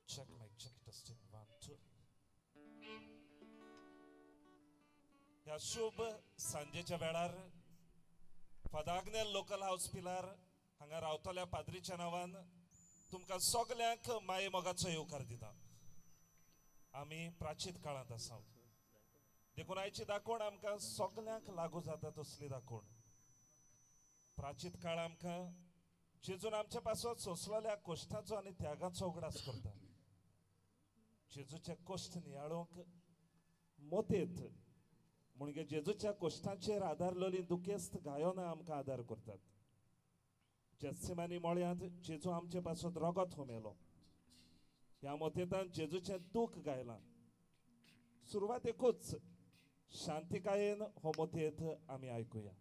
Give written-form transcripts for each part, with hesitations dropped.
Check mic, check testing, 1 2. ह्या शुभ सांजेच्या वेळार फादर लोकल हाऊस पिलार हांगा रावतल्या पाद्रीच्या नांवान तुमकां सगल्यांक माये मोगाचो येवकार दिता. आमी प्राचीन काळांत आसा, देखून आयची दाखोवण आमकां सगल्यांक लागू जाता तसली दाखोवण. प्राचीन काळ आमकां जेजून आमच्या पासत सोंसलेल्या कश्टाचो आनी त्यागाचो उगडास करता. जेजूचे कश्ट नियाळूंक मोतेत म्हणजे जेजूच्या कश्टांचेर आदारलेली दुखेस्त गायनां आमकां आदार करतात. जेत्सिमानी मळ्यांत जेजू आमचे पासत रगत हुमेलो. ह्या मोतेतान जेजूचें दूख गायलां. सुरवातेकूच शांतिकायेन हो मोतेत आमी आयकुया.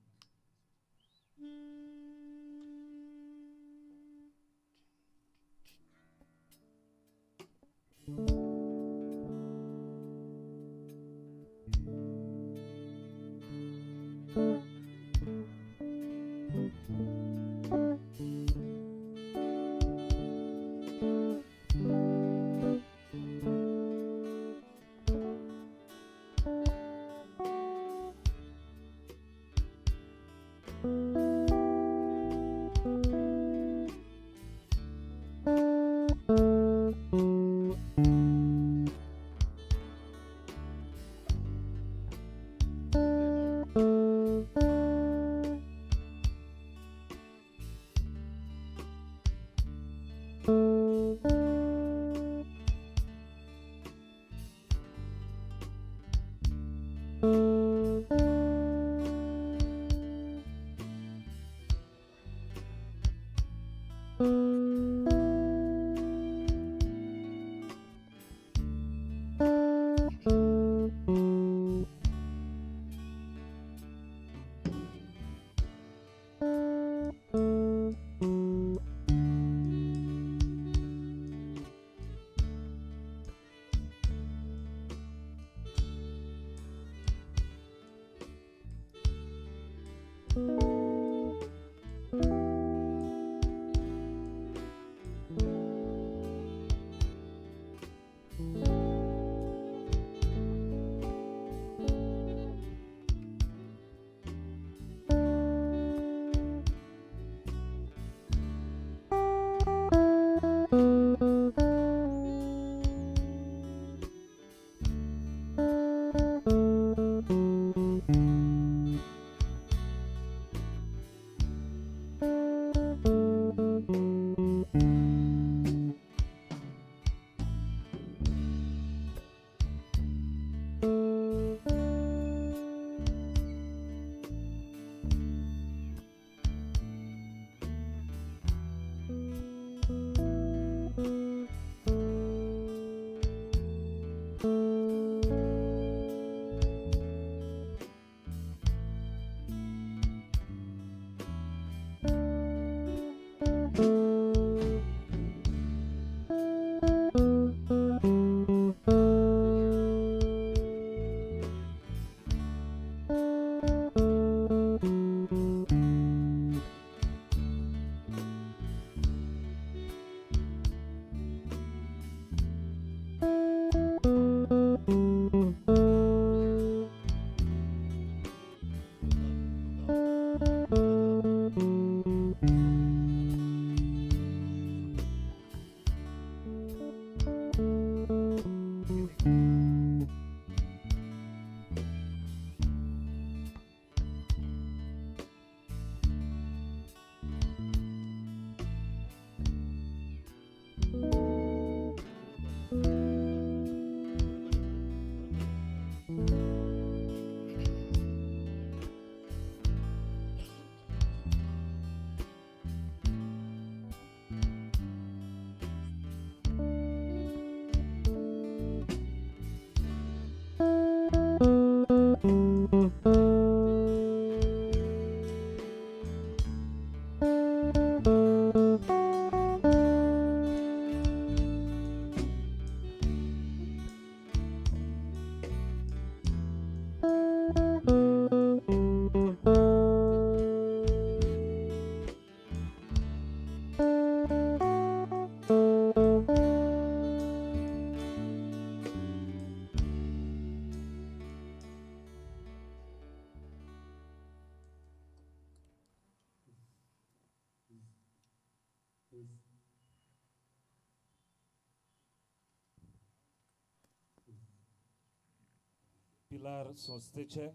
पिलार संस्थेचे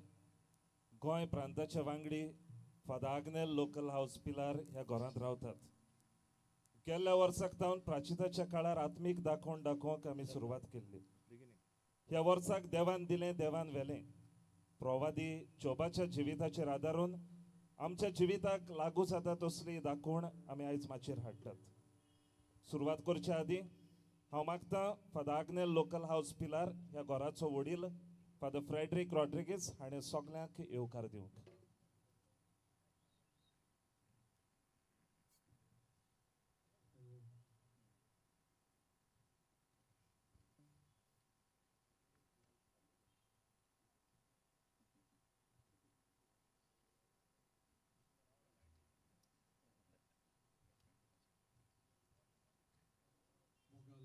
गोंय प्रांताचे वांगडी फादर आग्नेल लोकल हाऊस पिलार ह्या घरांत रावतात. गेल्ल्या वर्साक तावन प्राचिताच्या काळार आत्मीक दाखोवन दाखोवंक आमी सुरवात केल्ली. ह्या वर्साक देवान दिलें देवान व्हेलें प्रवादी जोबाच्या जिविताचेर आदारून आमच्या जिविताक लागू जाता तसली दाखोवण आमी आयज माचयेर हाडटात. सुरवात करच्या आदीं हांव मागतां फादर आग्नेल लोकल हाऊस पिलार ह्या घराचो वडील फादर फ्रेडरीक रॉड्रिगीस हाणें सगल्यांक येवकार दिवंक.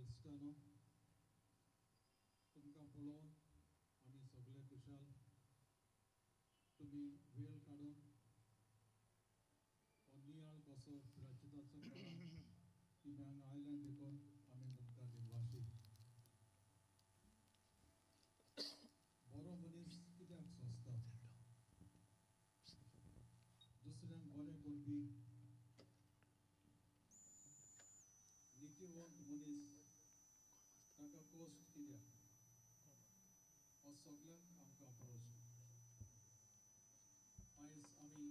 इश्टानो, तुमकां पळोवन आमी सगळे खुशाल. तुमी वेळ काडून हो नियाळ कसो प्राचिताचो काळ तुमी हांगा आयल्यान देखून आमी तुमकां दिनवाशी. बरो मनीस कित्याक सोंसता? दुसऱ्यांक बरें करपी नितीवंत मनीस ताका कोश्ट कित्याक? हो सगल्यांक आमकां प्रश्न. आयज आमी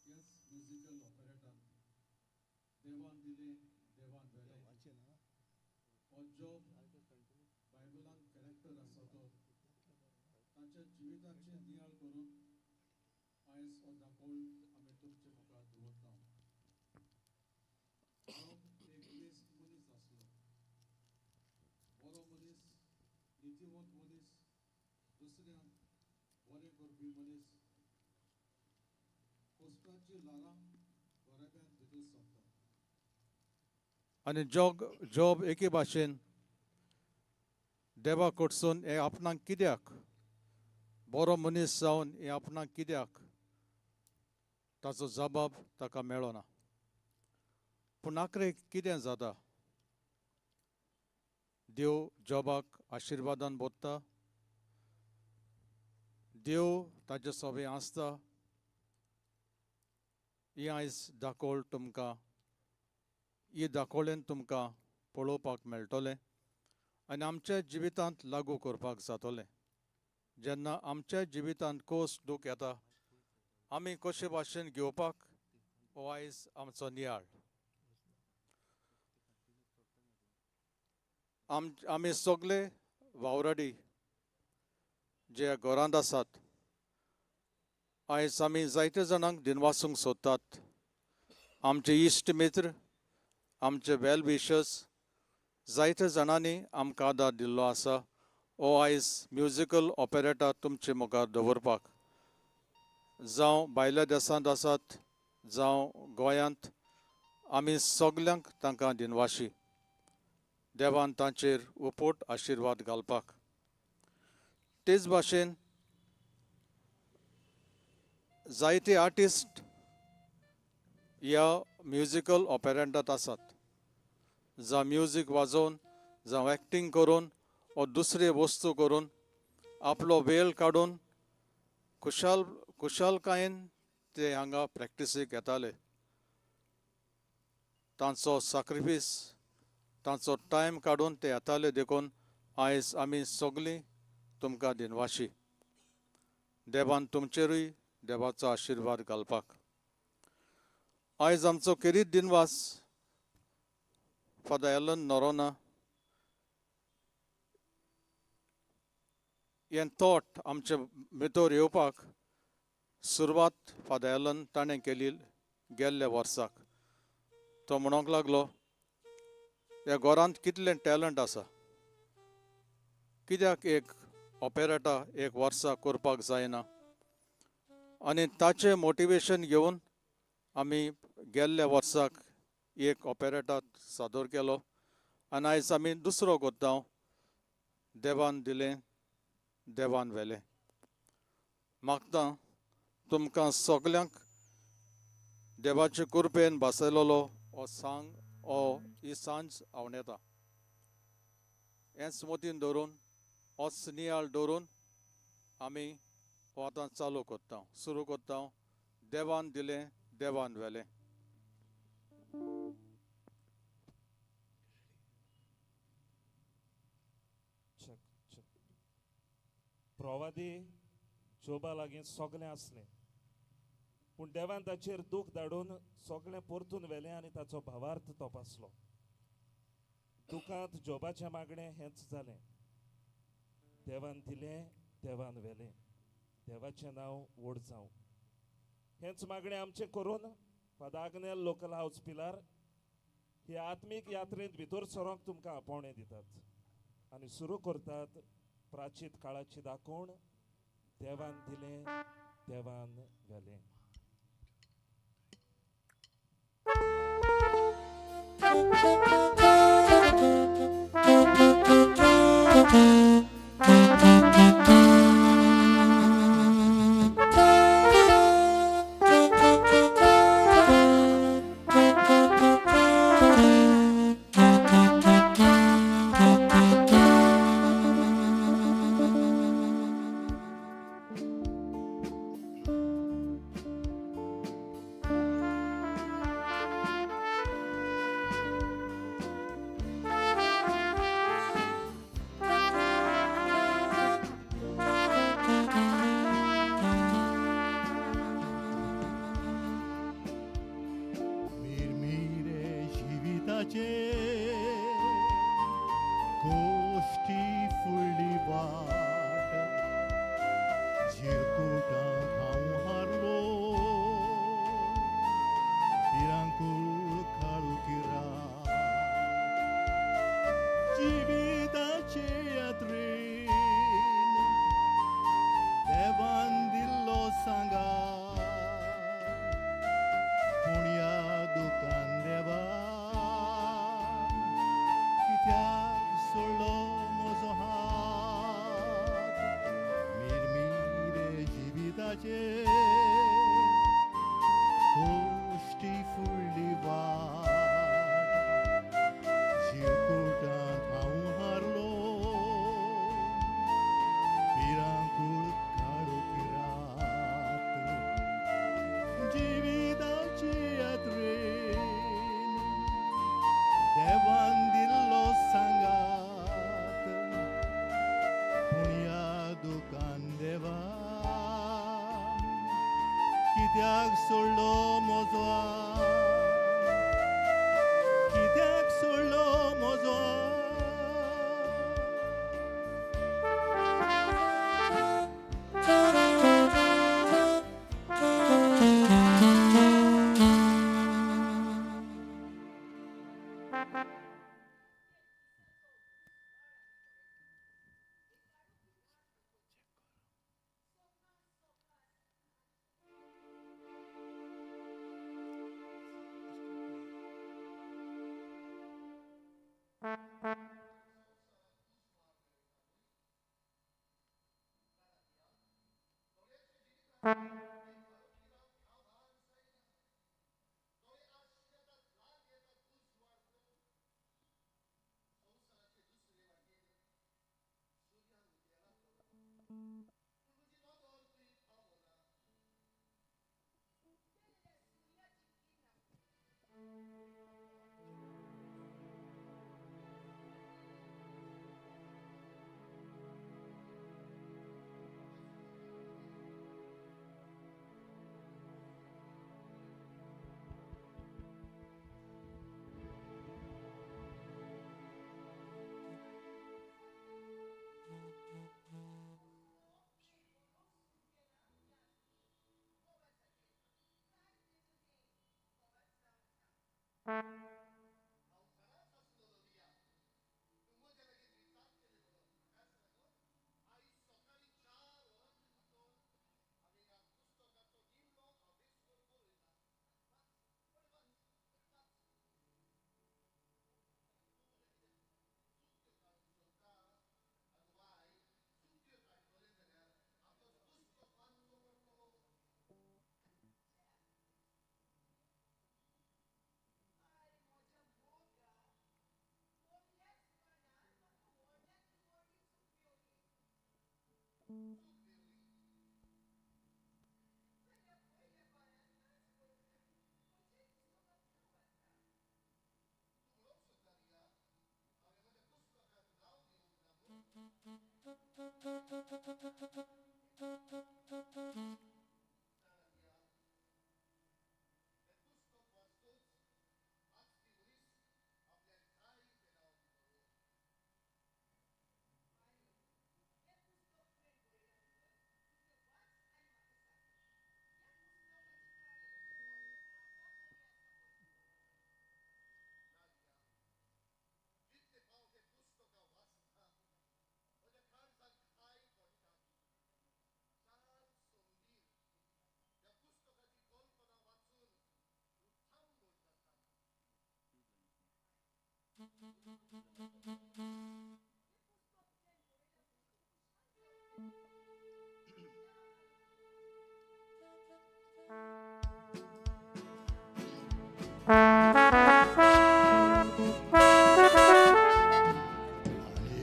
ह्याच म्युजिकल ऑपरेटान देवान दिलें देवान व्हेलें हो जॉब बायबलान कॅरेक्टर आसा तो ताच्या जिविताचेर नियाळ करून आयज हो दाखोवण आमी तुमचे मुखार दवरता. जॉब एक बेस्ट मनीस आसलो, बरो मनीस, नितीवंत मनीस, दुसऱ्यांक बरें करपी मनीस. कोश्टाची ल्हारां घराब्यांत भितर सरता. आनी जॉब एके भाशेन देवा कडसून हें आपणाक कित्याक बरो मनीस जावन हें आपणाक कित्याक ताचो जबाब ताका मेळना. पूण आखरेक कितें जाता? देव जॉबाक आशिर्वादान बोत्ता, देव ताचे सोबें आसता. ही आयज दाखोवल तुमकां, ही दाखोवलेन तुमकां पळोवपाक मेळटलें आनी आमच्या जिवितांत लागू करपाक जातलें. जेन्ना आमच्या जिवितांत कोस दूख येता आमी कशे भाशेन घेवपाक हो आयज आमचो नियाळ. आमी सगळे वावराडी जे घरांत आसात आयज आमी जायते जाणांक दिनवासूंक सोदतात. आमचे इश्ट मित्र, आमचे वेल विशर्स जायते जाणांनी आमकां आदार दिल्लो आसा. हो आयज म्युजिकल ऑपरेटा तुमचे मुखार दवरपाक, जावं भायल्या देशांत आसात जावं गोंयांत, आमी सगल्यांक तांकां दिनवाशी. देवान तांचेर उपोट आशिर्वाद घालपाक. तेच भाशेन जायते आर्टिस्ट ह्या म्युजिकल ऑपेरेंटात आसात, जावं म्युजीक वाजोवन, जावं एक्टींग करून वो दुसरे वस्तू करून आपलो वेळ काडून खुशालकायेन ते हांगा प्रॅक्टिसीक येताले. तांचो साक्रिफीस, तांचो टायम काडून ते येताले. देखून आयज आमी सगळीं तुमकां दिनवाशी. देवान तुमचेरूय देवाचो आशिर्वाद घालपाक. आयज आमचो खेरीत दिनवास फादर एलन नोरोना हें थॉट आमचे भितर येवपाक सुरवात फादर एलन ताणें केली गेल्ल्या वर्साक. तो म्हणूंक लागलो, ह्या घरांत कितलें टॅलंट आसा, कित्याक एक ऑपेरेटा एक वर्सा करपाक जायना. आनी ताचें मोटिवेशन घेवन आमी गेल्ल्या वर्साक एक ऑपेरेटा सादर केलो आनी आयज आमी दुसरो करता. देवान दिलें देवान व्हेलें. मागता तुमकां सगल्यांक देवाचे कृपेन बसयलेलो हो सांग हो ही सांज आवडटा. हेंच मतीन दवरून, होच नियाळ दवरून आमी हो आतां चालू करता, सुरू करता. देवान दिलें देवान व्हेलें. प्रवादी जोबा लागीं सगळें आसलें, पूण देवान ताचेर दूख धाडून सगळें परतून व्हेलें आनी ताचो भावार्थ तपासलो. दुखांत जोबाचें मागणें हेंच जालें, देवान दिलें देवान व्हेलें, देवाचें नांव व्हड जावं. हेंच मागणें आमचें करून फादर आग्नेल लोकल हावज पिलार हे आत्मीक यात्रेंत भितर सरोंक तुमकां आपोवणें दितात आनी सुरू करतात प्राचीत काळाची दाखोवण, देवान दिलें देवान व्हेलें.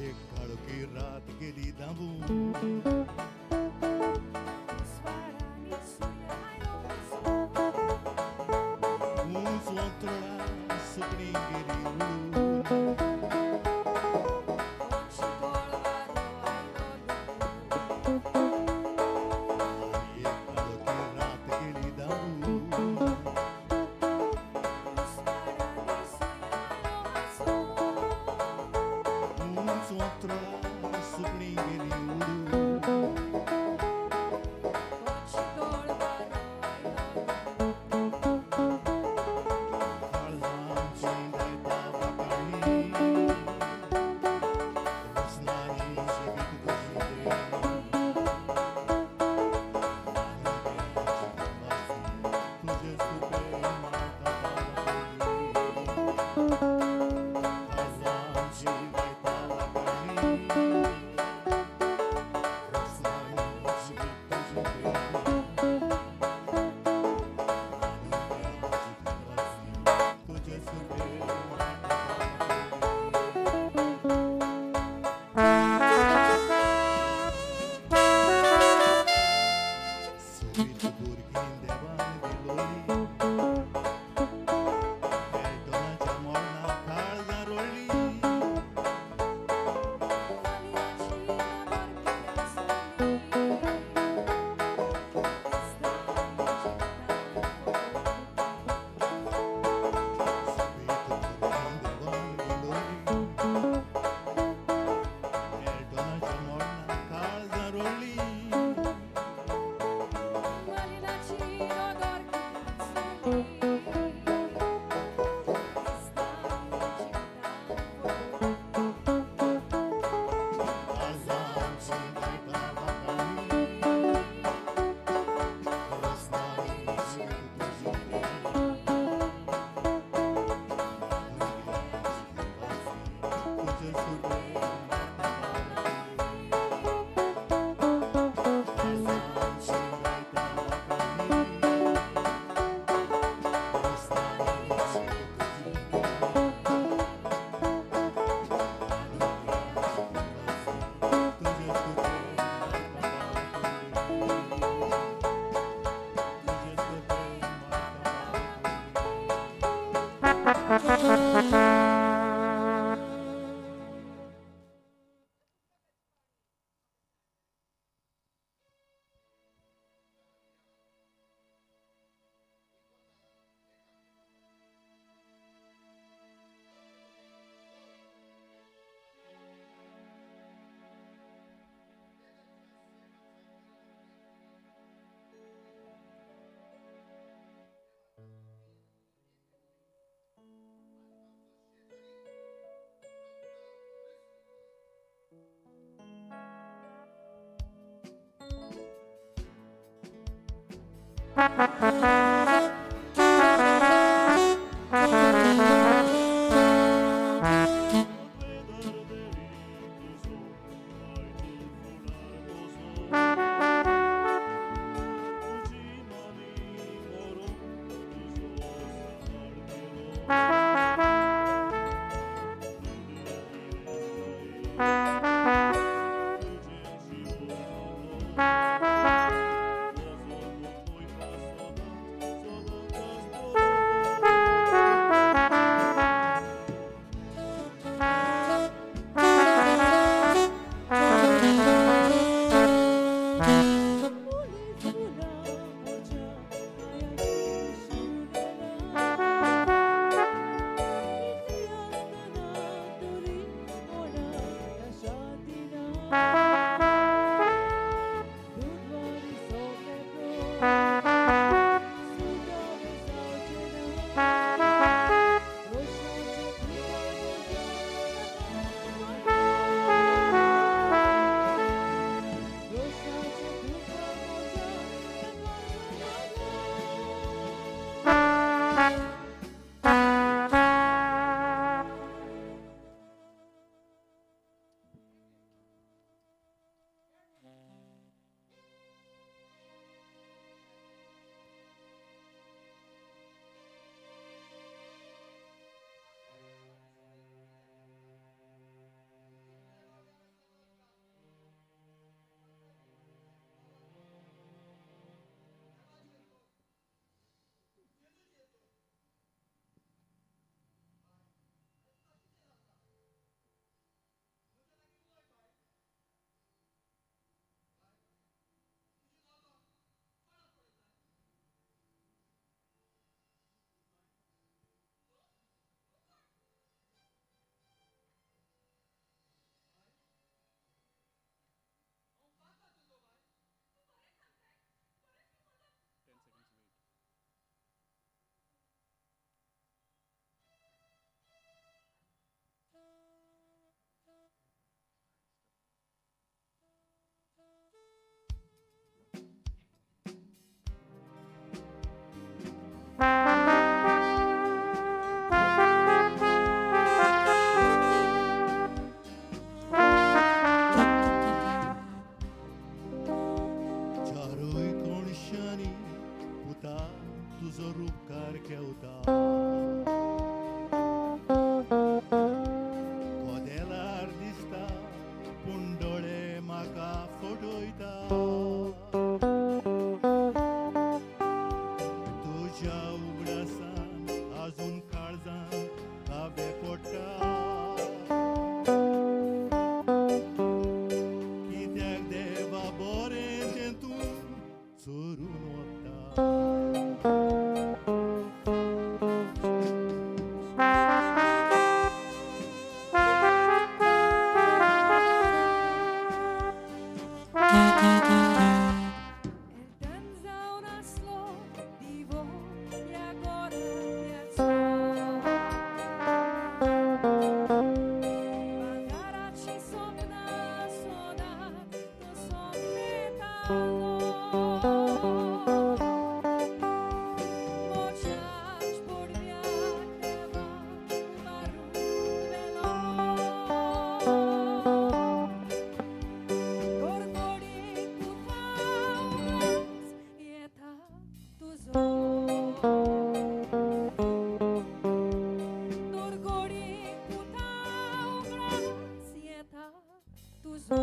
एक काळोखी रात गेली दाबून ऊंच वंतरुणा सुकणी गेली उडून एक काळोखी रात गेली दाबून ऊंच वंतरुणा सुकणी गेली उडून काळजांची गायता वाखाणी रसनानी जिवीत तुजी देणी तुझे सुपे माता काळजांची गायता वाखाणी रसनानी जिवीत तुजी देणी तुझे सुपे माता सोबीत भुरगीं देवान दिलोली एल्टोनाच्या मोडणाक काळजां रोळ्ळी सोबीत भुरगीं देवान दिलोली एल्टोनाच्या मोडणाक काळजां रोळ्ळी काळजांची गायता वाखाणी रसनानी जिवीत तुजी देणी तुझे सुपे माता काळजांची गायता वाखाणी रसनानी जिवीत तुजी देणी तुझे सुपे माता तुझे सुपे माता Thank you. पेखेवता. कदेलार दिसता पूण दोळे म्हाका फटयता. तुज्या उगडासान आजून काळजान कावे पडटा. कित्याक देवा बरें तें तूं चोरून वता. Elton जावन आसलो दिवो ह्या गोरव्याचो, भांगराचीं सपनां सोदात तो सपनेतालो. म्हज्याच पडव्याक देवान मारून व्हेलो. गोडगोडीक पुता उगडास येता तुजो, गोडगोडीक पुता उगडास येता तुजो.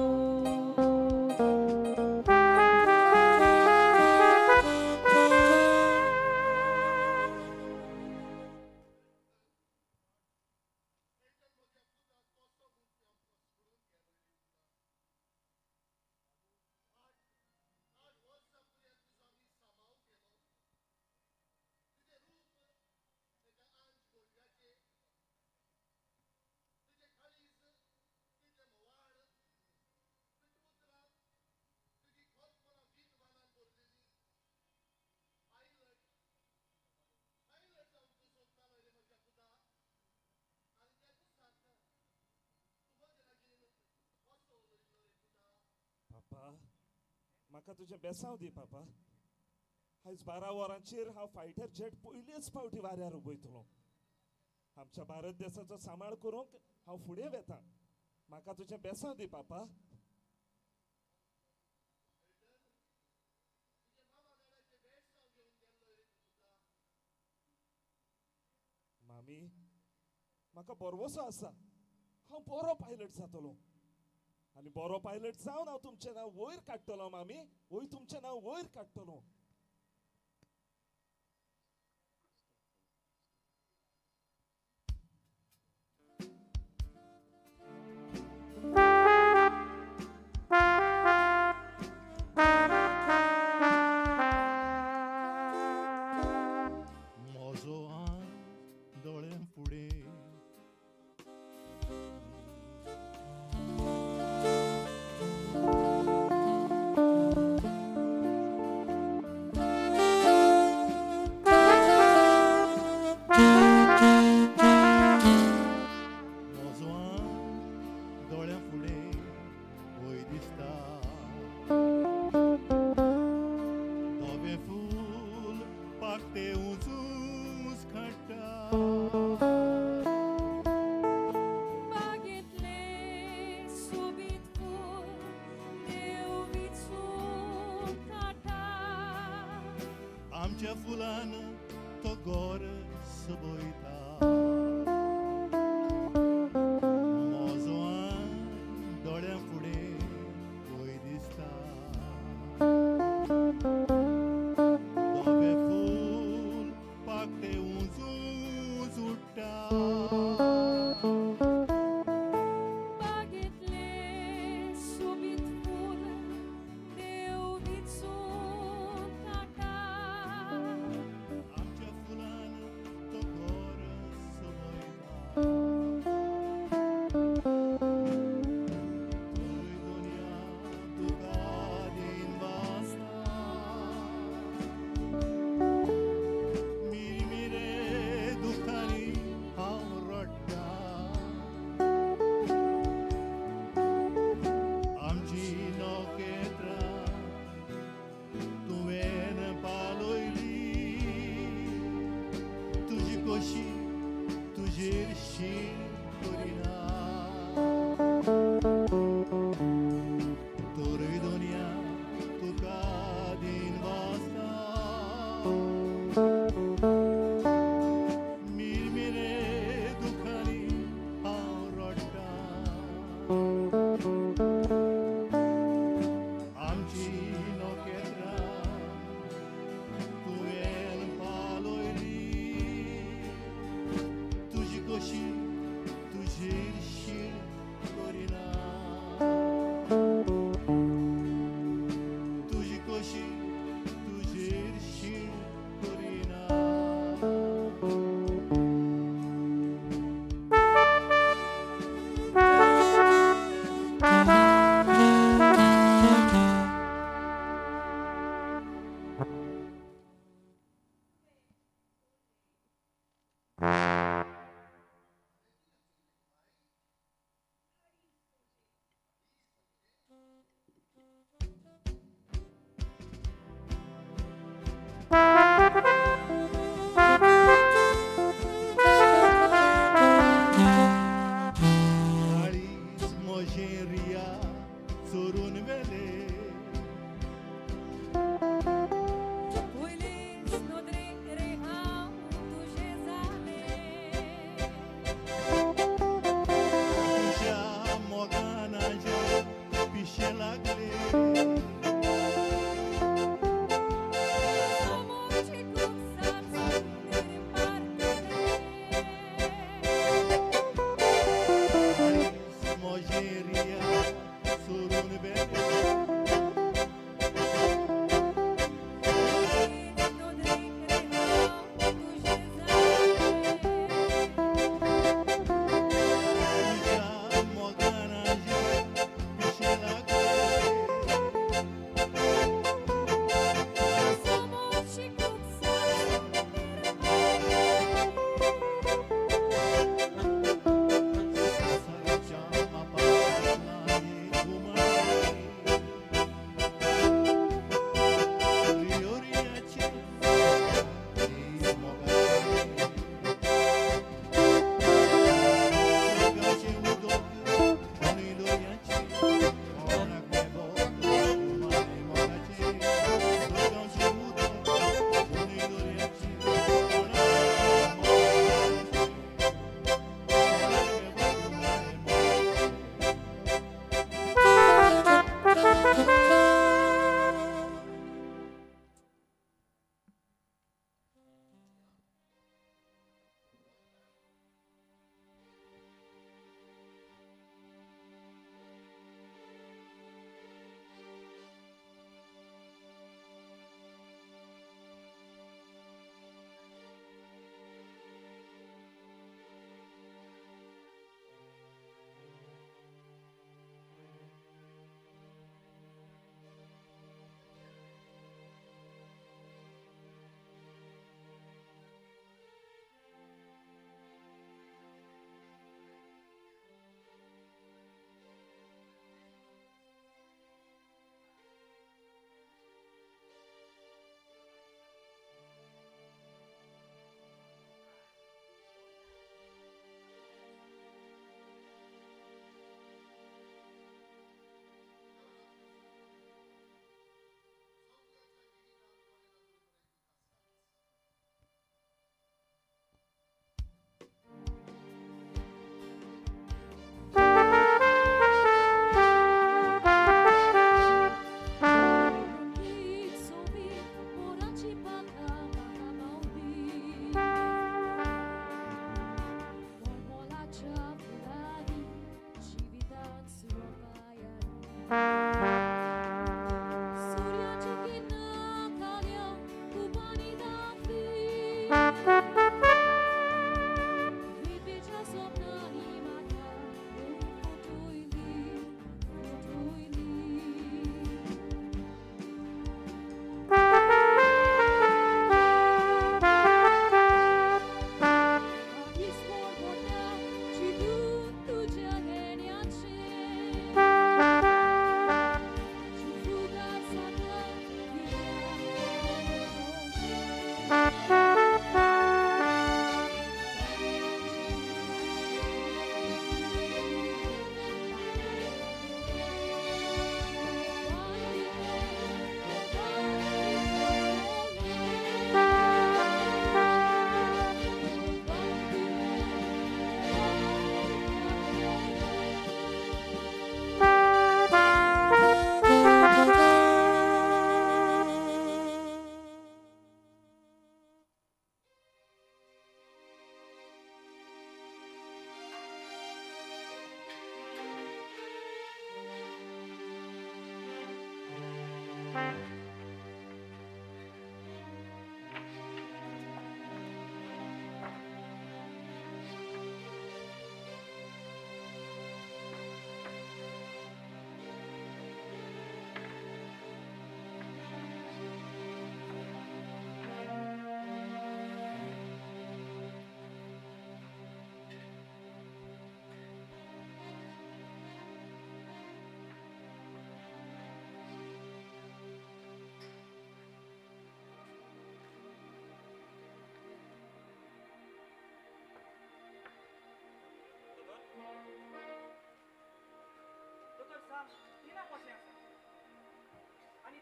पापा, म्हाका तुजें बेसांव दी पापा. आयज 12 वरांचेर हांव फायटर जेट पयलेच फावटी वाऱ्यार उबयतलो. आमच्या भारत देसाचो सांबाळ करूंक हांव फुडें वेता. म्हाका तुजें बेसांव दी पापा. मामी, म्हाका बरवसो आसा, हांव बरो पायलट जातलो आनी बरो पायलट जावन हांव तुमचें नांव वयर काडटलो. मामी, वयर तुमचें नांव वयर काडटलो. म्हजो आंग दोळ्यां फुडें म्हजो आंग दोळ्यां फुडें वयर दिसता. धवें फूल पाकते उंच उंच काडटा. बागेंतलें सोबीत फूल देव विचून काडटा. आमच्या फुलान तो गोर सोबयता. म्हजो आंग दोळ्यां फुडें वयर दिसता. धवें फूल पाकते उंच उंच उडटा. बागेंतलें सोबीत फूल देव विचून काडटा. आमच्या फुलान तो गोर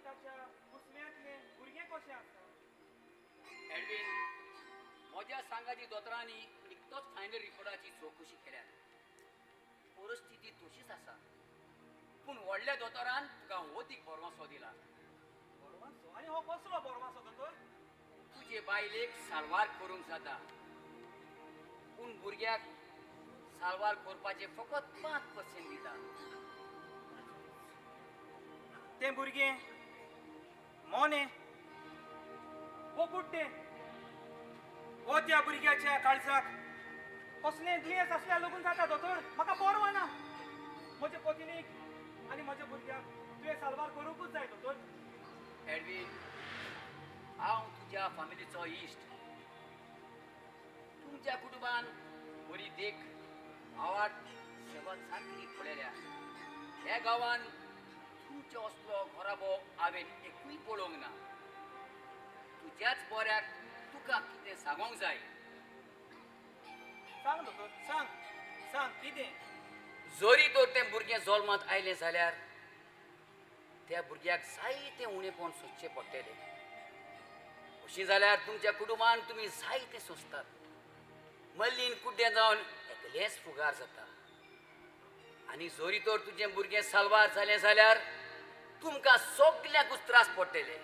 ताच्या कुसव्यांतलें भुरगें कशें आसा? एडवीन, म्हज्या सांगाची दोतोरांनी निकतोच फायनल रिपोर्टाची चवकशी केल्या. परिस्थिती तशीच आसा, पूण व्हडल्या दोतोरान तुका अदीक बरवासो दिला. बरवासो? आनी हो कसलो बरवासो दोतोर? तुजे बायलेक साल्वार करूंक जाता, पूण भुरग्याक साल्वार करपाचें फकत 5% दिता. तें भुरगें मोनें वो कुड्डें, वो त्या भुरग्याच्या काळजाक कसलें दुयेंस आसल्यार लागून जाता दोतोर. म्हाका पर्वा ना, म्हजे पतिनीक आनी म्हज्या भुरग्याक तुवें साल्वार करूंकूच जाय दोतोर. एडवीन, हांव तुज्या फामिलीचो इश्ट. तुमच्या कुटुंबान बरी देख आवाड सेवा चाकरी पळयल्या. ह्या गांवान तुमचो असलो घराबो हांवें एकूय पळोवंक ना. तुज्याच बऱ्याक तुका कितें सांगोंक जाय. सांग दोतोर, सांग सांग कितें? जरी तर तें भुरगें जल्मांत आयलें जाल्यार त्या भुरग्याक जायतें उणेपण सोंसचें पडटलें. अशें जाल्यार तुमच्या कुटुंबान तुमी जायतें सोंसतात. मल्लीन कुड्डें जावन एकलेंच फुगार जाता. आनी जरी तर तुजें भुरगें साल्वार जालें जाल्यार तुमकां सगल्यांकूच त्रास पडटले.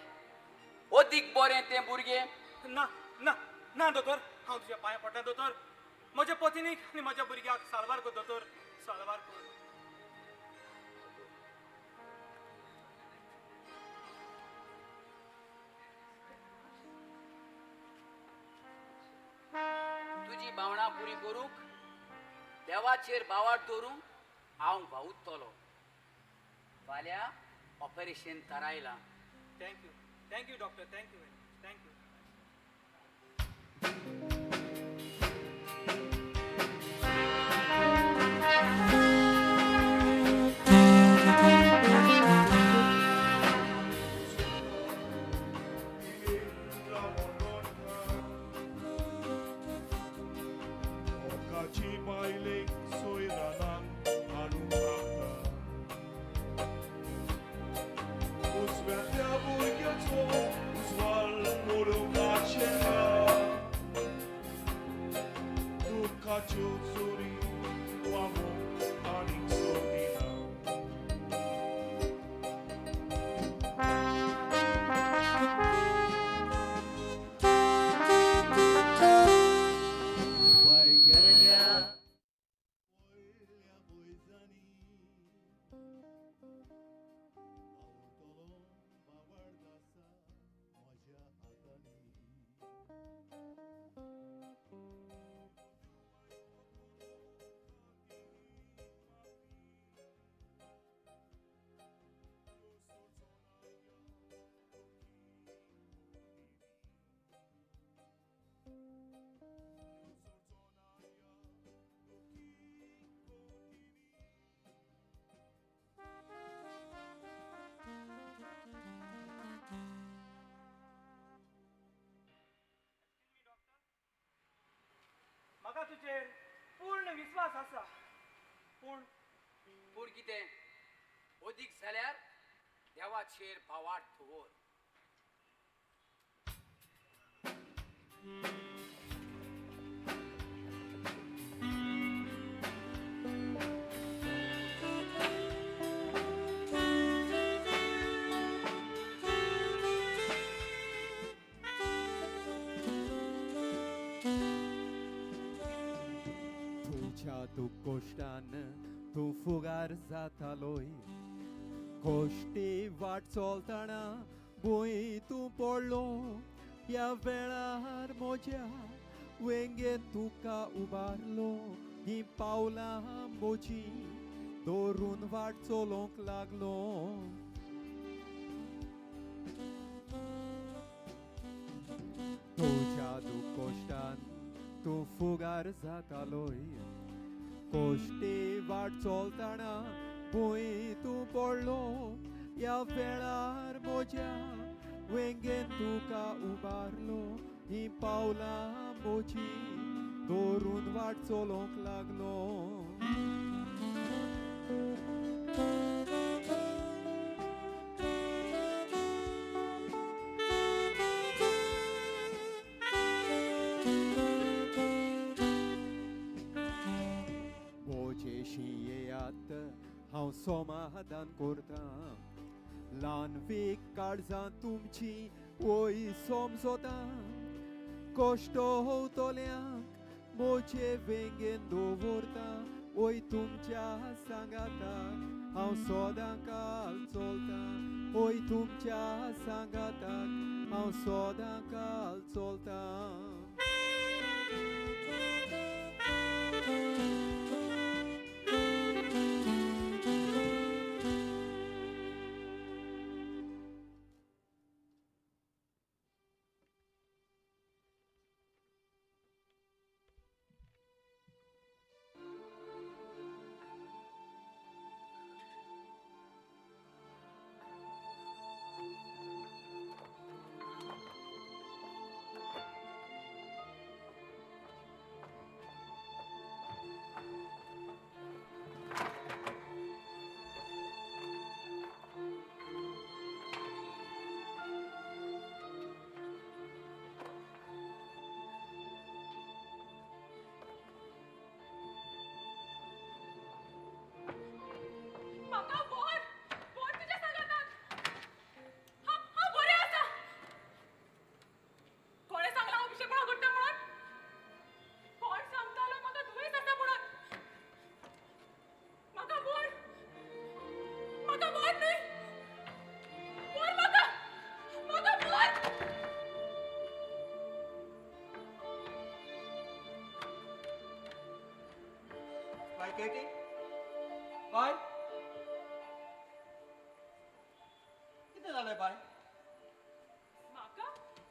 अदीक बरें तें भुरगें. ना ना ना दोतोर, हांव तुज्या पांय पडटा दोतोर. म्हज्या पतिनीक आनी म्हज्या भुरग्याक साल्वार कर दोतोर, साल्वार कर. तुजी भावणां पुरी करूंक देवाचेर बावाट दवरूंक हांव भावुत्तलो. फाल्यां ऑपरेशन थारायलां. Thank you, thank you doctor, thank you very much, thank you. बायलेक सोयरानाक हाडूंक लागता. उजव्यांतल्या भुरग्याचो उजवाड पळोवपाचें ना. दुख्खाच्यो चोरी वागोवंक आनीक सोदिना. म्हाका तुजेर पूर्ण विस्वास आसा, पूण पूण कितें? अदीक जाल्यार देवाचेर भावार्थ दवर. दुकोश्टान तूं फुगार जातालोय, कोश्टी वाट चलतना भूंय तूं पडलो. ह्या वेळार म्हज्या वेंगेन तुका उबारलो. हीं पावलां म्हजी दवरून वाट चलोवंक लागलो. तुज्या दुकोश्टान तूं फुगार जातालोय, कोश्टी वाट चलतना भूंय तूं पडलो. ह्या वेळार म्हज्या वेंगेन तुका उबारलो. हीं पावलां म्हजी दवरून वाट चलोवंक लागलो. हांव समाधान करता. ल्हानवीक काळजां तुमची वय समजता, कश्ट होवतल्यांक म्हजे वेंगेन दवरता. वय तुमच्या सांगाताक हांव सदां काल चलता, वय तुमच्या सांगाताक हांव सदां काल चलता. केटी बाय, कितें जालें बाय? म्हाका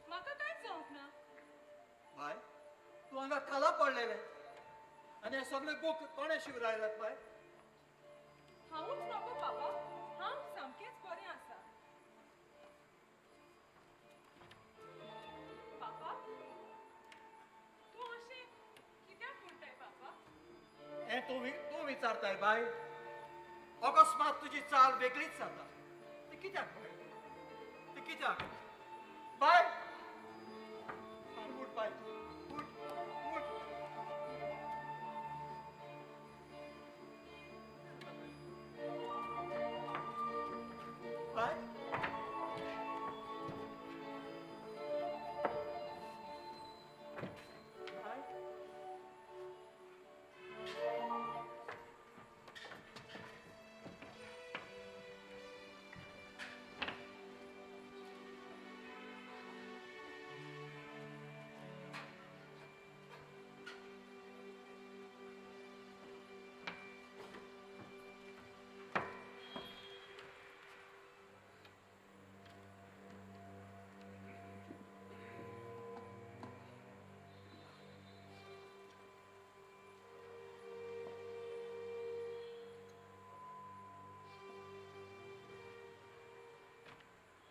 म्हाका कांयच जावंक ना बाय. तूं हांगा खाला पडलेलें आनी हे सगळे बूक कोणें शिवरायल्यात बाय? हांवूच नको बाबा, हांव सामकेंच बरें आसा. बाबा तूं अशें कित्याक म्हणटाय बाबा? हें तूं विचारताय बाय? अकस्मात तुजी चाल वेगळीच जाता, ती कित्याक बाय? ती कित्याक बाय? उठ बाय, उठ उठ. बाय बाय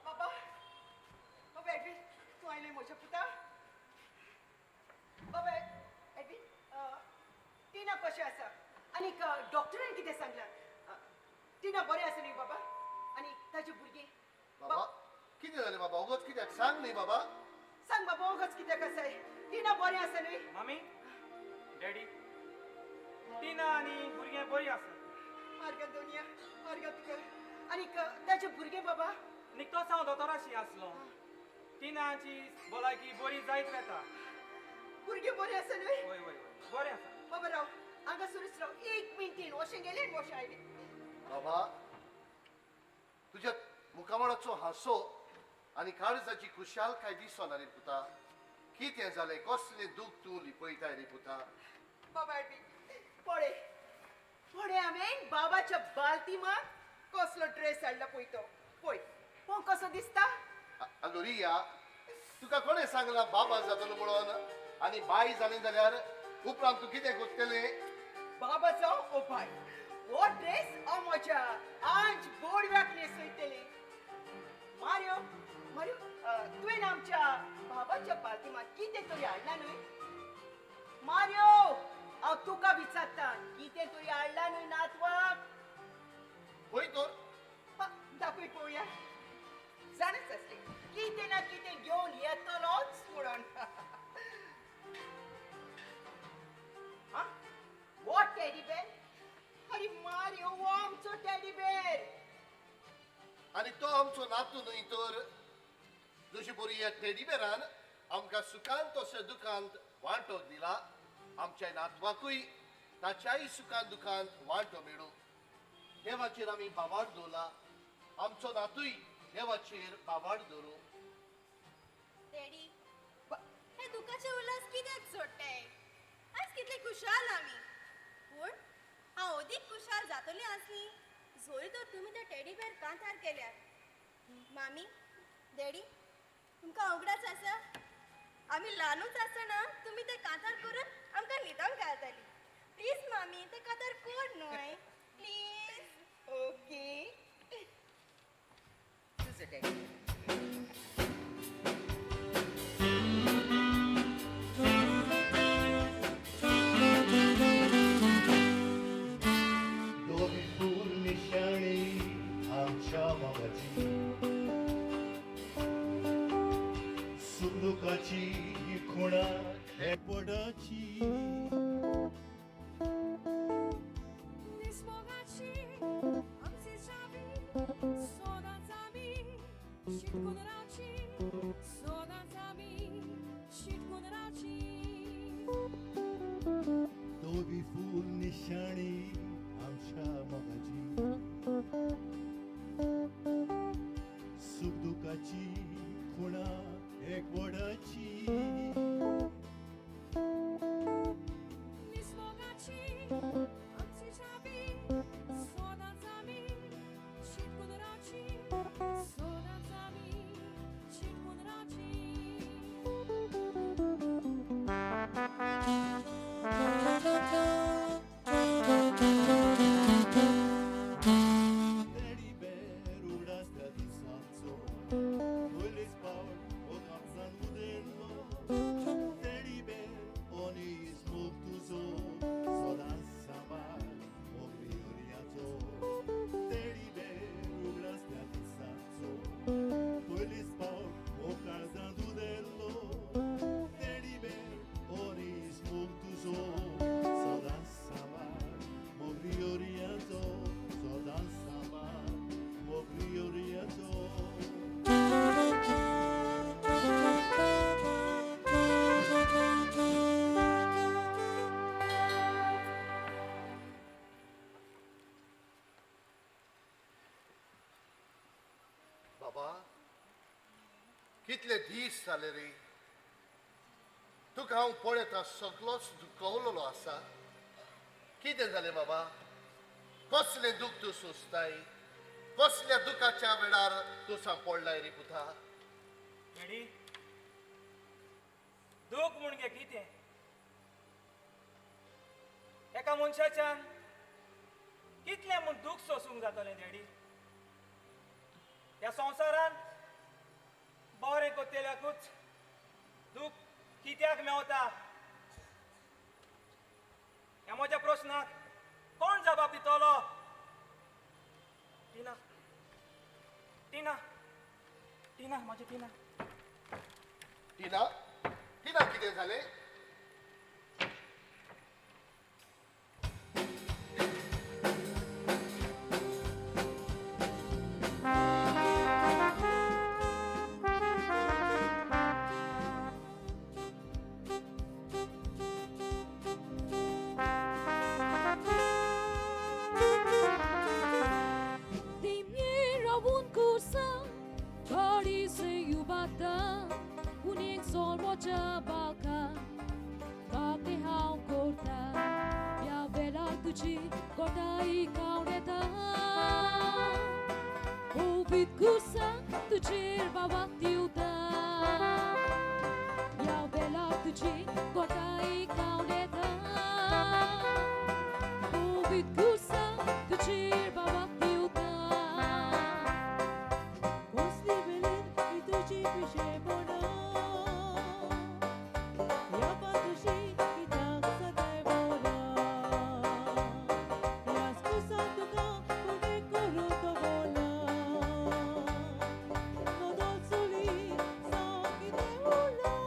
बाबा, बाबा एडविन, तूं आयलें म्हज्या पुता. बाबा एडविन, टिना कशें आसा आनीक डॉक्टरान कितें सांगलां? टिना बरें आसा न्ही बाबा? आनी ताजे भुरगीं? बाबा कितें जालें बाबा? ओगोच कित्याक सांग न्ही बाबा. सांग बाबा, ओगोच कित्याक आसाय? टिना बरें आसा न्ही? मामी, डॅडी, टिना आनी भुरगें बरीं आसा. मार्गा दोनिया, मार्गा तुका. आनीक ताजे भुरगें बाबा? निकतोच हांव दोतोराशी आसलो. टिनाची भलायकी बरी जायत वेता. भुरगें बरें आसा न्हय? वय वय वय बरें आसा. बाबा राव, हांगासरूच राव एक मिनटीन. अशें गेलें आनी अशें आयलें. बाबा तुज्या मुखामळाचो हांसो आनी काळजाची खुशालकाय दिसना रे पुता. कितें जालें? कसलें दूख तूं लिपयताय रे पुता? बाबा एडविन, पळय पळय, हांवें बाबाच्या बालतीमाक कसलो ड्रेस हाडला पळय तो. पळय पळोवंक कसो दिसता. आगो रिया, तुका कोणें सांगलां बाबा जातलो म्हणून? आनी बाय जालें जाल्यार उपरांत तूं कितें करतलें? बाबा जावं ओ बाय, हो ड्रेस हांव म्हज्या आज बोडव्याक न्हेसयतलें. मार्यो, मार्यो, तुवें आमच्या बाबाच्या बालतीमाक कितें तरी हाडलां न्हय? मार्यो, हांव तुका विचारता, कितें तरी हाडलां न्हय नातवाक? पळय तर. दाखय पळोवया. जाणच आसलें कितें ना कितें घेवन येतलोच म्हणून. हो टेडी बेर? अरे मार्यो, हो आमचो टेडी नातू न्हय तर? जशी बरी ह्या टेडीबेरान आमकां सुखांत तशें दुखांत वांटो दिला, आमच्या नातवाकूय ताच्याय सुखांत दुखांत वांटो मेळूं. देवाचेर आमी भावार्थ दवरला, आमचो नातूय देवाचेर भावार्थ दवरूं. डॅडी, हे दुखाचे उल्हास कित्याक सोडटाय? आयज कितले खुशाल आमी. पूण हांव अदीक खुशाल जातली आसली जोरी तर तुमी ते टेडी बेर कांतार केल्यार. मामी, डॅडी, तुमकां उगडास आसा आमी ल्हानूच आसतना तुमी ते कांतार करून आमकां न्हिदोंक घालताली. प्लीज मामी, ते कांतार कर न्हय, प्लीज. ओके. तुजो डॅडी. दोगी फूल निशाणी आमच्या मोगाची, सुखदुखाची खुणा एकवटाची. निस्मोगाची आमची चावी सदांच आमी शिटकून रावची, सदांच आमी शिटकून रावची. दोगी फूल निशाणी आमच्या मोगाची, सुखदुखाची खुणा एकवटाची. निस्मोगाची आमची चावी सदांच आमी शिटकून रावची, सदांच आमी शिटकून रावची. टेडी बेर उगडास त्या दिसाचो, पयलीच पावट हो काळजान उदेल्लो. टेडी बेर ओनीस मोग तुजो, सदांच सांबाळ मोगरी ओरियाचो. टेडी बेर उगडास त्या दिसाचो, पयलीच पावट हो काळजान उदेल्लो. टेडी बेर ओनीस मोग तुजो, सदांच सांबाळ मोगरी ओरियाचो, सदांच सांबाळ मोगरी ओरियाचो. बाबा, कितले दीस जाले रे तुका हांव पळयता सगलोच दुखवलेलो आसा. कितें जालें बाबा? कसलें दूख तूं सोंसताय? कसल्या दुखाच्या वेळार तूं सांपडलाय रे पुता? डॅडी, दूख म्हूण गे कितें? एका मनशाच्यान कितलें म्हूण दूख सोंसूंक जातलें डॅडी? ह्या संवसारांत बरें करतल्याकूच दूख कित्याक मेवता? ह्या म्हज्या प्रस्नाक कोण जबाब दितलो? टिना, टिना, टिना, म्हजें टिना. टिना, टिना कितें जालें? Dimiera un cursa, Parise iubata, un sol moja balca, Bate hau corta, ya vela tuci, corta i cauneta. Ovid cursa, tu cerba batiuta, ya vela tuci, corta i cauneta. Ovid cursa, tu cerba batiuta. कसली वेळेन ही तुजी पिशेपणां, ह्या पातुशी कित्याक सदांय मोरां. ह्याच कुसान तुका कोणें करूं दवरलां, नदर चुली सांग कितें उरलां.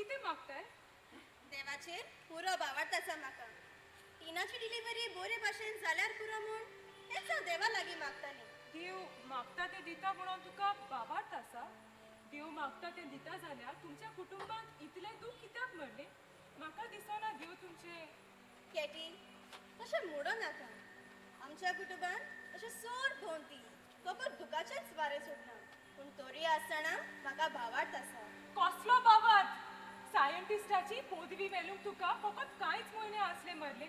कितें मागताय? देवाचेर पुरो भावार्थ आसा म्हाका. टिनाची डिलिव्हरी बरे भाशेन जाल्यार पुरो म्हूण हेंच हांव देवा लागीं मागतालें. देव मागता तें दिता म्हणून तुका भावार्थ आसा? देव मागता तें दिता जाल्यार तुमच्या कुटुंबांत इतलें दूख कित्याक मरलें? म्हाका दिसना देव तुमचें. कॅटी, तशें म्हणो नाका. आमच्या कुटुंबांत अशें चड भोंवती फकत दुखाचेंच वारें सुटना, पूण तरी आसतना म्हाका भावार्थ आसा. कसलो भावार्थ? सायंटिस्टाची पदवी मेळूंक तुका फकत कांयच म्हयने आसले मरले,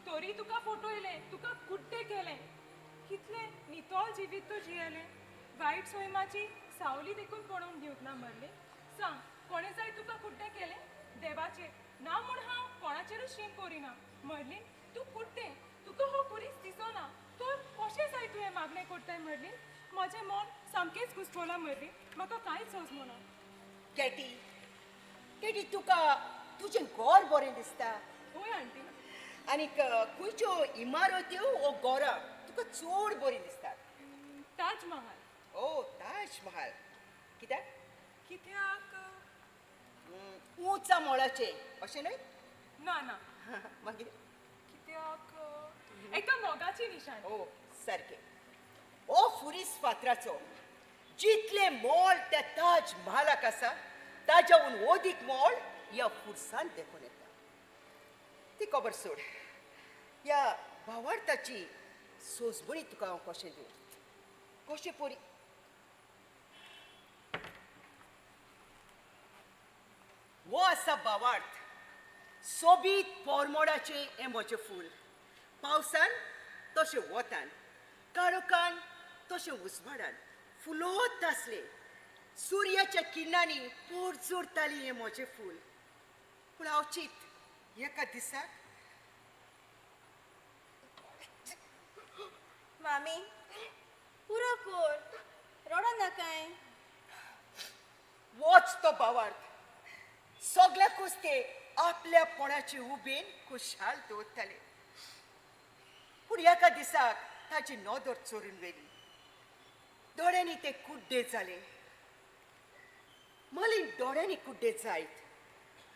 तरी तुका फटयलें, तुका कुड्डें केलें. कितलें नितळ जिवीत तूं जियेलें. वायट सैमाची सावली देखून पळोवंक दिवंक ना मरलें. सांग, कोणें जाय तुका कुड्डें केलें? देवाचेर ना म्हूण हांव कोणाचेरूच शीण करिना. मर्लीन, तूं कुड्डें, तुका हो कुरीस दिसना, तर कशें जाय तुवें मागणें करताय मर्लीन? म्हजें मन सामकेंच घुस्पलां मर्लीन, म्हाका कांयच समजना. कॅटी, कॅटी, तुका तुजें घर बरें दिसता? हय आंटी. आनीक खंयच्यो इमारत्यो वो घरां तुका चड बरीं दिसतात? ताजमहाल. ओ, ताजमहाल. कित्याक? कित्याक? उंचा मोळाचें अशें न्हय? ना ना. मागीर? कित्याक एका मोगाची निशाणी. ओ, सारकें. ओ फुरीस फातराचो जितलें मोल त्या ताज महालाक आसा ताज्याहून अदीक मोल ह्या फुरसान देखून येता. ती खबर सोड, ह्या भावार्थाची सोजमणी तुका हांव कशें दिवं, कशें परी? हो आसा भावार्थ. सोबीत पोरमोडाचें हें म्हजें फूल. पावसान तशें वतान, काळोखान तशें उजवाडान फुलोत आसलें. सुर्याच्या किरणांनी पोरजोरताली हें म्हजें फूल. पूण हांव चिंत एका दिसाक. मामी, पुरो कोर, रडो नाकाय. वच तो भावार्थ. सगळ्याकूच ते आपल्यापणाचे उबेन खुशाल दवरताले. पूण एका दिसाक ताची नदर चोरून व्हेली. दोळ्यांनी ते कुड्डे जाले. मलीन दोळ्यांनी कुड्डे जायत,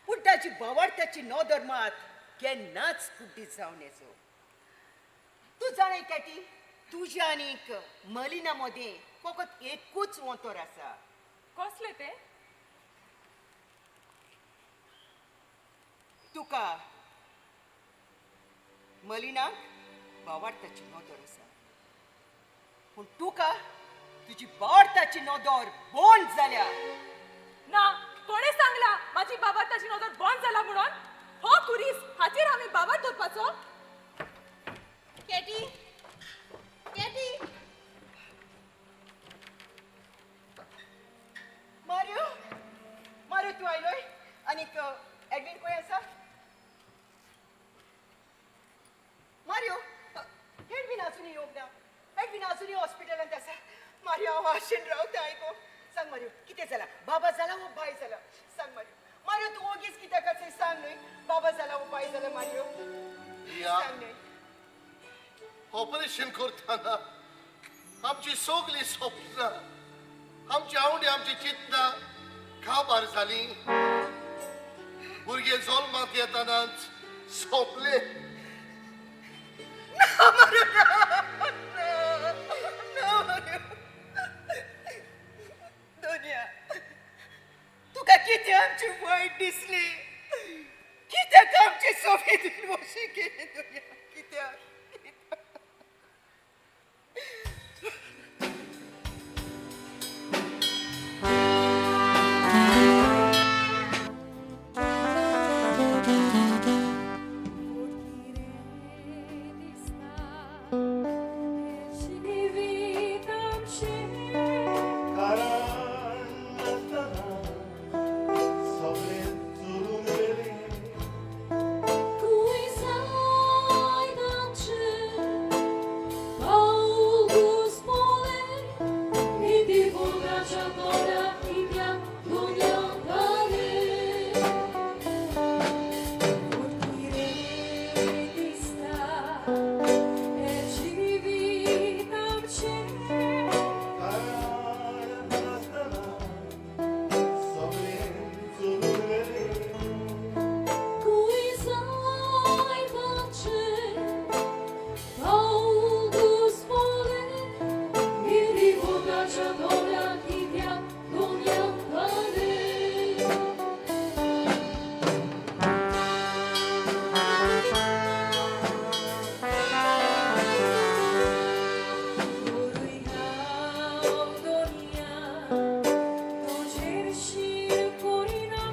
पूण ताची भावार्थाची नदर मात केन्नाच कुड्डी जावन येचो. तूं जाणाय कॅटी, तुज्या आनीक मलिना मदें फकत एकूच वंतर आसा. कसलें तें? तुका मलिनाक भावार्थाची नदर आसा, पूण तुका तुजी भावार्थाची नदर बंद जाल्या. ना, कोणें सांगला म्हाजी भावार्थाची नदर बंद जाला म्हणून? हो कुरीस हाचेर हांवें भावार्थ दवरपाचो? Katie, Katie. मारियो, मारियो, तूं आयलोय? आनीक एडवीन खंय आसा? मारियो, एडवीन आजुनूय येवंक ना. एडवीन आजुनूय हॉस्पिटलांत आसा. मारियो, हांव आशेन रावता आयको. सांग मारियो, कितें जालां? बाबा जाला वो बाय जाला? सांग मारियो. मारियो, तूं ओगीच कित्याक आसा सांग न्हय. बाबा जाला वो बाय जाला मारियो? सांग न्हय. ऑपरेशन करतना आमची सगळीं स्वप्नां, आमची आवडी, आमची चिंतना काबार जाली. भुरगे जल्माक येतनाच सोंपले. ना मारियो, ना, ना मारियो. दोनिया, तुका कितें आमची वायट दिसली? कित्याक आमची सोबीत अशी केली दोनिया? कित्याक? कितें दिसता भुरग्याच्या दोळ्यां कित्याक दोनया घालें? तोरूय हांव दोनया तुजेर शीण करिना.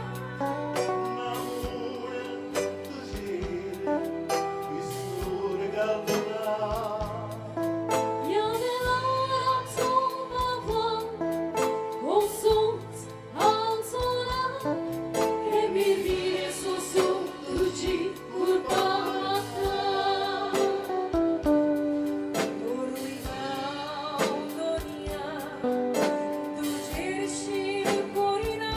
ह्या वेळार आमचो बाबा कोसोच हालचो ना, हे मिरमिरे सोसूं तुजी कृपा म्हाका. तोरूय हांव दोनया तुजेर शीण करिना.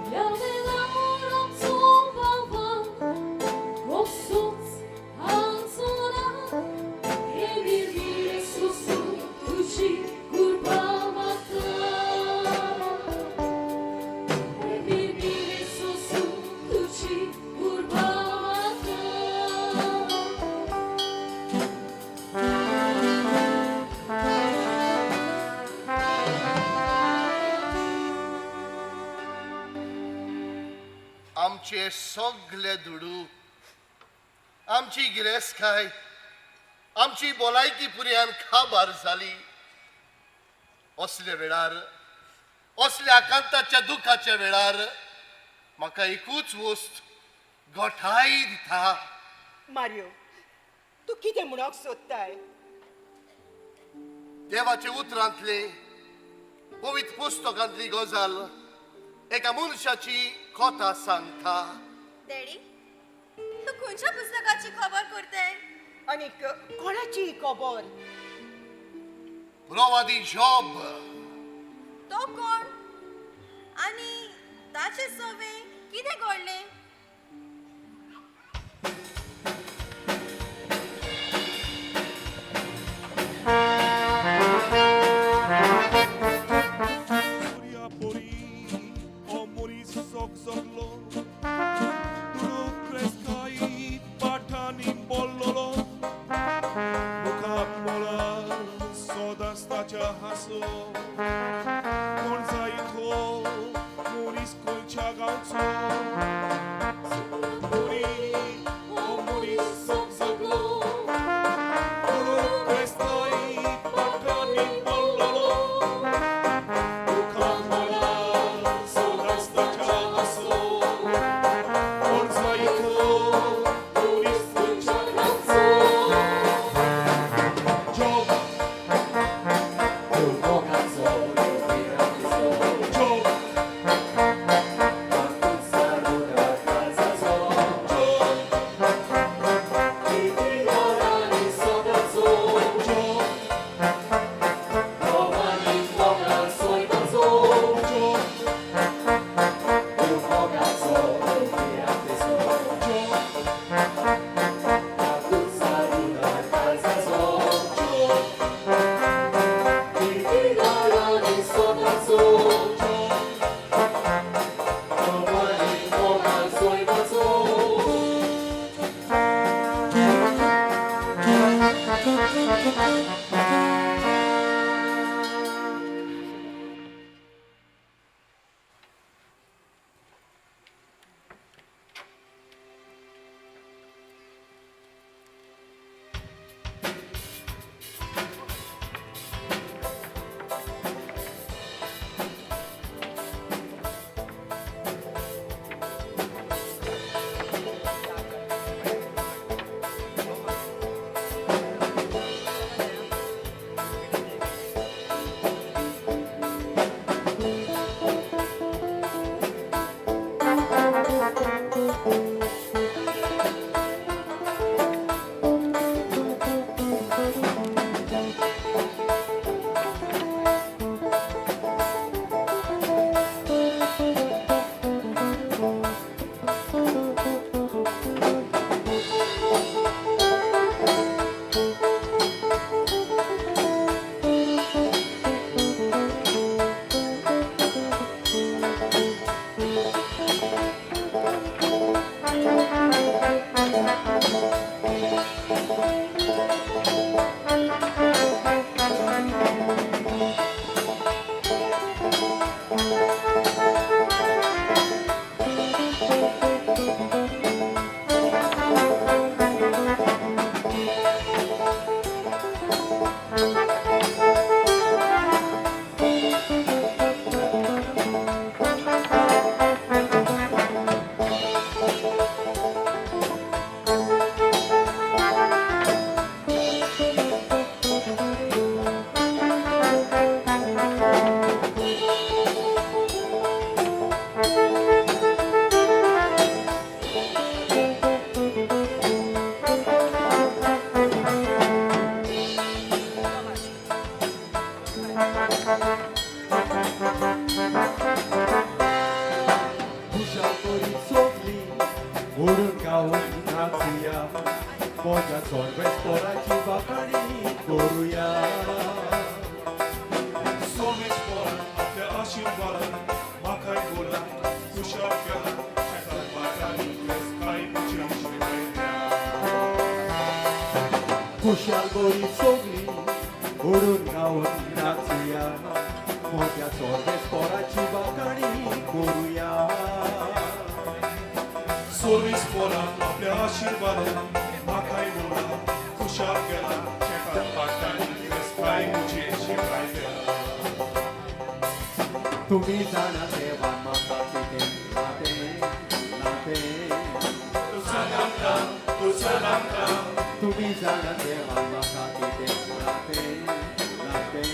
ह्या वेळार आमचो बाबा कोसोच हालचो ना, हे मिरमिरे सोसूं तुजी कृपा म्हाका. हे मिरमिरे सोसूं तुजी कृपा म्हाका. आमचे सगळे दुडू, आमची गिरेस्तकाय, आमची भलायकी पुरयान खाबार जाली. असल्या वेळार, असल्या आकांताच्या दुखाच्या वेळार म्हाका एकूच वस्त गोठाय दिता. मारियो, तूं कितें म्हणोंक सोदताय? देवाच्या उतरांतले, पवित्र पुस्तकांतली गजाल एका मनशाची कथा सांगता. डॅडी, तूं खंयच्या पुस्तकाची खबर करताय? आनीक कोणाची ही खबर? प्रवादी जॉब. तो कोण आनी ताचे सवे कितें घडलें? पोरी ओ मनीस सोक सगलो दुडू क्रेस्काई पाठांनी बोल्लोलो, मुखाक मोळार सदांच ताच्या हांसो. कोण जायत हो मनीस, खंयच्या गांवचो? पोरी ओ मनीस सोक सगलो दुडू क्रेस्काई पाठांनी बोल्लोलो, मुखाक मोळार सदांच ताच्या हांसो. खुशाल करीत सोंपली उडून गावन नाचुया म्हज्या सोर्वेस पोराची बाकाणी करुया. सोमेश पोरान आपल्या आशिर्वादान म्हाकाय बोला खुशाल केला शेतान भाटांनी काय खुशाल बरी सोगली उडून गावन नाचुया म्हज्या सोर्वेस पोराची बाकाणी करुया. सोर्वीस पोरान आपल्या आशिर्वादान म्हाकाय बोला खुशाल केला शेतान भाटांनी काय शिकायल्या. तुमी जाणा देवान म्हाका कितें नातें नातें तुमी जाणा देवान म्हाका कितें नातें नातें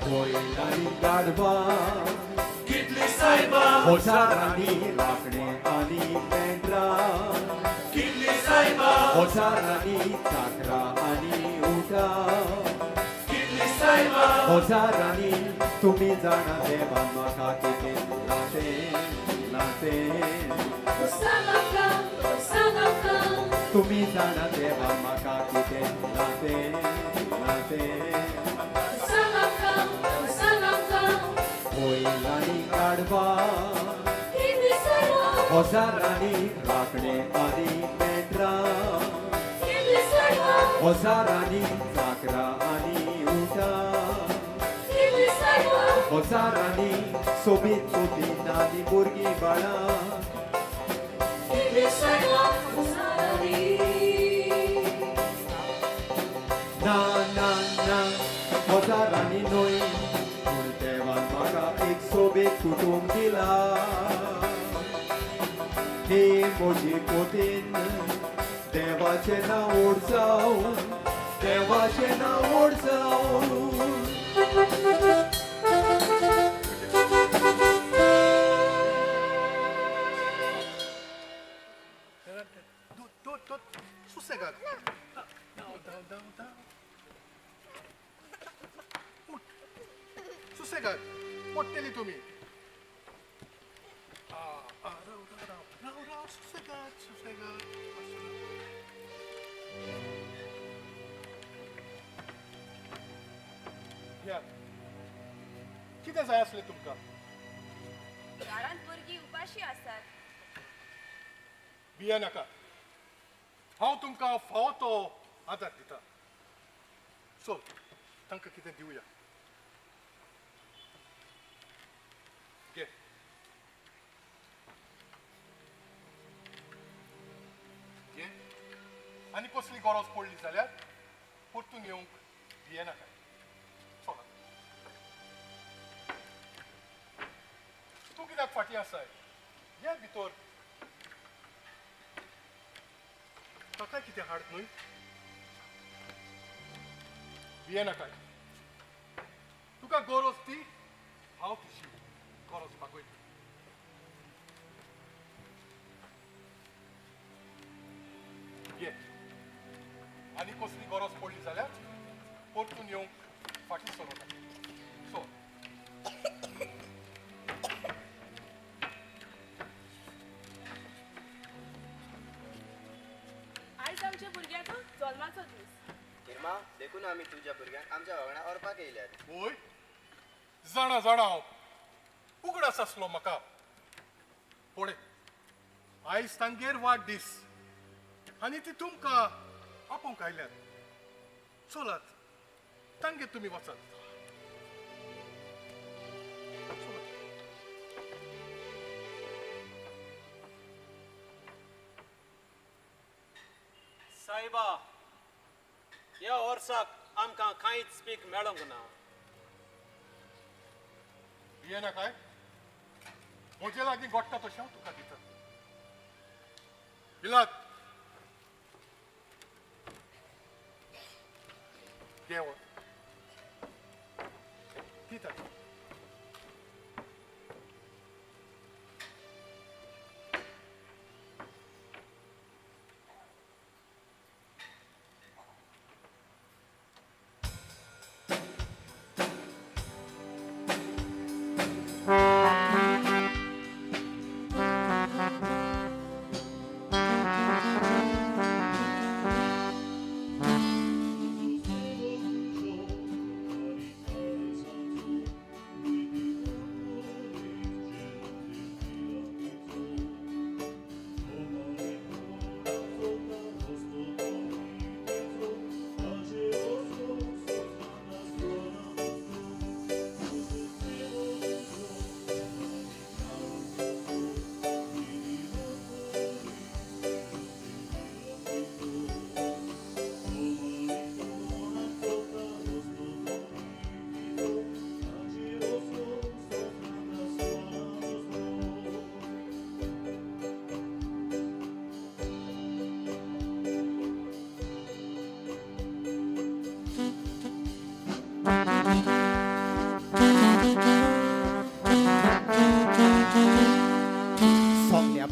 बैल आनी गाडवां कितली सायबा हजारांनी राखणे आनी मेंढरां कितली सायबा हजारांनी चाकरां आनी उटां कितली सायबा हजारांनी. तुमी जाणा देवान म्हाका कितें नातें नातें तुमी जाणा देवान म्हाका कितें नातें नातें बैल आनी गाडवां हजारांनी राखणे आनी मेंढरां हजारांनी चाकरां आनी उटां हजारांनी सोबीत सोबीत आनी भुरगीं बाळां. ना ना ना हजारांनी न्हय पूण देवान म्हाका एक सोबीत कुटूंब दिला. ही म्हजी पोतीन देवाचें नांव ओड जावं देवाचें नांव ओड जावं. सुसेगाद. उठ. सुसेगाद पडटली तुमी. राव राव राव राव सुसेगाद सुसेगाद. या कितें जाय आसलें तुमकां? घरांत भुरगीं उपाशी आसात. भिये नाका, हांव तुमकां फावो तो आदार दिता. चल तांकां कितें दिवया. घे. घे आनी कसली गरज पडली जाल्यार परतून येवंक भिये नाका. चला तूं कित्याक फाटीं आसाय? ये भितर. ताका कितें हाड न्हय? भिये नाका, तुका गरज ती हांव तुजी गरज भागयता. घे आनी कसली गरज पडली जाल्यार परतून येवंक फाटीं सरूं नाका. सो आयज आमच्या भुरग्याचो जल्माचो दीस. निर्मा, देखून आमी तुज्या भुरग्यांक आमच्या वांगडा व्हरपाक येयल्यात. वय जाणा जाणा, हांव उगडास आसलो म्हाका. पळय आयज तांगेर वाडदीस आनी ती तुमकां आपोवंक आयल्यात. चलात, तांगेर तुमी वचात. सायबा, ह्या वर्साक आमकां कांयच पीक मेळोंक ना. येना काय? म्हजे लागीं गोडटा तशें हांव तुका दिता. इलात देव दिता.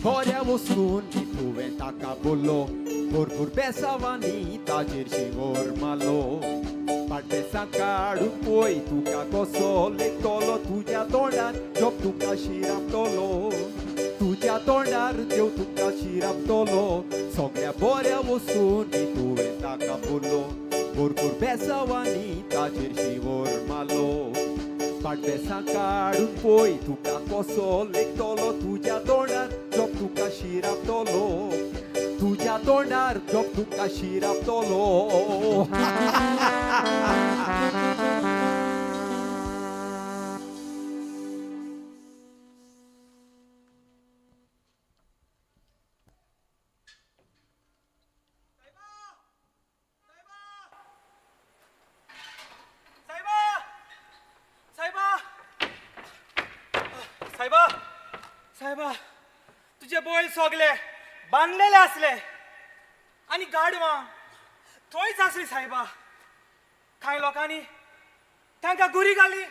बऱ्या वस्तूंनी तुवें ताका बोल्लो, भरपूर बेसावांनी ताजेर शिंवोर मारलो. पाटबेसां काडून पळय तुका कसो लेखतलो, तुज्या तोंडार जोप तुका शिरापतलो, तुज्या तोंडार देव तुका शिरापतलो. सगळ्या बऱ्या वस्तूंनी तुवें ताका बोल्लो, भरपूर बेसावांनी ताजेर शिंवोर मारलो. पाटबेसां काडून पळय तुका कसो लेखतलो, तुज्या तोंडार जोप तुका शिरापतलो, तुज्या तोंडार जोप तुका शिरापतलो. सायबा, सायबा, तुजे बैल सगले बांदलेले आसले आनी गाडवां थंयच आसली सायबा. कांय लोकांनी तांकां गुरी घाली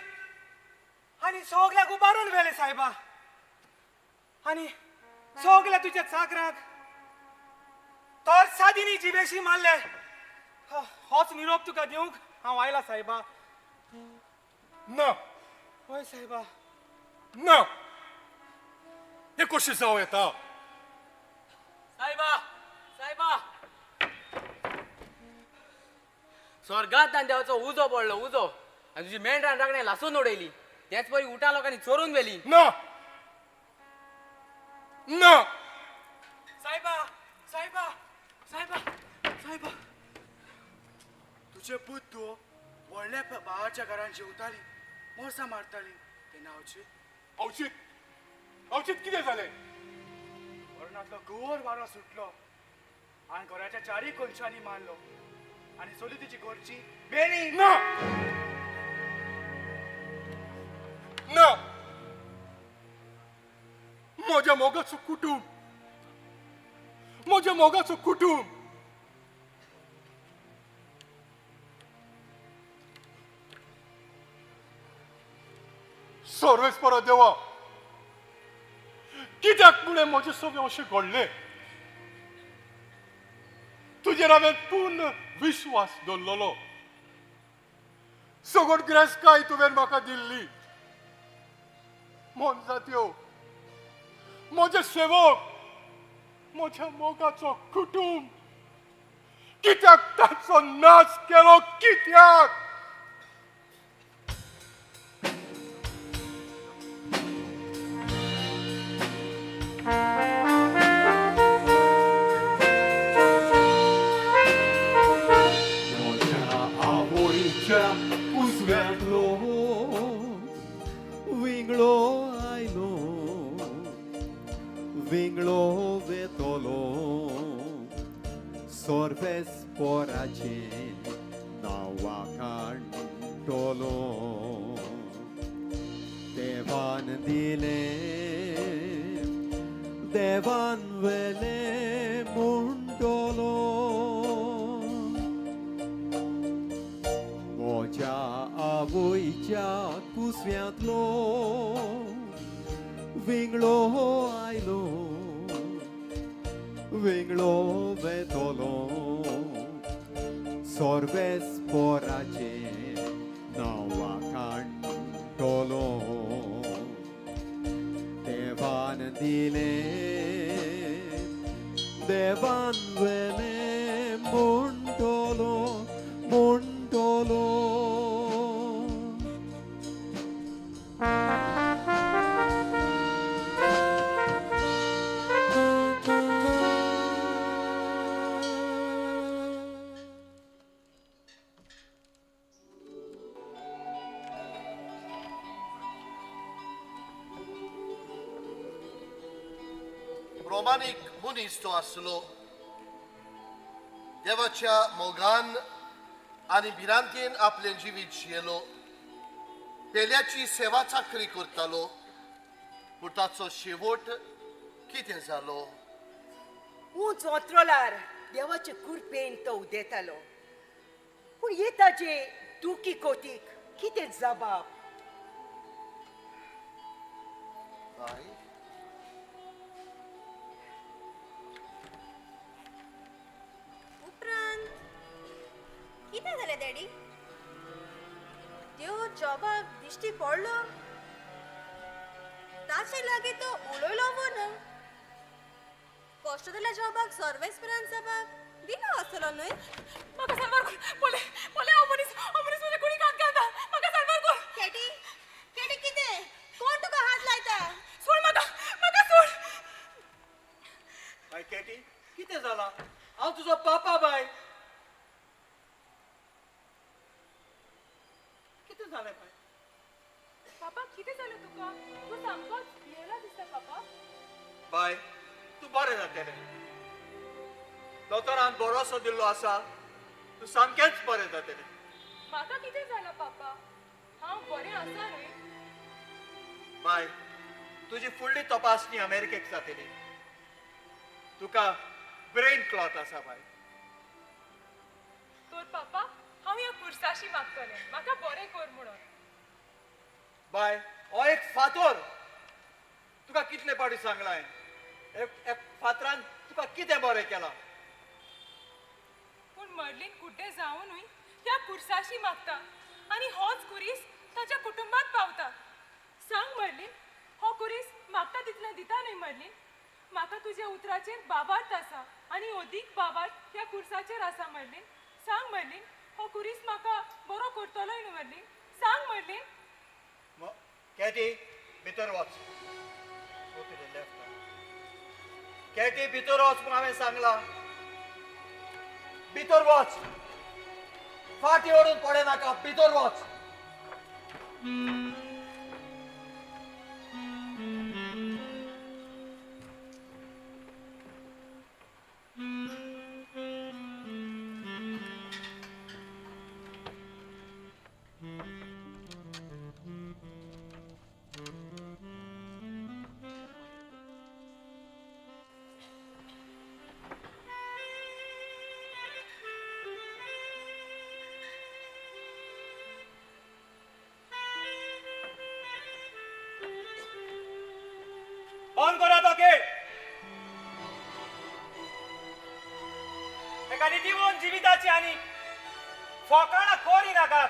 आनी सगल्याक उबारून व्हेले सायबा. आनी सगल्या तुज्या चाकराक तर सादिनी जिवेशी मारले. होच निरोप तुका दिवंक हांव आयला सायबा. ना. हय सायबा. ना, हें कशें जावं येता? सायबा, सायबा, स्वर्गांत देवाचो उजो पडलो, उजो, आनी तुजी मेंढरां राखणे लासून उडयली. तेच परी उटा लोकांनी चोरून व्हेली. ना, ना. सायबा, सायबा, सायबा, सायबा, तुजे पूत व्हडल्या भावाच्या घरान जेवताली, मोर्सां मारताली, तेन्ना अवचीत अवचीत अवचीत कितें जालें? वरणांतलो गोर वारो सुटलो आनी घराच्या चारी कोनशांनी मारलो आनी सोली तुजी घरची मेली. ना, ना, म्हज्या मोगाचो कुटूंब, म्हज्या मोगाचो कुटूंब. सर्वेस्परा देवा, कित्याक म्हणे म्हजें सगळें अशें घडलें? तुजेर हांवें पूर्ण विश्वास दवरलेलो. सगळो गिरेस्तकाय तुवें म्हाका दिल्ली. मोनजात्यो, म्हजे सेवक, म्हज्या मोगाचो कुटूंब, कित्याक ताचो नाश केलो? कित्याक? विंगळो वेतलो सोर्वेस पोराचें नांवा काडटलो देवान दिलें देवान वेलें म्हणटलो म्हज्या आवयच्या कुसव्यांतलो विंगळो आयलो विंगळो वेतलो सोर्वेस पोराचें नांवा काडटलो देवान दिलें देवान वेलें म्हणटलो म्हणटलो. रोमानीक मनीस तो आसलो देवाच्या मोगान आनी भिरांतेन आपलें जिवीत जियेलो पेल्याची सेवा चाकरी करतालो पूण ताचो शेवट कितें जालो? उंच ओंत्रोलार देवाचे कृपेन तो उदेतालो पूण हे ताजे दुखी कोतीक कितें जबाब? बाय उपरांत कितें जालें डॅडी? देव जॉबाक दिश्टी पडलो ताचे लागीं तो उलयलो वो ना? कश्ट जाल्या जॉबाक सर्वेस्परान जबाब दिलो आसतलो न्हय? म्हाका साल्वार कर पळय पळय हो मनीस म्हज्या कुडीक हात घालता म्हाका साल्वार कर. केटी केटी कितें? कोण तुका हात लायता? सोड म्हाका म्हाका सोड. बाय केटी कितें जालां? हांव तुजो पापा बाय. कितें जालें बाय? पापा कितें जालें तुका? तूं सामकोच भियेला दिसता पापा. बाय तूं बरें जातलें. दोतोरान बरोसो दिल्लो आसा तूं सामकेंच बरें जातलें. म्हाका कितें जालां पापा? हांव बरें आसा न्हय? बाय तुजी फुडली तपासणी अमेरिकेक जातली. तुका ब्रेन क्लॉट आसा बाय. तर पापा हांव ह्या कुर्साशी मागतलें म्हाका बरें कर म्हणून. बाय हो एक फातोर तुका कितले पावटी सांगलां एक फातरान तुका कितें बरें केलां? पूण मर्लीन कुड्डें जावनूय ह्या कुर्साशी मागता आनी होच कुरीस ताच्या कुटुंबात पावता. सांग मर्लीन हो कुरीस मागता तितलें दिता न्हय मर्लीन? म्हाका तुज्या उतराचेर बाबार्थ आसा आनी अदीक बाबार्थ ह्या कुर्साचेर आसा मर्लीन. सांग मर्लीन हो कुरीस म्हाका बरो करतलोय न्हय मर्लीन? सांग मर्लीन. केटी भितर वच. केटी भितर वच म्हूण हांवें सांगलां. भितर वच फाटी ओडून पडे नाका भितर वच. बंद करा तो खेळ. एका नितीवन जिविताची आनी फोकाणां करी नाकात.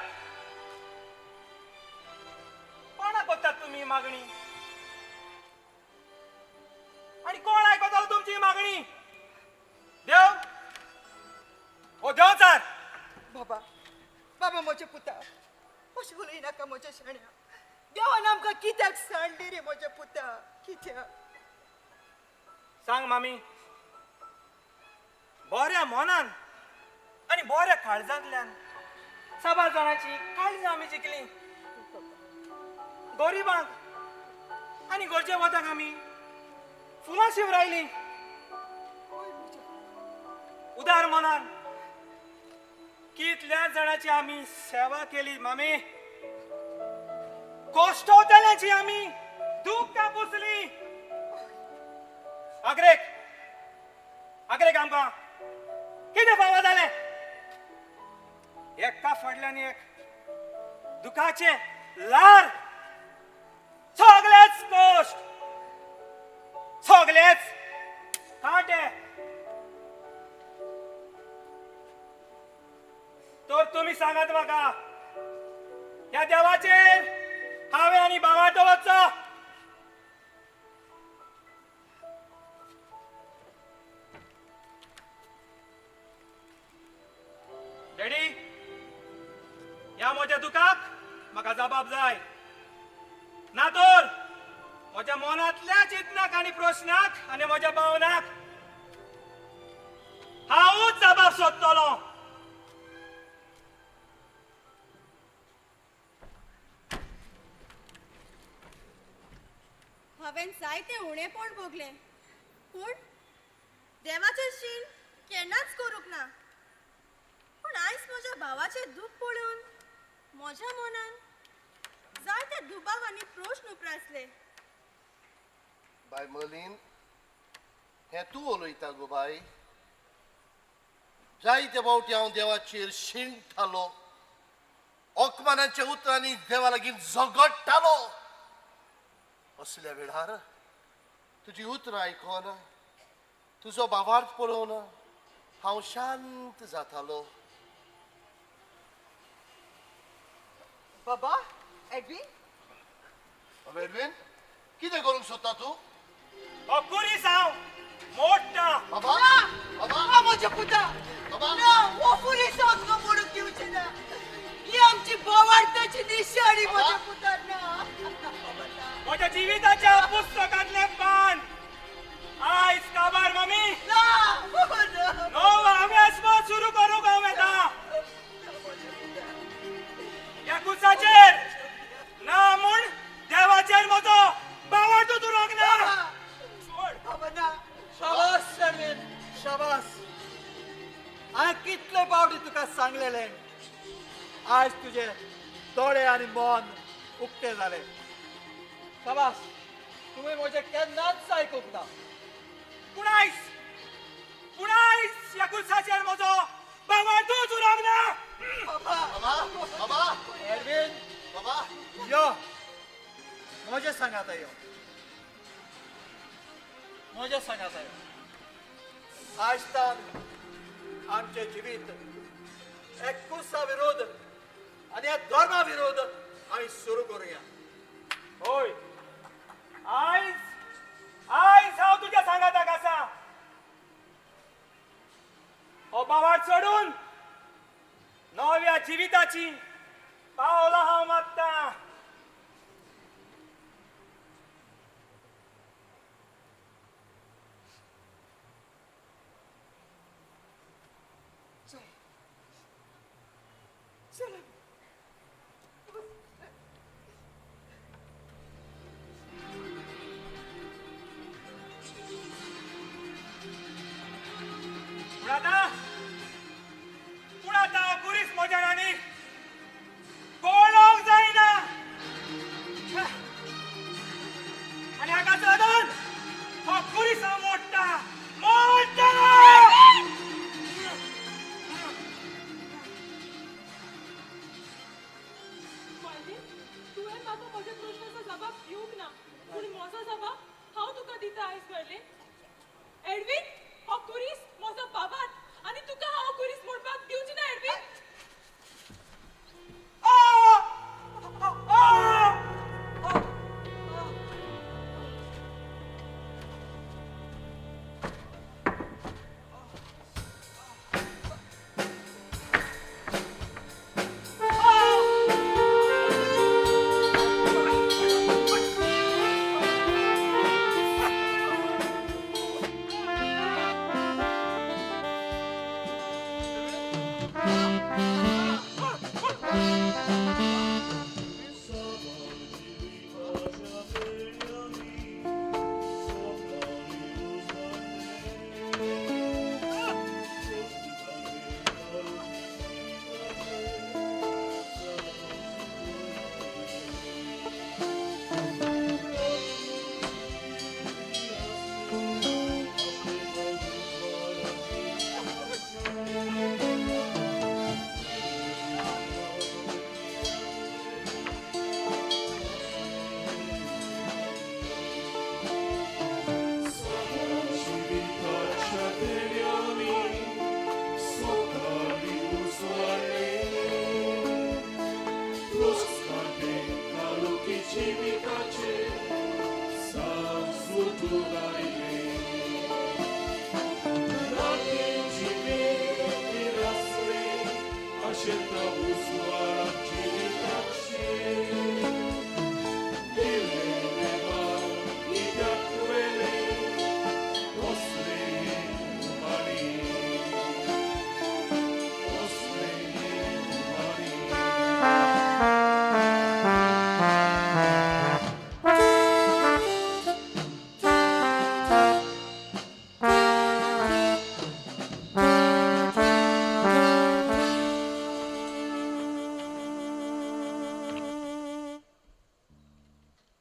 कोणाक करतात तुमी मागणी आनी कोण आयकतलो तुमची मागणी? देव हो देवचार. बाबा बाबा म्हज्या पुता अशें उलय नाका म्हज्या शाण्या. देवान आमकां कित्याक सांडली रे म्हज्या पुता? कित्याक? सांग मामी बऱ्या मनान आनी बऱ्या काळजांतल्यान साबार जाणांची काळजां आमी जिखलीं. गरिबांक आनी गरजे वताक आमी फुलां कुसमां शिवरायलीं. उदार मनान कितल्या जाणांची आमी सेवा केली मामी. कश्टवतल्यांची आमी दुख्खां पुसलीं. आग्रेक आग्रेक आमकां कितें फावो जालें? एका फाटल्यान एक दुखाचें ल्हार. सगळेच कश्ट, सगळेच कांटे. तर तुमी सांगात म्हाका, ह्या देवाचेर हांवें आनी भावाचो वचचो? डॅडी, ह्या म्हज्या दुखाक म्हाका जबाब जाय. ना तर म्हज्या मनांतल्या चिंतनाक आनी प्रस्नाक आनी म्हज्या भावनाक हांवूच जबाब सोदतलो. हांवें जायते उणेपण भोगलें, पूण देवाचें शीण केन्नाच करूंक ना. पूण आयज म्हज्या भावाचें दूख पळोवन म्हज्या मनान जायते दुबाव आनी प्रश्न उप्रासले. बाय मर्लीन, हें तूं उलयता गो बाय. जायते फावटी हांव देवाचेर शिणटालो, अपमानाच्या उतरांनी देवा लागीं झगडटालो. असल्या वेळार तुजी उतरां आयकून, तुजो भावार्थ पळोवन हांव शांत जातालो. बाबा एडविन, एडविन, कितें करूंक सोदता तूं? कुरीस हांव मोडटा. बाबा, बाबा, म्हज्या पुता ना, हो पुलीस तुका मोडूंक दिवचें ना. ही आमची भावार्थाची निशाणी म्हज्या पुता ना. म्हज्या जिविताच्या पुस्तकांतलें पान आयज काबार मामी. नवो अभ्यास सुरू करूंक हांव येता. ह्या कुसाचेर ना म्हूण देवाचेर म्हजो भावार्थ उरूंक ना. शाबास एडविन, शाबास. हांवें कितले फावटी तुका सांगलेलें, आयज तुजे दोळे आनी मन उक्ते जाले. शाबास, तुवें म्हजें केन्नाच आयकूंक ना. पूण आयज, पूण आयज ह्या कुसाचेर म्हजो भावार्थूच उरूंक ना. बाबा, बाबा, एडविन, बाबा, यो म्हज्या सांगाता यो, म्हज्या सांगाता यो. आयज तान आमचें जिवीत एक कुसा विरोध आनी ह्या धर्मा विरोध आमी सुरू करुया. होय, आयज आयज हांव तुज्या सांगाताक आसा. हो भावार्थ सोडून नव्या जिविताची पावलां हांव मारतां. चल पूण आतां, पूण आतां कुरीस म्हज्या आनी कोणूक जायना. आनी हाकाच लागून हो कुरीस हांव मोडटा, मोडटा.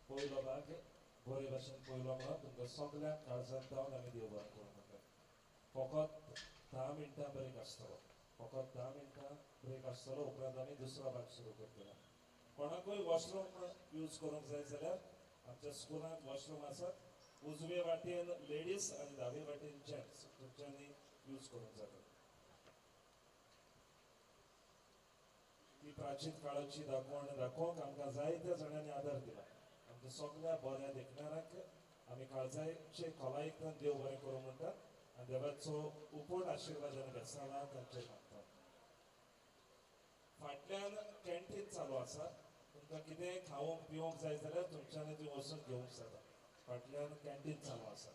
पयलो भाग बरे भाशेन पयलो म्हणून तुमकां सगळ्यांक काळजांत जावन आमी देव बरें करूं म्हणटात. फकत 10 मिनटां ब्रेक आसतलो, फकत 10 मिनटां ब्रेक आसतलो, उपरांत आमी दुसरो भाग सुरू करतले. कोणाकूय वॉशरूम यूज करूंक जाय जाल्यार आमच्या स्कुलांत वॉशरूम आसात. उजवे वाटेन लेडीज आनी दावे वाटेन जेंट्स तुमच्यांनी यूज करूंक जाता. ती प्राचीन काळाची दाखोवण दाखोवंक आमकां जायत्या जाणांनी आदार दिला. आमच्या सगळ्या बऱ्या देखणाऱ्यांक आमी काळजाचे खोलायेंतल्यान देव बरें करूं म्हणटात आनी देवाचो उपट आशिर्वाद आनी बेसांव तांचेर मागतात. फाटल्यान कॅन्टीन चालू आसा, तुमकां कितें खावंक पिवंक जाय जाल्यार तुमच्यांनी थंय वचून घेवंक जाता. फाटल्यान कॅन्टीन चालू आसा.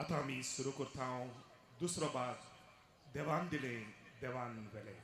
आतां आमी सुरू करता दुसरो भाग, देवान दिले देवान वेले.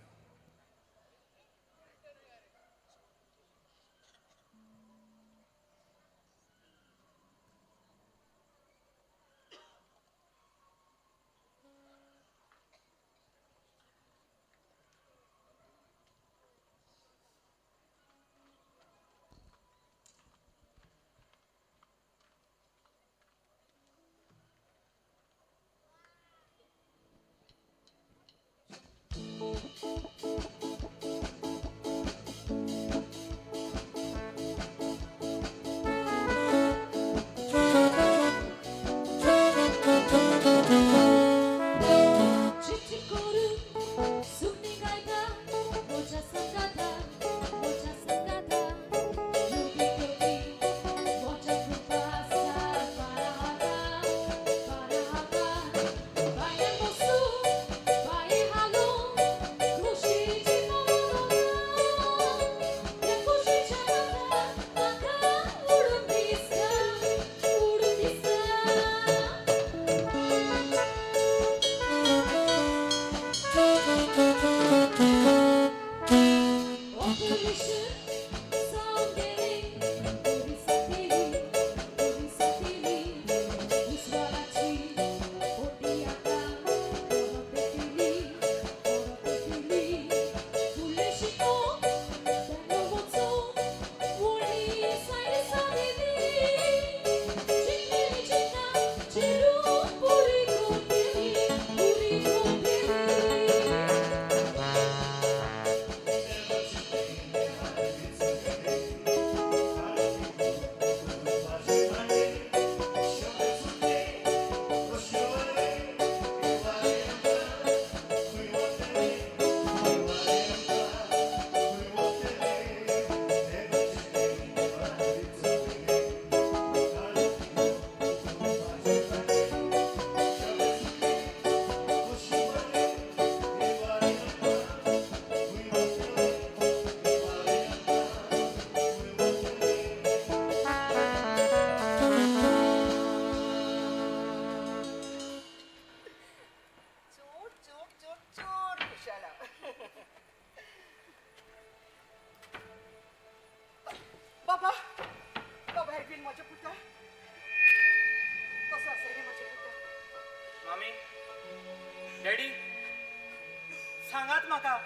म्हाका,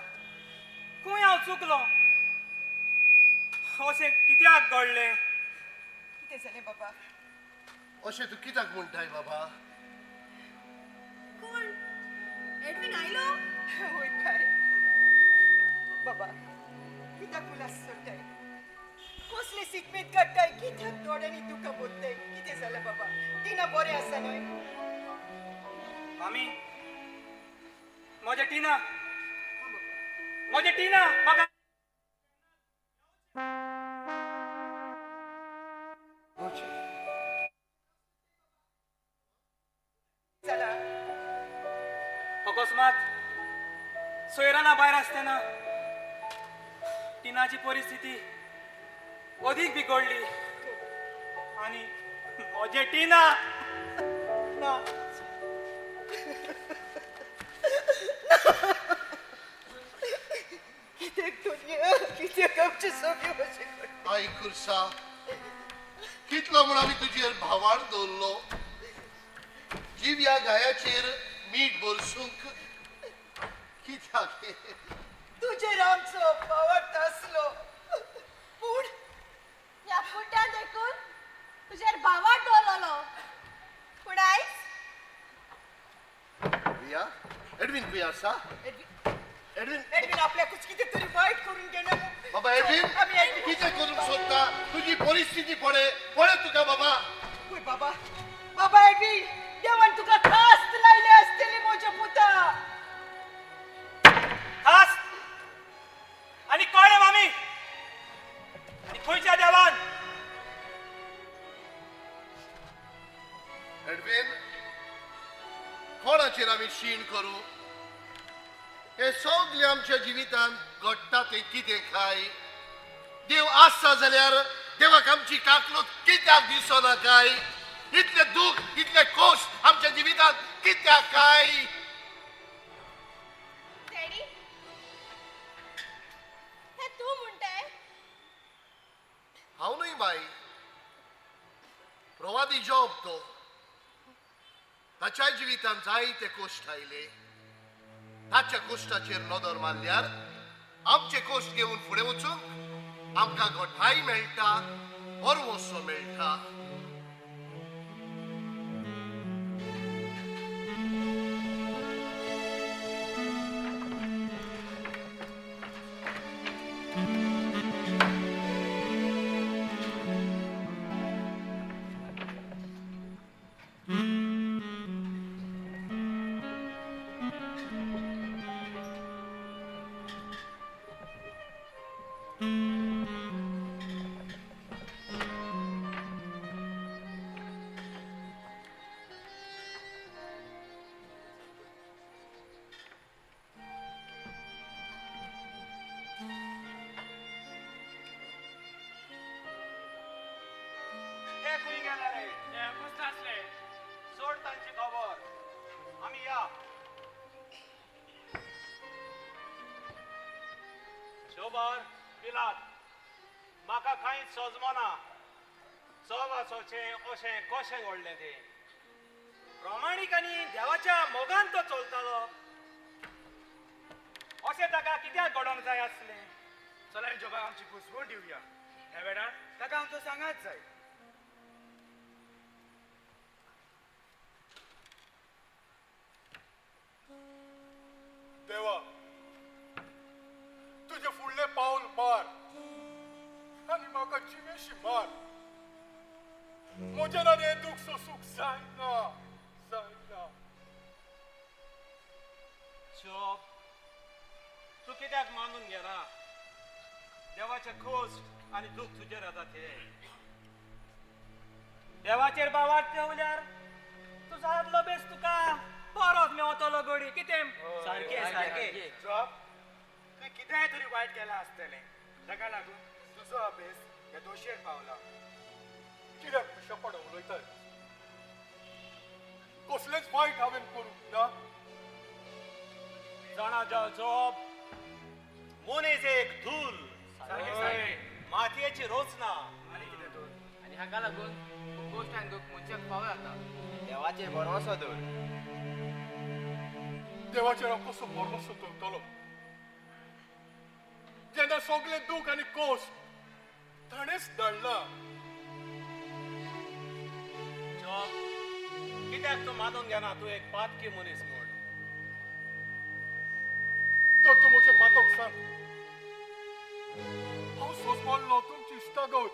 खंय हांव चुकलो? अशें कित्याक घडलें? कितें जालें बाबा? अशें तूं कित्याक म्हणटाय बाबा? कोण? एडवीन आयलो? वय बाय. बाबा कित्याक उलास सोडटाय? कसले सिकमेत काडटाय? कित्याक दोळ्यांनी दुकां बोत्ताय? कितें जालें बाबा? टिना बरें आसा न्हय? मामी, म्हजें टिना, म्हजें टिना म्हाका अकस्मात सोयराना भायर आसतना टिनाची परिस्थिती अदीक बिगडली आनी म्हजें टिना ना. कित्याक दुनिया, कित्याक आमचें सगळें अशें करता? आई कुर्सा, कितलो म्हूण आमी तुजेर भावार दवरलो, जिव्या गायाचेर मीठ भरसूंक कित्याक? तुजेर आमचो भावार्थ आसलो, पूण ह्या कुड्ड्यान देखून तुजेर भावार्थ दवरलो, पूण आयज रिया, एडवीन खंय आसा? एडवीन, एडवीन आपल्याकूच कितें तरी वायट करून घेना. बाबा एडवीन, कितें करूंक सोदता? तुजी परिस्थिती पळय, पळय तुका बाबा. पळय बाबा, बाबा एडवीन, देवान तुका खास्त लायले आसतली म्हज्या पुता. खास आनी कळ्ळें मामी, आनी खंयच्या देवान? एडवीन, कोणाचेर आमी शीण करूं? हे सगळें आमच्या जिवितांत घडटा तें कितें काय? देव आसा जाल्यार देवाक आमची काकलूत कित्याक दिसना काय? इतलें दूख, इतले कश्ट आमच्या जिवितांत कित्याक काय? डॅडी, हें तूं म्हणटाय? हांव न्हय बाय, प्रवादी जॉब तो. ताच्या जिवितांत जायते कश्ट आयले. ताच्या कश्टाचेर नदर मारल्यार आमचे कश्ट घेवन फुडें वचूंक आमकां घटाय मेळटा, भरवंसो मेळटा. सोड तांची खबर, आमी या. शोबर पिलात, म्हाका कांयच सजमना. चोवाचोचें अशें कशें घडलें तें? प्रामाणीक आनी देवाच्या मोगान तो चलतालो, अशें ताका कित्याक घडोवंक जाय आसलें? चला जोबाक आमची घुसवण दिवया. ह्या वेळार ताका आमचो सांगात जाय. देवा, तुजें फुडलें पावल मार आनी म्हाका जिवेशी मार. म्हज्यान आनी हें दूख सोसूंक जायना, जायना. जॉब, तूं कित्याक मानून घेना देवाचे कश्ट आनी दूख तुजेर येता ते? देवाचेर भावार्थ दवरल्यार तुजो आदलो बेस तुका परत मेवतलो गडी. कितें सारकें सारकें. जॉब, तुवें कितेंय तरी वायट केलां आसतलें, ताका लागून तुजो अभ्यास ह्या दोशेर पावला. कित्याक पिशेपणां उलयताय? कसलेंच वायट हांवें करूंक ना. जाणा जॉब, मनीस एक धूल, मातयेची रचना. आनी कितें तर? आनी हाका लागून कश्ट आनी दूख मनशाक फावो जाता. देवाचेर भरवंसो दवर. देवाचेर हांव कसो भरवंसो दवरतलो? जिवितांत सगळें दूख आनी कोश्ट ताणेंच धाडला. जॉब, कित्याक तूं मानून घेना तूं एक पातकी मनीस म्हूण? तर तूं म्हजें पातक सांग. हांव सोंसमल्लो तुमची इश्टागत,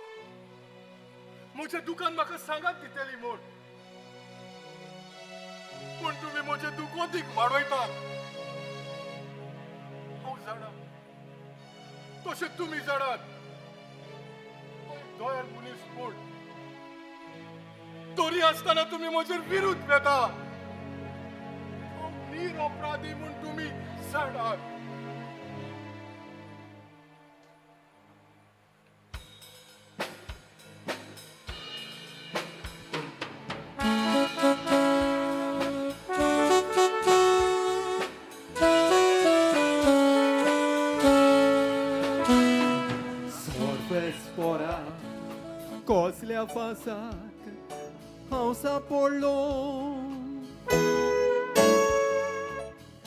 म्हजें दुकान म्हाका सांगात दितली म्हूण, पूण तुमी म्हजें दूख अदीक वाडयतात. हांव जाणा तशें तुमी जाणात, दयाळ मनीस म्हूण, तरी आसतना तुमी म्हजेर विरुद्ध येता. हांव निरपराधी म्हूण तुमी जाणात. कसल्या फासाक हांव सांपडलो,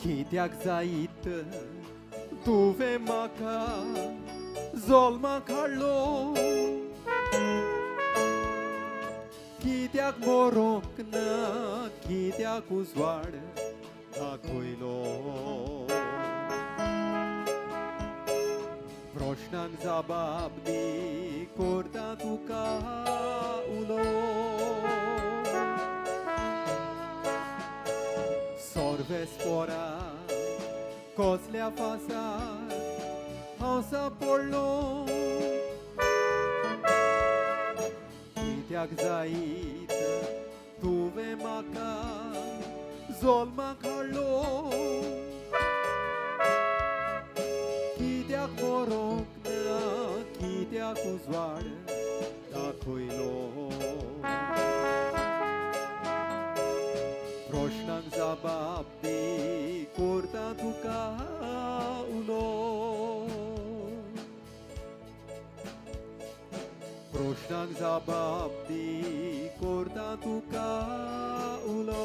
कित्याक जायत तुवें म्हाका जल्माक हाडलो, कित्याक मरोंक ना, कित्याक उजवाड दाखयलो. प्रश्नांक जबाब दी करता तुका उलो, सर्वेस्पोरा कसल्या फासार हांव सांपडलो, कित्याक जायत तुवें म्हाका जल्माक हाडलो, कित्याक मरोंक ना, कित्याक उजवाड दाखयलो. प्रश्नांक जबाब दी करता तुका उलो, प्रश्नांक जबाब दी करता तुका उलो.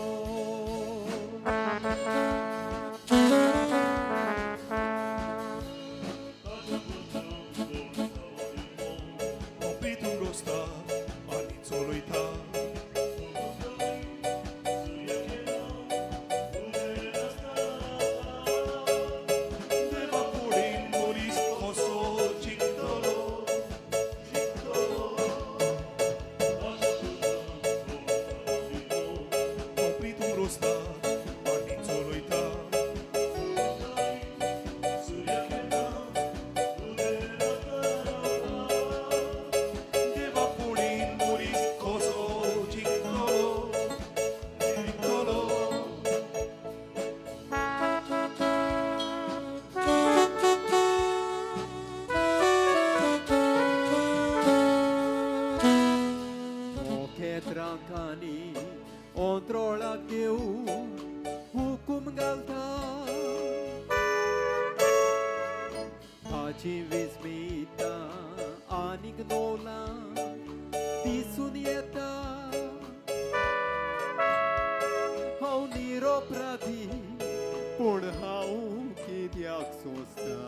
पूण हांव कित्याक सोंसता,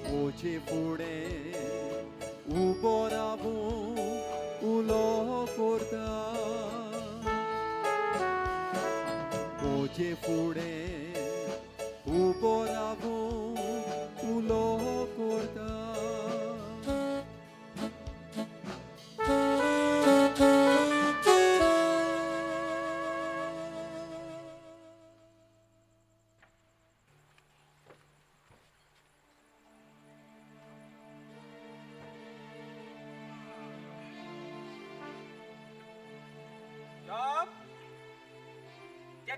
म्हजे फुडें उबो रावूं उलो करता, म्हजे फुडें उबो रावूं उलो करता.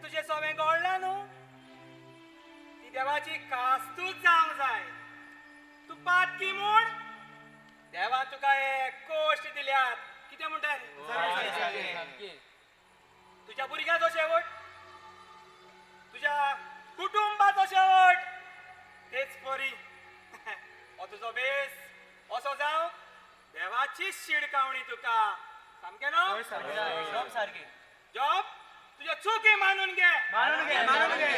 तुजें सवें गळ्ळां न्हू, ती देवाची कास्तूच जावंक जाय. तूं पातकी म्हूण देवान तुका एक कोश्ट दिल्यात. कितें म्हणटा? तुज्या भुरग्याचो शेवट, तुज्या कुटुंबाचो शेवट, तेच परी हो तुजो बेस असो जावं देवाची शिडकावणी तुका. सामकें न्हू? सारकें. जॉब, तुज्या चुकी मानून घे, मानून घे, मानून घे.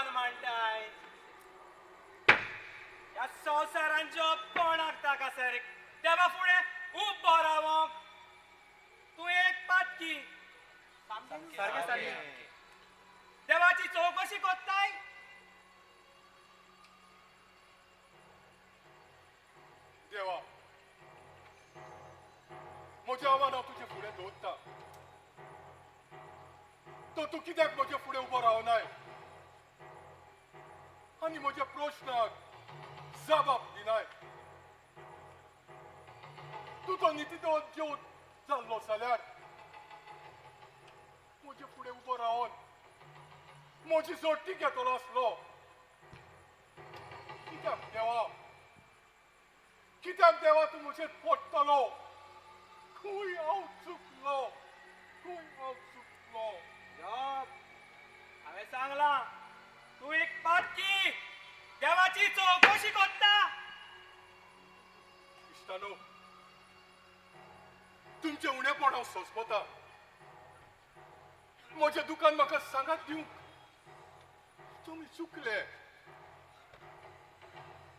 आव्हान मांडटाय? ह्या संवसारान जो कोणाक ताका सर देवा फुडें उबो रावोंक तूं एक पातकी. सारकें सारकें. देवाची चवकशी कोत्ताय? देवा, म्हजें आव्हान हांव तुजे फुडें दवरता. तो तूं कित्याक म्हजे फुडें उबो रावनाय आनी म्हज्या प्रश्नाक जबाब दिनाय? तूं तो नितीदोत ज्योत जाल्लो जाल्यार म्हजे फुडें उबो रावन म्हजी जोडटी घेतलो आसलो. कित्याक देवा, कित्याक देवा तूं म्हजेर पडटलो? खंय हांव चुकलो, खंय हांव चुकलो? जॉब, हांवें सांगलां तूं एक पातकी, देवाची चवकशी कोत्ता. इश्टानो, तुमचें उणेपण हांव सोंसपता. म्हजें दुकान म्हाका सांगात दिवंक तुमी चुकले.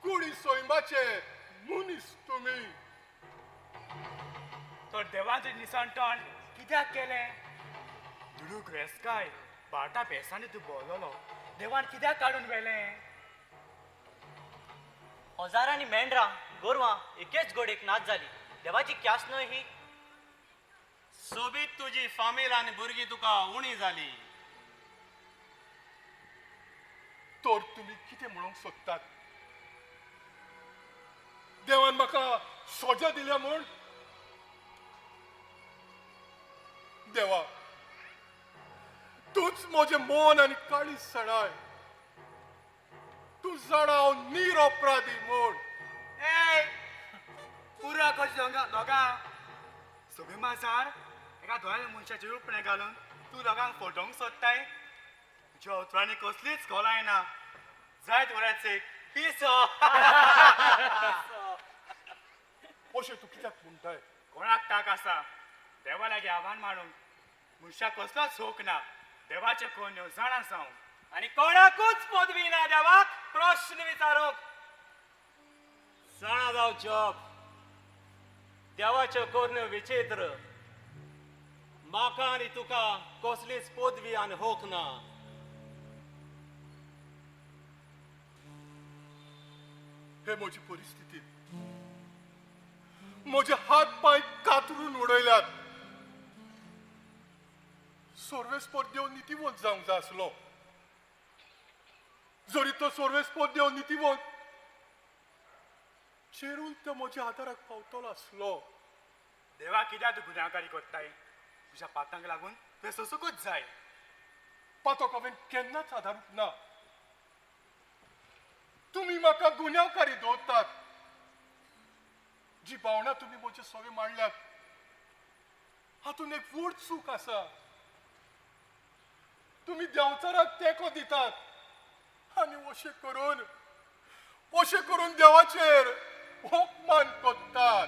कुडी सैमाचे मनीस तुमी. तर देवाचें निसणटण कित्याक केलें? दुडू ग्रेसकाय बाटा बेसांनी तूं बोललो, देवान कित्याक काडून व्हेलें? हजारांनी मेंढरां गोरवां एकेच गोडेक नाच जाली. देवाची क्यास न्हय ही? सोबीत तुजी फामील आनी भुरगीं तुका उणी जाली. तर तुमी कितें म्हणूंक सोदतात? देवान म्हाका सजा दिल्या म्हूण? देवा, तूंच म्हजें मन आनी काळीज सणाय. तूं जाणा हांव निरपराधी म्हूण. ए पुरा कशी दोगां सगळीं माजार एका दोळ्या मनशाचें रुपणें घालून तूं लोकांक फटोवंक सोदताय? तुज्या उतरांनी कसलीच खोलाय ना. जायत उरायच पिसो. अशें तूं कित्याक म्हणटाय? कोणाक ताक आसा देवा लागीं आव्हान मांडूंक? मनशाक कसलोच शोक ना देवाचें कोण जाणा जावंक. आनी कोणाकूच पदवी ना देवाक प्रश्न विचारूंक. जाणा जाव जॉब, देवाच्यो करण्यो विचित्र. म्हाका आनी तुका कसलीच पदवी आनी हक ना. हे म्हजी परिस्थिती, म्हजे हात पांय कातरून उडयल्यात. सर्वेस्पर देव नितीवंत जावंक जाय आसलो. जरी तो सर्वेस्पर देव नितीवंत चेरून तो म्हज्या आदाराक पावतलो आसलो. देवा, कित्याक तूं गुन्यांवकारी कोत्ताय? तुज्या पातांक लागून तुवें सोंसूंकूच जाय. पातक हांवें केन्नाच आदारूंक ना. तुमी म्हाका गुन्यांवकारी दवरतात. जी भावना तुमी म्हजे सवे मांडल्यात हातूंत एक व्हड चूक आसा. तुमी देंवचाराक तेंको दितात आनी अशें करून देवाचेर अपमान करतात.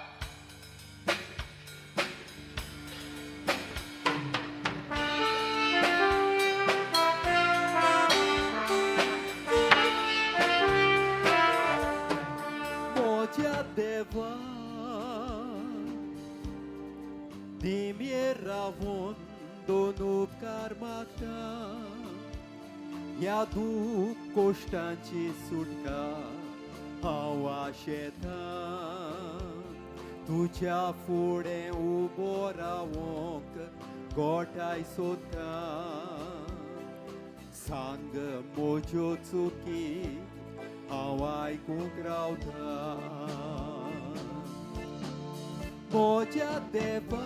म्हज्या देवा, दिमयेर रावून दोन उपकार मागता. ह्या दूख कोश्टांची सुटका हांव आशेतां. तुज्या फुडें उबो रावंक गोठाय सोदता. सांग म्हज्यो चुकी हांव आयकूंक रावता. म्हज्या देवा,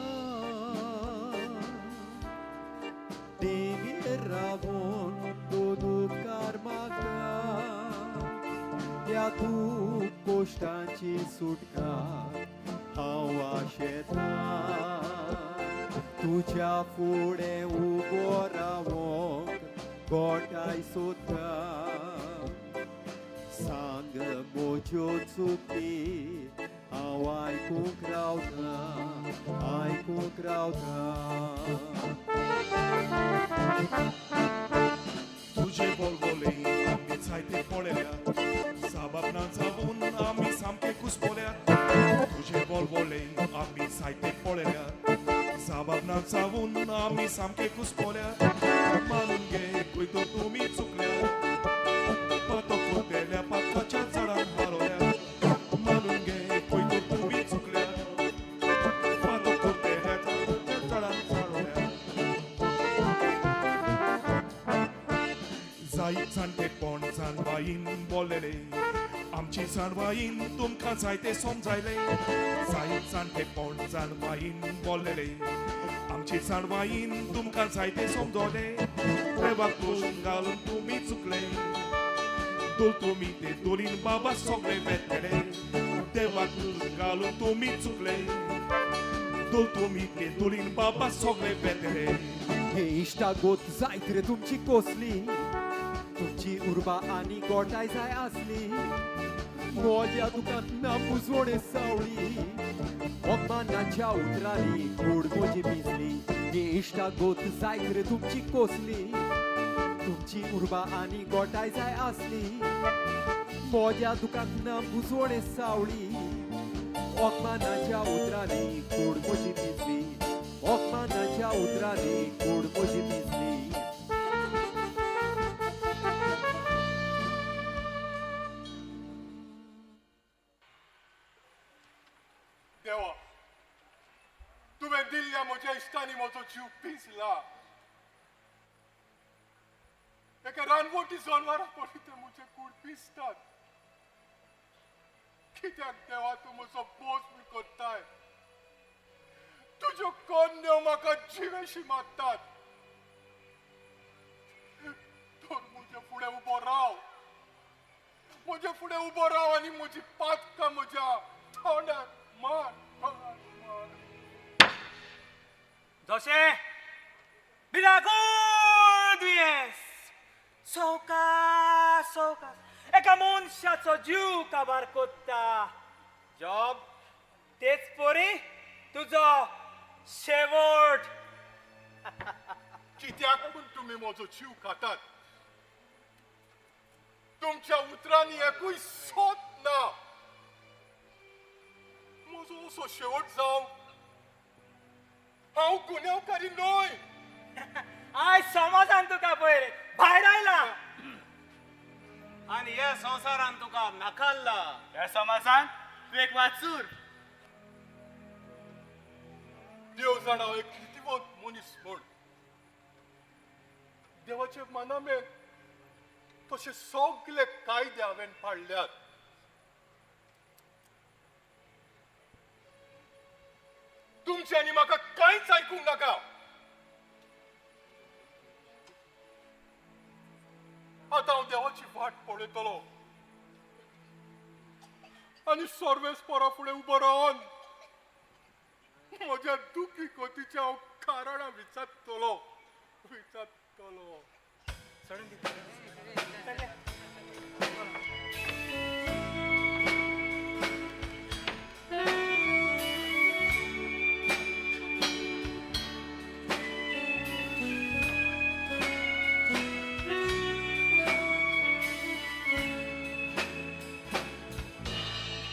दिमयेर रावून दोन उपकार मागता. ह्या दूख कोश्टांची सुटका हांव आशेतां. तुज्या फुडें उबो रावंक गोठाय सोदता. सांग म्हज्यो चुकी हांव आयकूंक रावता, आयकूंक रावता. तुजे बोलबोले आमी सामके घुसपोल्या मानून घे खंय तर तुमी चुकल्या पातो कोतेल्या पातकाच्या झाडान हारोल्या मानून घे खंय तर तुमी चुकल्या पातो कोतेल्या झाडान हारोल्या जायत जाणटेपण जाणवायीन बोललेले आमची जाणवायीन तुमकां जायते समजायले जायत जाणटेपण जाणवायीन बोललेले आमची जाणवायीन तुमकां जायते समजले देवाक दोश घालून तुमी चुकले दोल तुमी ते दोलीन बाबा सगळे वेतले देवाक दोश घालून तुमी चुकले दोल तुमी ते दोलीन बाबा सगळे वेतले हे इश्टागोत जायत रे तुमची कोसली तुमची उर्बा आनी गोठाय जाय आसली म्हज्या दुकांत ना पुजवणे सावळी अपमानाच्या उतरांनी कूड म्हजी भिजली ही इश्टागोत जायत रे तुमची कोसली तुमची उर्बा आनी गोठाय जाय आसली म्हज्या दुकांत ना पुजवणे सावळी अपमानाच्या उतरांनी कूड म्हजी भिजली अपमानाच्या उतरांनी कूड म्हजी भिजली. देवा, तुवें दिल्ल्या म्हज्या इश्टांनी म्हजो जीव पिंजला. एका रानवटी जनवरा परी ते म्हजे कूड पिंजतात. कित्याक देवा तूं म्हजो बोस म्हूण करताय? तुज्यो कन्यो म्हाका जिवेशी मारतात. तर म्हजे फुडें उबो राव, म्हजे फुडें उबो राव आनी म्हजी पातकां म्हज्या तोंडार मार, तोंडार मार. जशें भिरांकूळ दुयेंस सवकास सवकास एका मनशाचो जीव काबार कोत्ता जॉब तेच परी तुजो शेवट. कित्याक म्हूण तुमी म्हजो जीव खातात? तुमच्या उतरांनी एकूय सोद ना. म्हजो असो शेवट जावं, हांव गुन्यांवकारी न्हय. आयज समाजान तुका पयर भायर आयला आनी ह्या संवसारान तुका नाकाल्ला. ह्या समाजान तूं एक वाचूर. देव जाणा हांव एक नीतिवंत मनीस म्हूण. देवाचे मनामेन तशे सगळे कायदे हांवें पाळल्यात. तुमच्यांनी म्हाका कांयच आयकूंक नाका. आतां हांव देवाची वाट पळयतलो आनी सर्वेस्परा फुडें उबो रावन म्हज्या दुखी गतीच्या हांव कारणां विचारतलो विचारतलो.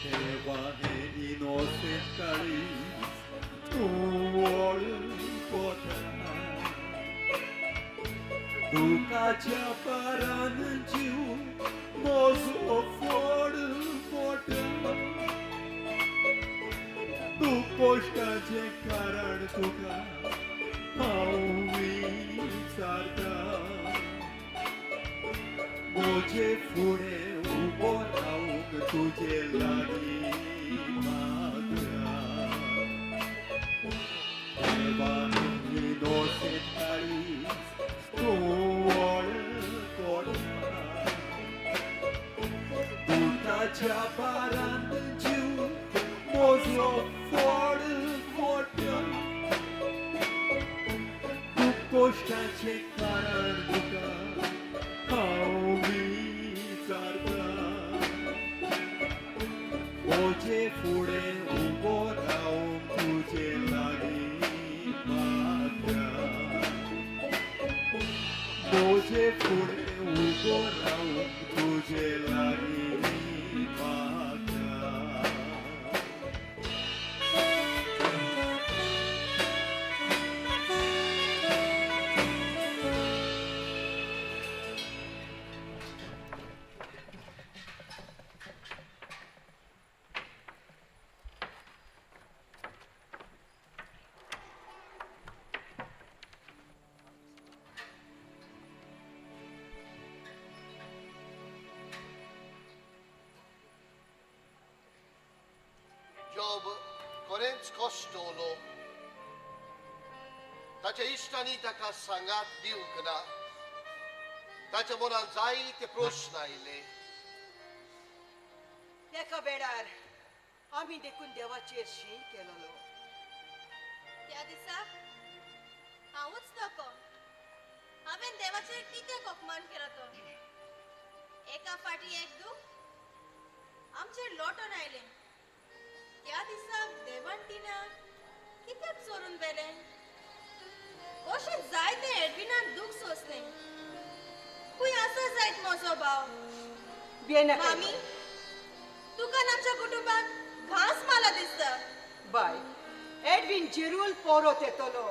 देवा हे इनोसेंट काळीज तूं वळखता. दुखाच्या पारान जीव म्हजो फोड फोडटा. तूं कश्टाचें कारण तुका हांव विचारता. म्हजे फुडें उबो रावंक तुजे लागीं मागता. देवा इनोसेंट काळीज तूं वळखता. दुखाच्या पारान जीव म्हजो फोड फोडटा. तूं कश्टाचें कारण तुका हांव विचारता. म्हजे फुडें उबो रावंक तुजे लागीं मागता. म्हजे फुडें उबो रावंक तुजे लागीं मागता. बरेंच कश्टवलो. ताच्या इश्टांनी ताका सांगात दिवंक ना. ताच्या मनांत जायते प्रश्न आयले. एका वेळार आमी देखून देवाचेर शीण केलोलो. त्या दिसा हांवूच नको, हांवें देवाचेर कित्याक अपमान केलो तो. एका फाटी एक दूख आमचेर लोटून आयलें. त्या दिसा देवान टिना कित्याक चोरून व्हेलें? अशें जायतें एडविनान दूख सोंसलें. खंय आसा जायत म्हजो भाव? मामी, तुका आमच्या कुटुंबाक घांस मारला दिसता. बाय, एडविन जेरूल परत येतलो.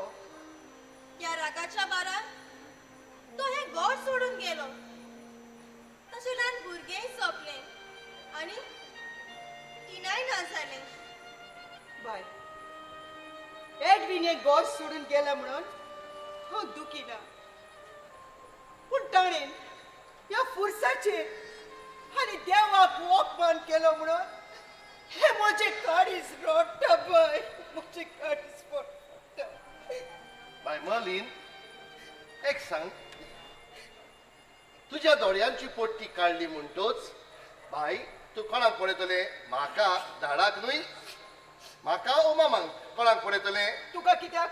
त्या रागाच्या बारार तो हें घर सोडून गेलो. ताचें ल्हान भुरगेंय सोंपलें आनी टिनाय ना जालें. बाय, एडविन हें घर सोडून गेला म्हणून हांव दुखी ना, पूण ताणें ह्या फुरसाचेर आनी देवाक अपमान केलो म्हणून हे म्हजें काळीज रडटा. बाय, म्हजें काळीज रडटा. बाय मर्लीन, एक सांग, तुज्या दोळ्यांची पट्टी काडली म्हणटोच बाय तूं कोणाक पळयतलें? म्हाका धाडाक न्हय, म्हाका ओ मामाक कोणाक पळयतलें? तुका कित्याक?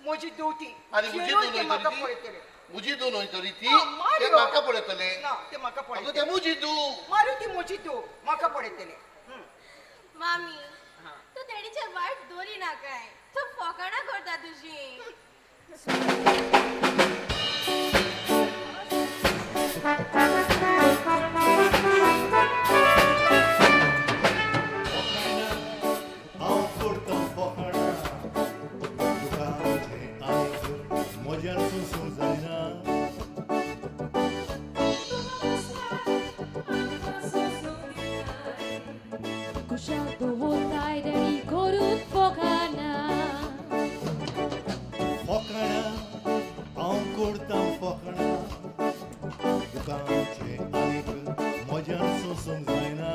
म्हजी धूव ती. आनी म्हजी धूव न्हय तरी ती, म्हजी धूव न्हय तरी ती, ते म्हाका पळयतलें. ना, ते म्हाका पळयतलें. ते म्हजी धूव. मारू, ती म्हजी धूव, म्हाका पळयतलें. मामी, तूं तेणीचेर वायट दोरी नाकाय, तूं फोकाणां करता तुजी. हांव करतां फकाणां, तुका आमचें आनीक म्हज्यान सोंसूंक जायना. कुशाल दवरताय तेणी करून फकाणां. फकाणां हांव करतां फकाणां, तुका आमचें आनीक म्हज्यान सोंसूंक जायना.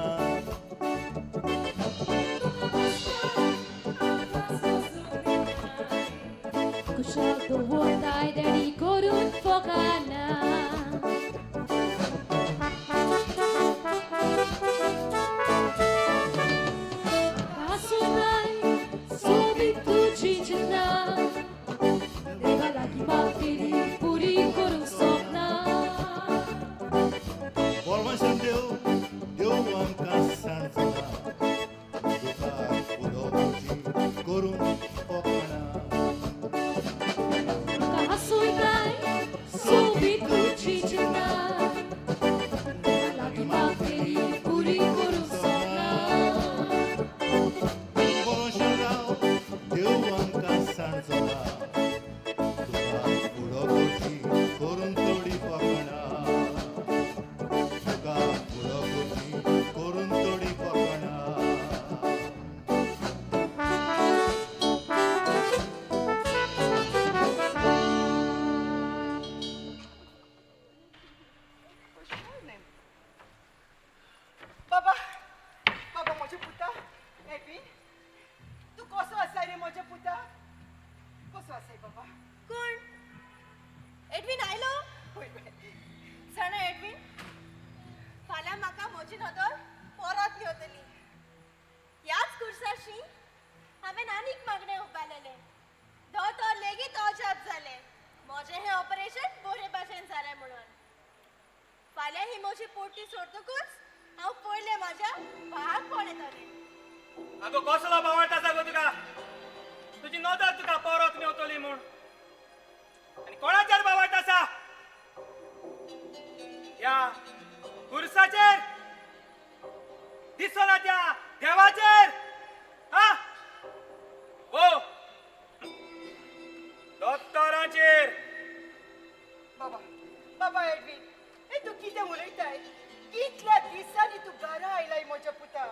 कुशाल दवरताय तेणी करून फकाणां. आसुनाय सोबीत तुजी चिंतना, देवा लागीं मागतली पुरी करूंक सोंपना. बळवंशान देव, देव आमकां सांडचो ना, तुका उलोवची करून फकाणां. तुका हांसयताय सोबीत तुजी चिंतना, देवा लागीं मागतली पुरी करूंक सोंपना. बळवंशान राव, देव आमकां सांडचो ना, तुका उलोवची करून थोडी फकाणां. तुका उलोवची करून थोडी फकाणां. बाबा, बाबा म्हज्या पुता, एडविन, तूं कसो आसाय रे म्हज्या पुता? कसो आसाय बाबा? कोण? एडविन आयलो? हय बाय. जाणा एडविन, फाल्यां म्हाका म्हजी नदर परत मेवतली. ह्याच कुर्साशी हांवें आनीक मागणें उबारलेलें. दोतोर लेगीत अजाप जालें म्हजें हें ऑपरेशन बरे भाशेन जालें म्हणून. फाल्यां ही म्हजी पोटी सोडटकूच हांव पयलें म्हाज्या भावाक पळयतलें. आगो कसलो भावार्थ आसा गो तुका? तुजी नदर तुका परत मेवतली म्हूण. आनी कोणाचेर भावार्थ आसा? ह्या खुर्साचेर दिसना त्या देवाचेर. हा ओ दोतोराचेर. बाबा, बाबा एडविन, हे तूं कितें उलयताय? कितल्या दिसांनी तूं घरा आयलाय म्हज्या पुता?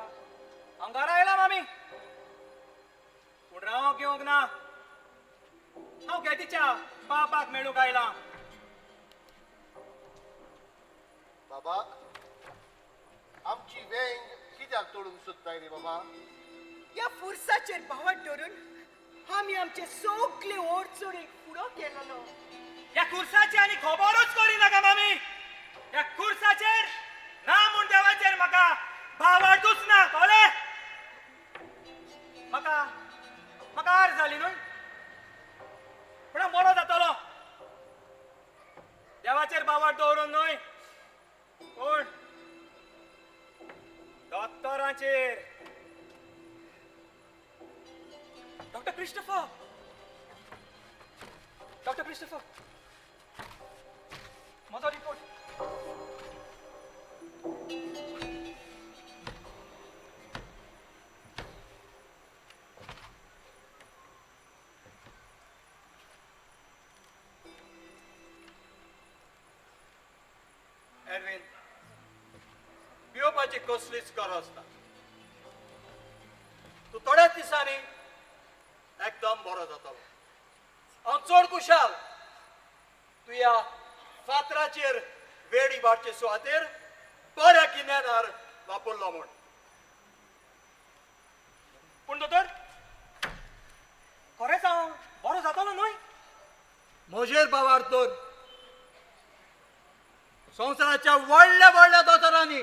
हांव घरा आयला मामी, पूण रावंक येवंक ना. हांव गॅदीच्या बापाक मेळूंक आयला. बाबा, आमची वेंग कित्याक तोडूंक सोदताय रे बाबा? ह्या फुरसाचेर भावाट धरून आमी आमचे सगळे ओडचणीक फुडो केलेलो. ह्या कुर्साची आनी खबरूच करिनाका मामी. ह्या कुर्साचेर ना म्हूण देवाचेर म्हाका भावार्तूच ना, कळ्ळें? म्हाका म्हाका आर जाली न्हय, पूण हांव बरो जातलो. देवाचेर भावार्थ दवरून न्हय, पूण दोतोरांचेर. डॉक्टर क्रिस्टोफर, डॉक्टर क्रिस्टोफर, म्हजो रिपोर्ट. एडविन, पिवपाची कसलीच गरज ना. तूं थोड्याच दिसांनी एकदम बरो जातलो. हांव चड खुशाल तूं ह्या फातराचेर वेडी वाडचे सुवातेर बऱ्या गिन्यानार वापरलो म्हूण. पूण दोतोर, खरेंच हांव बरो जातलो न्हय? म्हजेर भावार्थ दवर. संवसाराच्या व्हडल्या व्हडल्या दोतोरांनी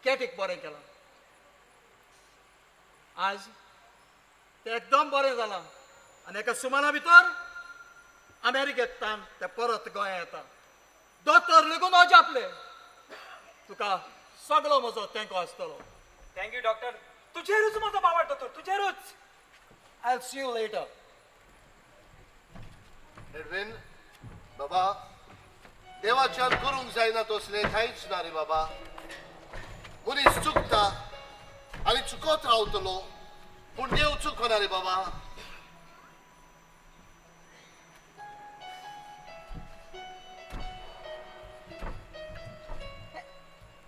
कॅटीक बरें केलां. आज तें एकदम बरें जालां आनी एका सुमाना भितर अमेरिकेंतल्यान तें परत गोंया येता. दोतोर लेगून अजापले. तुका सगलो म्हजो तेंको आसतलो. Thank you doctor. तुजेरूच म्हजो भावार्थ दोतोर, तुजेरूच. I see you later. Edwin बाबा, देवाच्यान करूंक जायना तसलें कांयच ना रे बाबा. मनीस चुकता आनी चुकत रावतलो, पूण देव चुकना रे बाबा.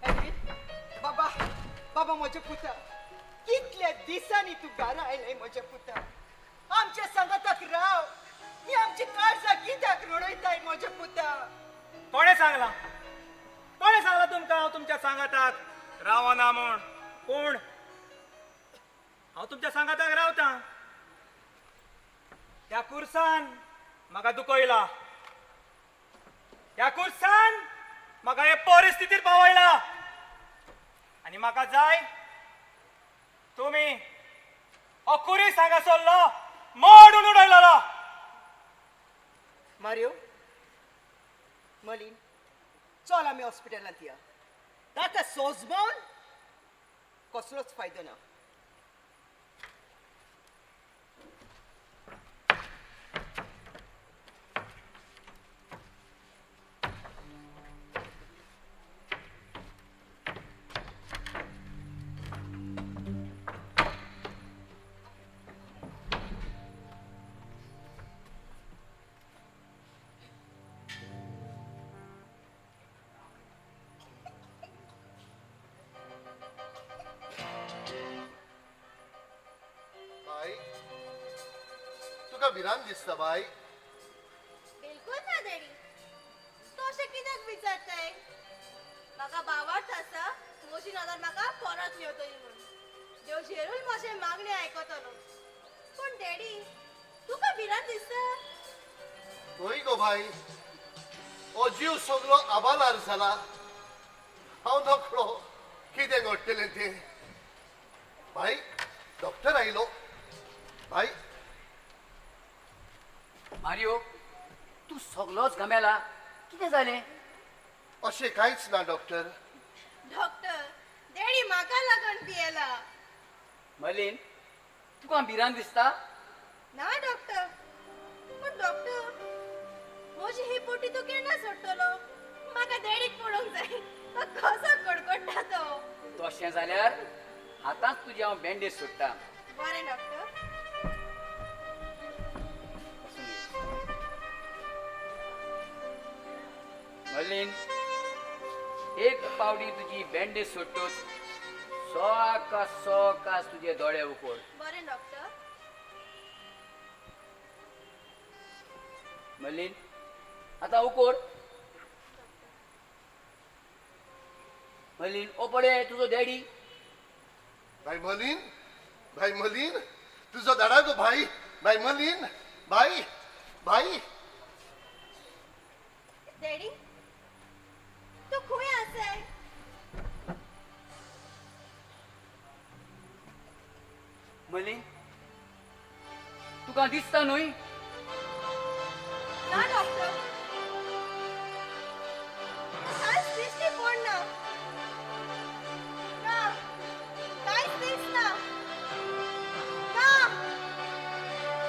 एडविन, बाबा, बाबा म्हज्या पुता, कितल्या दिसांनी तूं घरा आयलें म्हज्या पुता. आमच्या सांगाताक राव. ही आमची काळजां कित्याक रडयताय म्हज्या पुता? कोणें सांगलां? कोणें सांगलां तुमकां हांव तुमच्या सांगाताक रावना म्हूण? पूण हांव तुमच्या सांगाताक रावतां. त्या कुर्सान म्हाका दुखयला, ह्या कुर्सान म्हाका हे परिस्थितीर पावयला, आनी म्हाका जाय तुमी हो कुरीस हांगासरलो मोडून उडयलेलो. मारियो, मलीन, चल आमी हॉस्पिटलांत या. ताका सोजमोन कसलोच फायदो ना. बाय, तुका भिरांत दिसता बाय? बिलकुल ना डॅडी. तूं अशें कित्याक विचारताय? म्हाका भावार्थ आसा म्हजी नदर म्हाका परत मेवतली म्हूण. देव जेरूल म्हजें मागणें आयकतलो. पूण डॅडी, तुका भिरांत दिसता? खंय गो बाय, हो जीव सगलो आबालार जाला. हांव नकळो कितें घडटलें तें. बाय, डॉक्टर आयलो. बाय. मारियो, तूं सगलोच गमेला. कितें जालें? अशें कांयच ना डॉक्टर. डॉक्टर, डॅडी म्हाका लागून पियेला. मलीन, तुका भिरांत दिसता? ना डॉक्टर. पूण डॉक्टर, म्हजी ही पोटी तूं केन्ना सोडटलो? म्हाका डॅडीक पळोवंक जाय. तो कसो कडकडटा तो. तशें जाल्यार आतांच तुजी हांव बँडेज सोडटा. बरें डॉक्टर. मलीन, एक पावटी तुजी बँडेज सोडटूच सो कास तुजे दोळे उकोड. बरें डॉक्टर. मलीन, आतां उकोड. मलीन, ओ पळय तुजो डॅडी. बाय मलीन, भाई मलीन, तुजो धाडा गो भाई. भाई मलीन, भाई भाई. डॅडी, तूं खंय आसाय? मलीन, तुका दिसता न्हय? ना डॉक्टर, कांयच दिश्टी पडना. ना, कांयच दिसना. ना,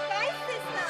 कांयच दिसना.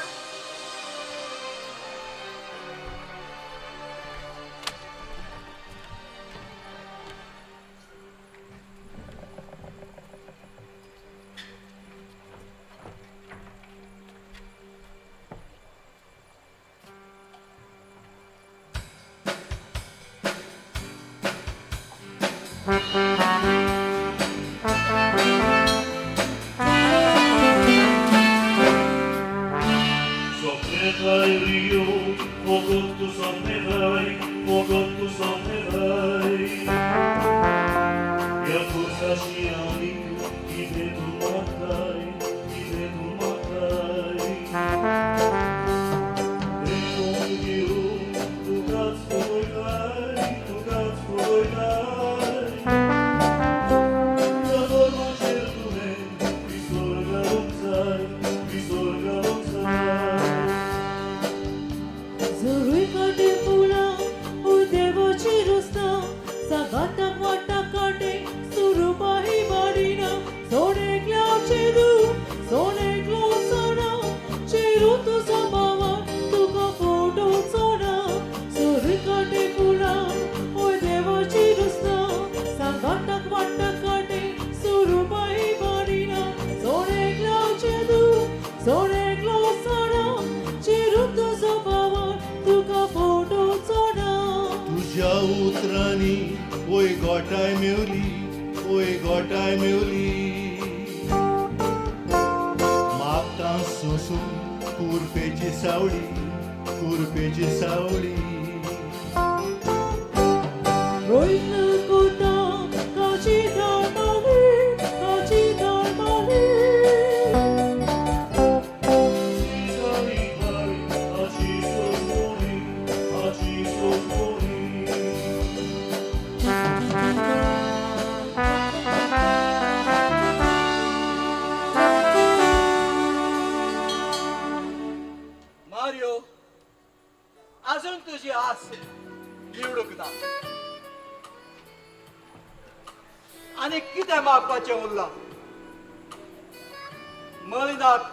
मलिनाक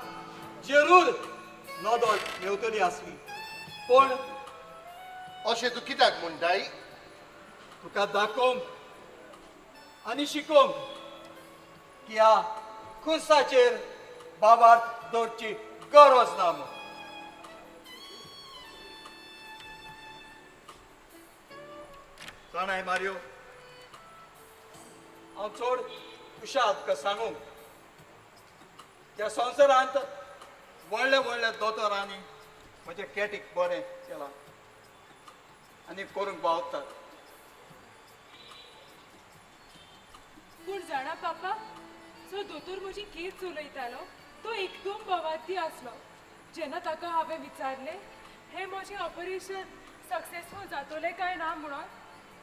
जरूर नदर मेवतली आसली, पूण अशें तूं कित्याक म्हणटाय? तुका दाखोवंक आनी शिकोवंक की ह्या खुर्साचेर बाबार दवरची गरज ना म्हूण. जाणाय मारियो, हांव चड खुशाल तुका सांगूंक, त्या संवसारांत व्हडल्या व्हडल्या दोतोरांनी म्हज्या कॅटीक बरें केलां आनी करूंक पावतात. पूण जाणा पापा, जो दोतोर म्हजी केस चलयतालो तो एकदम बवाती आसलो. जेन्ना ताका हांवें विचारलें हें म्हजें ऑपरेशन सक्सेसफूल जातलें काय ना म्हणून,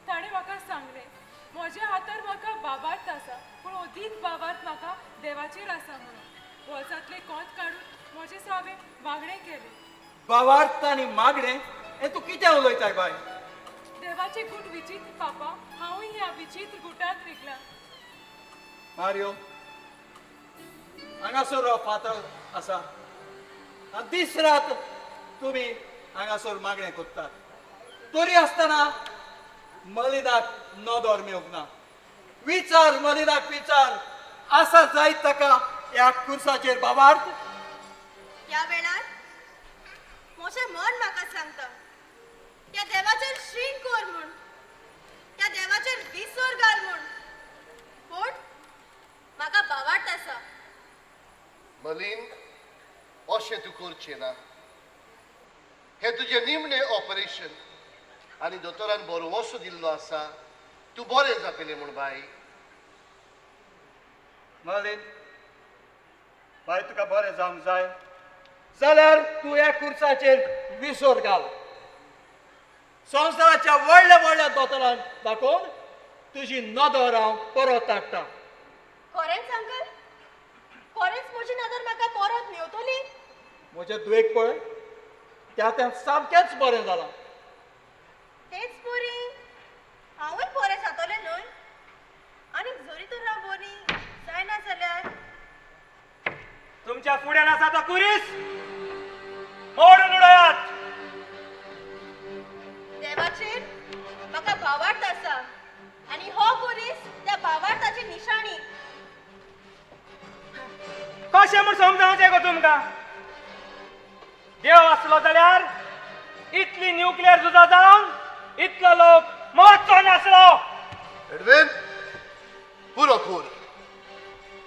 ताणें म्हाका सांगलें म्हज्या हातार म्हाका बाबार्थ आसा, पूण अदीक बाबार्थ म्हाका देवाचेर आसा म्हणून. वर्सांतलें कोंत काडून म्हजें हांवें मागणें केलें. बाबार्थ आनी मागणें हें तूं कितें उलयताय बाय? देवाचें गूट विचित्र पापा, हांवूय ह्या विचित्र गुटांत रिगलां. मारियो, हांगासर हो फातर आसा आनी दीस रात तुमी हांगासर मागणें करतात, तरी आसतना मलिनाक नदर मेळूंक ना. विचार मलिनाक विचार, आसा जायत ताका ह्या खुर्साचेर बाबार्थ? ह्या वेळार म्हजें मन म्हाका सांगता त्या देवाचेर श्रीण कर म्हूण, त्या देवाचेर विसर घाल म्हूण, पूण म्हाका बावार्थ आसा. मलीन, अशें तूं करचें ना. हें तुजें निमणें ऑपरेशन आनी दोतोरान बरोवसो दिल्लो आसा, तूं बरें जातलें म्हूण बाय. मलीन, बाय तुका बरें जावंक जाय जाल्यार तूं ह्या कुर्साचेर विसर घाल. संवसाराच्या व्हडल्या व्हडल्या दोतोरांक दाखोवन तुजी नदर हांव परत हाडटा. खरेंच अंकल? खरेंच म्हजी नदर म्हाका परत मेवतली? म्हजे दुयेक पळय, त्या त्या सामकेंच बरें जालां. तेच पुरी हांवूय बरें जातलें न्हय? आनी जरी तर हांव बरी जायना जाल्यार? तुमच्या फुड्यान आसा तो कुरीस मोडून उडयात. देवाचेर म्हाका भावार्थ आसा आनी हो कुरीस त्या भावार्थाची निशाणी. कशें म्हूण समजावचें गो तुमकां? देव आसलो जाल्यार इतली न्युक्लियर झुजां जावन इतलो लोक मरचो नासलो. एडविन, पुरो खूर.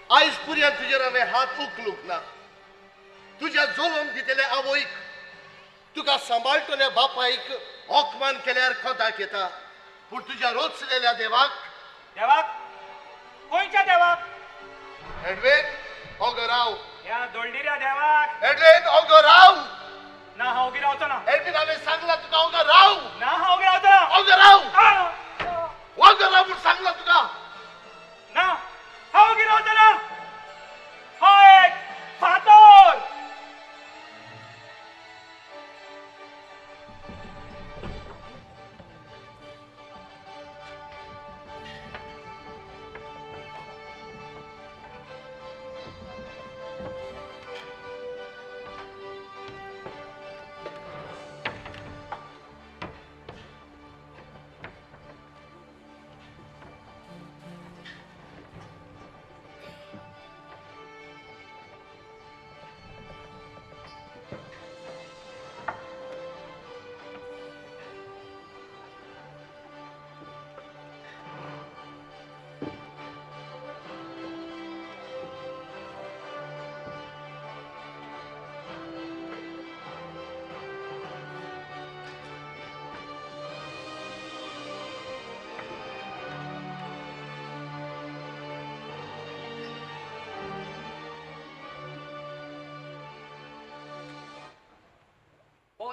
आयज पुरयान तुजेर हांवें हात उखलूंक ना. तुज्या जल्म दितले आवयक, तुका सांबाळटल्या बापायक अपमान केल्यार कोताक येता, पूण तुज्या रोचलेल्या देवाक. देवाक? खंयच्या देवाक? एडविन, ओगो राव. ह्या दोळडिऱ्या देवाक. एडविन, ओगो राव. ना, हांव ओगी रावचो ना. एडविन, हांवें सांगलां तुका, ओगो राव. ना, हांव ओगी रावचो ना. ओगो राव, ओगो राव म्हूण सांगलां तुका. ना, हांव ओगी रावचो ना. हो एक फातोर.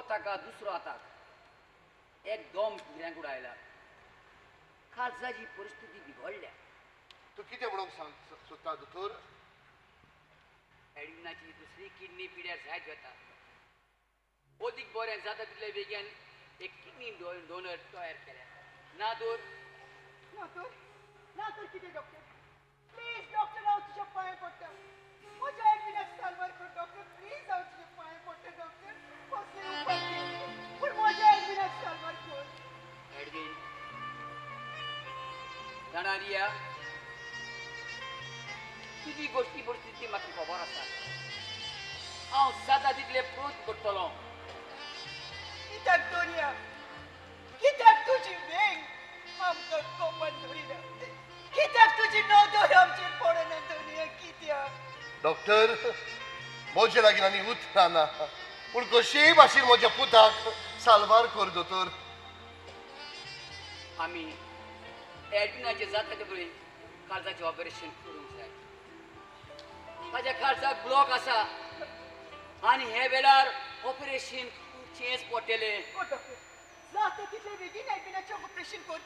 ताका दुसरो आताक एकदम गिऱ्यांकूड आयला. काळजाची परिस्थिती बिगडल्या. तूं कितें म्हणूंक सांग सोदता दोतोर? एडविनाची दुसरी किडनी पिड्यार जायत वता. अदीक बरें जाता तितले बेगीन एक किडनी डोनर तयार केल्या. ना तर ना तर ना तर कितें डॉक्टर? प्लीज डॉक्टर, हांव तुज्या पांय पडटा. म्हज्या एडविनाक साल्वार कर डॉक्टर, प्लीज. हांव तुज्या पांय पडटा डॉक्टर. कसलें उपाय कर, पूण म्हज्या एडविनाक साल्वार कर. एडविन जाणा रिया, तुजी गोश्टी परिस्थिती म्हाका खबर आसा. हांव जाता तितले प्रयत्न करतलो. कित्याक दोनिया, कित्याक तुजी वेंग आमकां कोपान धरिना? कित्याक तुजी नदर आमचेर पडना दोनिया, कित्याक? डॉक्टर, म्हजे लागीं आनी उतरां ना, पूण कशेय भाशेन म्हज्या पुताक साल्वार कर दोतोर. आमी एडविनाचे जाता ते पळय काळजाचें ऑपरेशन करूंक जाय. ताज्या काळजाक ब्लॉक आसा आनी हे वेळार ऑपरेशन करचेंच पडटलें. जाता तितले बेगीन एडविनाचें ऑपरेशन कर.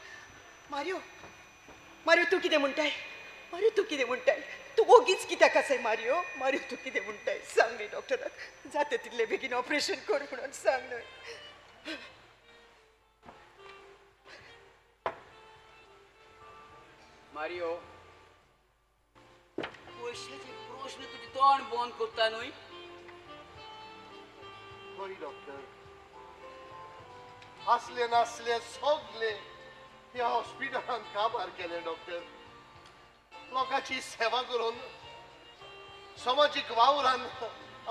मारियो, मारियो तूं कितें म्हणटाय? मारियो तूं कितें म्हणटाय? तूं ओगीच कित्याक आसाय मारियो? मारियो तूं कितें म्हणटाय? सांग न्ही डॉक्टराक, जाता तितले बेगीन ऑपरेशन कर म्हणून सांग न्हय. मारियो, पयशाचे प्रश्न तुजें तोंड बंद करता न्हय? हय डॉक्टर, आसले नासले सगले ह्या हॉस्पिटलांत काबार केले डॉक्टर. लोकांची सेवा करून समाजीक वावरान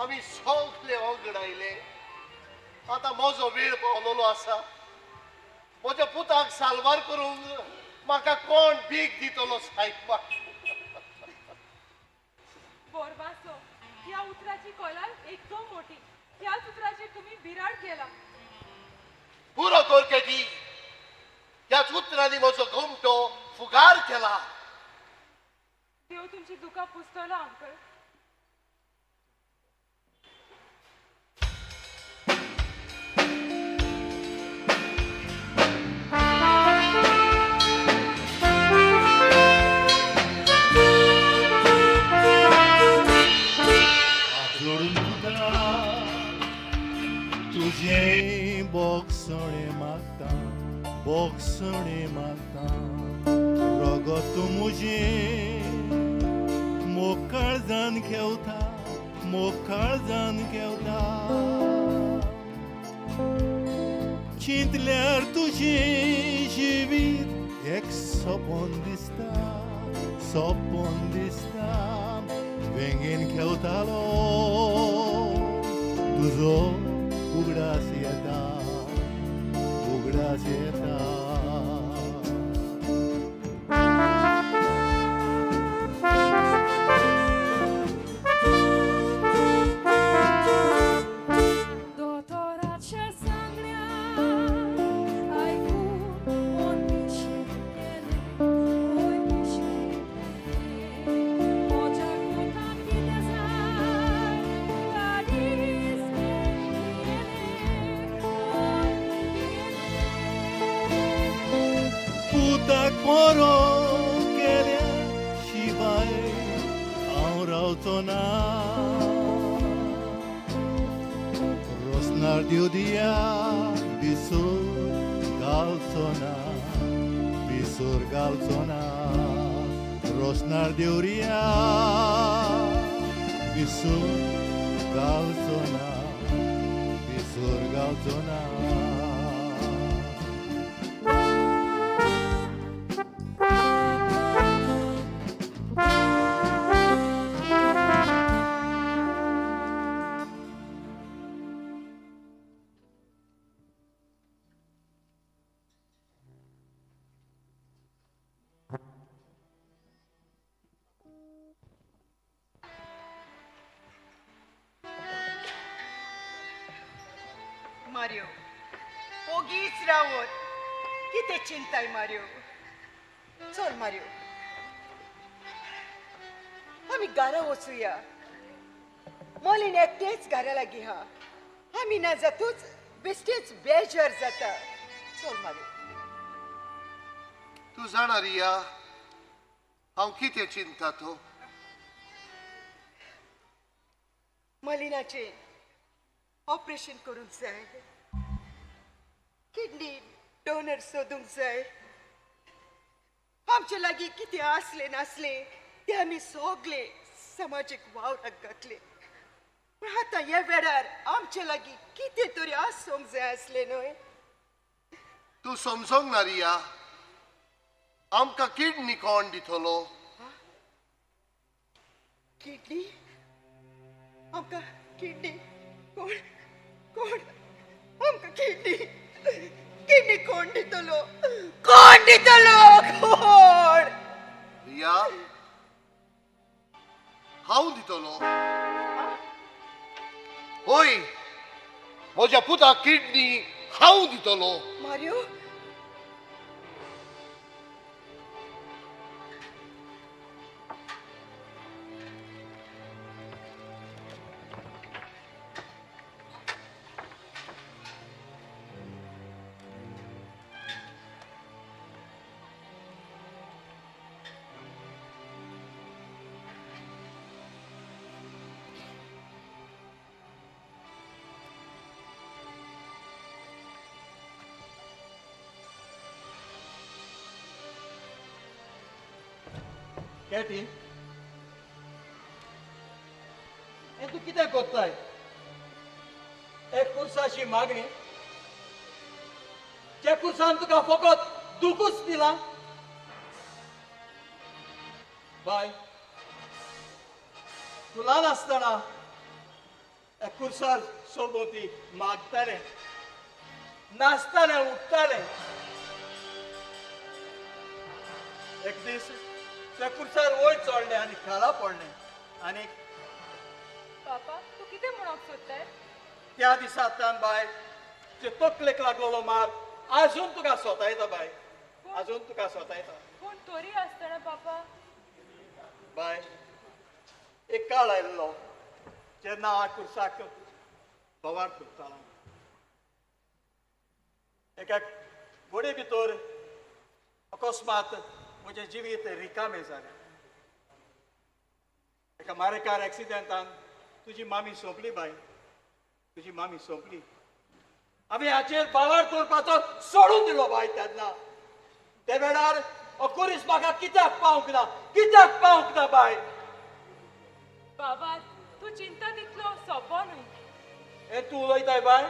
आमी सगले वगडायले. आतां म्हजो वेळ पावलेलो आसा. म्हज्या पुताक साल्वार करूंक म्हाका कोण भीक दितलो सायबा? बोरवासो ह्या उतराची कोलाय एकदम मोठी. ह्याच उतराचेर तुमी बिराड केला. पुरो कर केटी, ह्याच उतरांनी म्हजो गोमटो फुगार केला. देव तुमची दुकां पुसतलो अंकल. तूं म्हजें मोग काळजान घेवता, मोग काळजान घेवता. चिंतल्यार तुजें जिवीत एक सपन दिसता, सपन दिसता. वेंगेन खेवतालो तुजो उगडास येता, उगडास येता. दोतोराच्या सांगण्यान आयकून मन पिशें केलें, मन पिशें केलें. म्हज्या पुतान कितें जाय, काळीज भियेलें, मन भियेलें. पुताक बरो केल्या शिवाय हांव रावचो ना. रोसनार दिव दिया बिसूर घालचो ना, बिसूर घालचो ना. रोसनार देवरिया बिसूर घालचो ना, बिसूर घालचो ना. मारियो, ओगीच रावत कितें चिंताय मारियो. चल मारियो, आमी घरा वचुया. मोलीन एकटेंच घरा लागीं हा, आमी ना जातूच बेश्टेच बेजार जाता. चल मारियो. तूं जाणा रिया, हांव कितें चिंता तो? मलिनाचें ऑपरेशन करूंक जाय, किडनी डोनर सोदूंक जाय. आमचे लागीं कितें आसलें नासलें तें आमी सगळें समाजीक वावराक घातलें. पूण आतां ह्या वेळार आमचे लागीं कितें तरी आसूंक जाय आसलें न्हय? तूं समजोंक ना रिया, आमकां किडनी कोण दितलो? किडनी? आमकां किडनी कोण, कोण आमकां किडनी, किडनी कोण दितलो? कोण दितलो? कोण? रिया, हांव दितलो. हय, म्हज्या पुताक किडनी हांव दितलो. मारियो, कॅटी, हें तूं कितें कोत्ताय? एक कुर्साची मागणी, त्या कुर्सान तुका फकत दुखूच दिलां. बाय, तूं ल्हान आसतना एक कुर्सार सोबोती मागतालें, नाचतालें, उठतालें. एक दीस त्या कुर्सार वयर चडलें आनी खाला पडलें. आनी पापा, तूं कितें म्हणोंक सोदताय? त्या दिसांतल्यान बाय, जे तकलेक लागलेलो मार आजून तुका सोतायता बाय, आजून तुका सोतायता. पूण तरी आसतना पापा, बाय, एक काळ आयिल्लो जेन्ना हांव कुर्साक बोवाळ करतालो. एका गोडे भितर अकस्मात म्हजें जिवीत रिकामें जालें. एका मारेकार एक्सिडेंटान तुजी मामी सोंपली बाय, तुजी मामी सोंपली. हांवें हाचेर बावार दवरपाचो सोडून दिलो बाय तेन्ना. ते वेळार हो कुरीस म्हाका कित्याक पावंक ना, कित्याक पावंक ना बाय? बाबा, तूं चिंता तितलो सोंपो न्हय. हें तूं उलयताय बाय?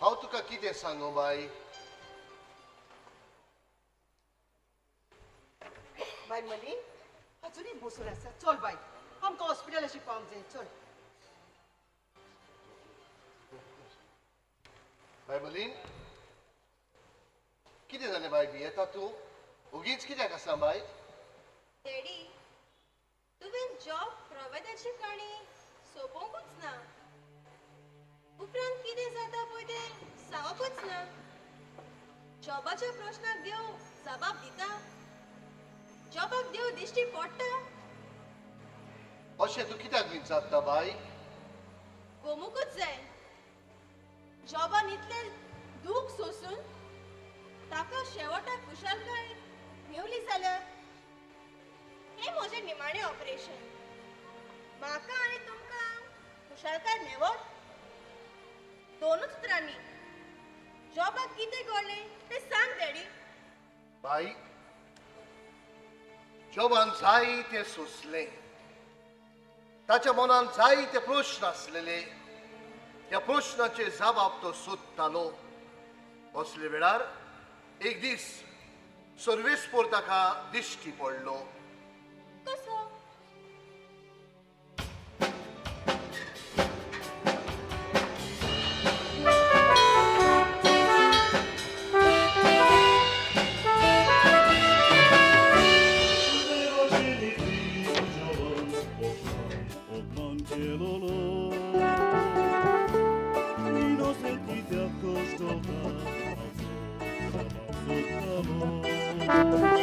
हांव तुका कितें सांगू बाय? बाय मली अजुनूय बसून आसा. चल बाय, आमकां हॉस्पिटलाशी पावंक जाय. चल बाय मलीन, कितें जालें बाय? भियेता तूं? ओगीच कित्याक आसा बाय? डॅडी, तुवें जॉब प्रोवेदाची काणी सोंपोवंकूच ना. उपरांत कितें जाता पळय तें सांगपूच ना. जॉबाच्या प्रश्नाक देव जबाब दिता? जॉबाक देव दिश्टी पडटा? अशें तूं कित्याक विचारता बाय? गोमुकूच जाय. जॉबान इतलें दूख सोसून ताका शेवटाक खुशालकाय मेवली जाल्यार हें म्हजें निमाणें ऑपरेशन. म्हाका आनी तुमकां खुशालकाय मेवत? दोनूच उतरांनी जॉबाक कितें घडलें तें सांग डॅडी. बाई, जॉबान जायते सोंसलें. ताच्या मनान जायते प्रश्न आसलेले. ह्या प्रश्नाचे जबाब तो सोदतालो. असले वेळार एक दीस सर्वेस्पोर ताका दिश्टी पडलो. कसो? Thank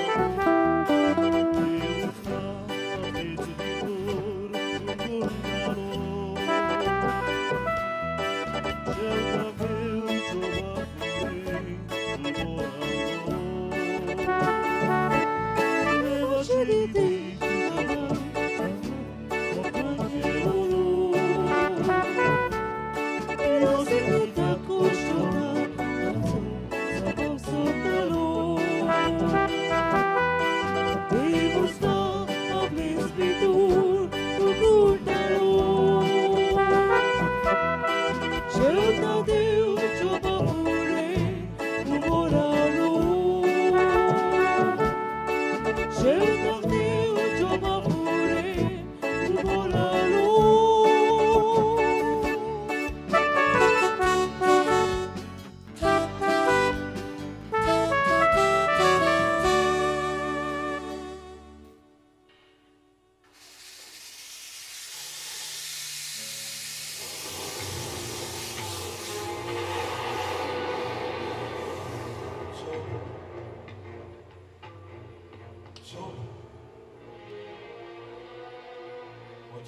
you.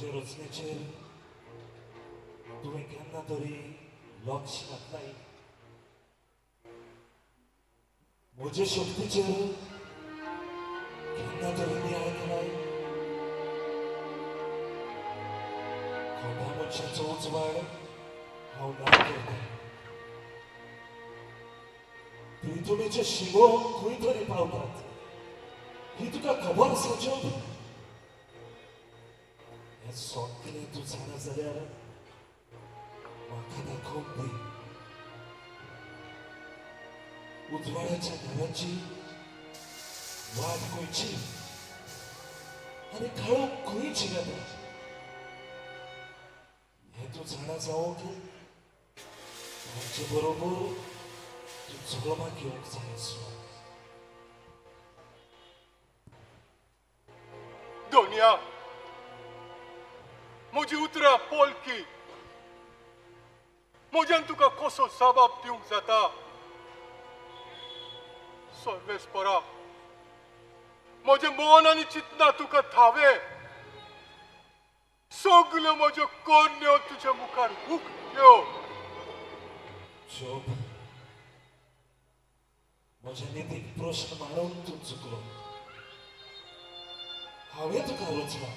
म्हजे रचनेचेर तुवें केन्ना तरी लक्ष घातलाय? म्हजे शक्तीचेर केन्ना तरी नियाळ केलाय? कोणा मनशाचो उजवाड हांव ना करता. प्रितुमेचे शिगो खंय तरी पावतात ही तुका खबर आसा जोब? हें सगळें तूं जाणा जाल्यार म्हाका दाखोवन दी. उजवाडाच्या घराची वाट खंयची आनी काळोख खंय जिरता हें तूं जाणा जावंक तांचे बरोबर तूं जल्माक येवंक जाय आसलो. दोनया, म्हजी उतरां पोलकी. म्हज्यान तुका कसो जबाब दिवंक जाता? सर्वेस्परा, म्हजें मन आनी चिंतना तुका थावे. सगल्यो म्हज्यो करण्यो तुज्या मुखार उक्त्यो. जोब, म्हज्या नितीक प्रश्न मांडून तूं चुकलो. हांवें तुका रचलां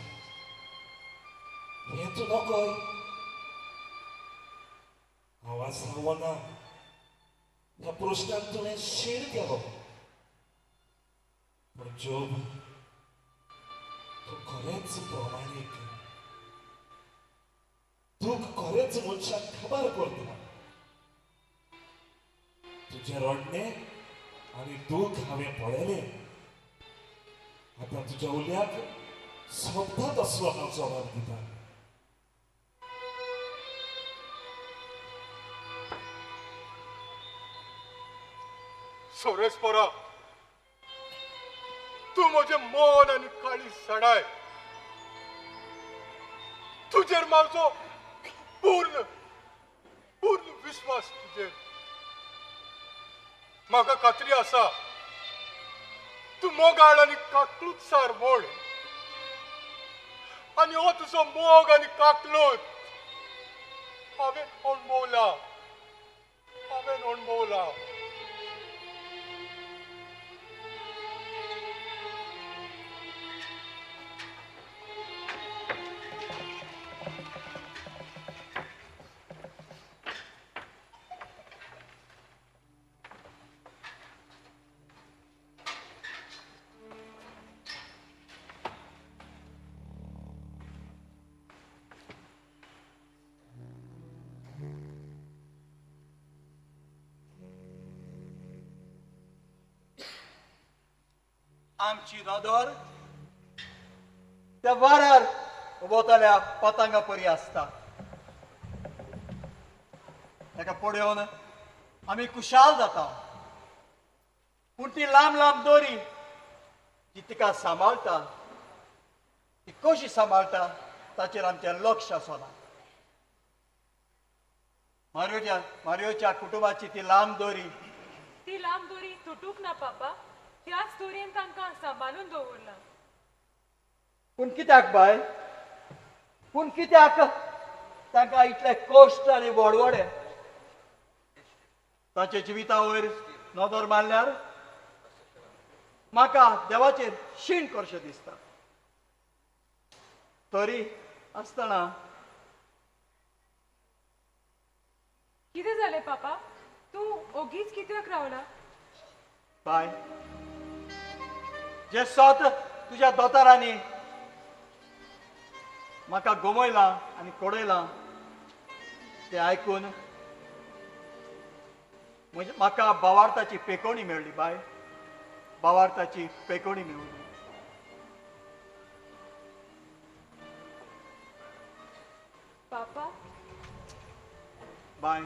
हें तूं नकय. हांव आसा वो ना ह्या प्रश्नान तुवें शीण केलो. पूण जोब, तूं खरेंच प्रमाणीक. तूं खरेंच मनशाक खबर करता. तुजें रडणें आनी दूख हांवें पळयलें. आतां तुज्या उल्याक सोबता तसलो हांव जबाब दिता. सोरेस्परा, तूं म्हजें मन आनी काळीज सडाय. तुजेर म्हजो पूर्ण पूर्ण विस्वास. तुजेर म्हाका खात्री आसा, तूं मोगाळ आनी काकलूतसार म्हण. आनी हो तुजो मोग आनी काकलूत हांवें अणभवला, हांवें अणभवला. आमची नदर त्या वाऱ्यार उबोतल्या पतंगा परी आसता. ताका पळोवन आमी खुशाल जाता. पूण ती लांब लांब दोरी जी तिका सांबाळटा, ती कशी सांबाळटा ताचेर आमचें लक्ष आसना. मारियोच्या कुटुंबाची ती लांब दोरी, ती लांब दोरी तुटूंक ना पापा. त्याच दोरयेन तांकां सांबाळून दवरलां. पूण कित्याक बाय, पूण कित्याक तांकां इतले कश्ट आनी वडवडे? ताच्या जिविता वयर नदर मारल्यार म्हाका देवाचेर शीण करचें दिसता. तरी आसतना कितें जालें पापा? तूं ओगीच कित्याक रावला? बाय, जे सत तुज्या दोतोरांनी म्हाका गमयलां आनी कडयलां तें आयकून म्हाका बावार्थाची पेकोणी मेळ्ळी. बाय, बावार्थाची पेकोणी मेळ्ळी. पापा, बाय,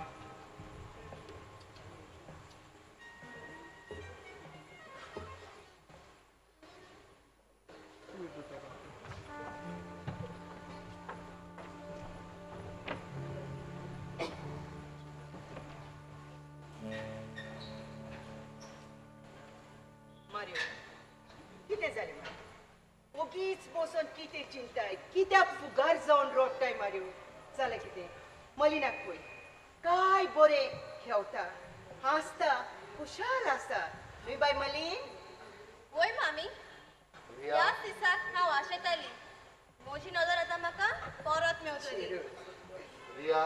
मारियो, कितें जालें? ओगीच बसून बसून कितें चिंताय, कित्याक फुगार जावन रोडटाय मारयो? जालें कितें, मलिनाक पळय, काय बरें खेवता, हांसता, खुशाल आसा न्हय बाय मलीन? वय मामी, ह्याच दिसाक हांव आशेताली म्हजी नदर आतां म्हाका परत मेवतली. रिया,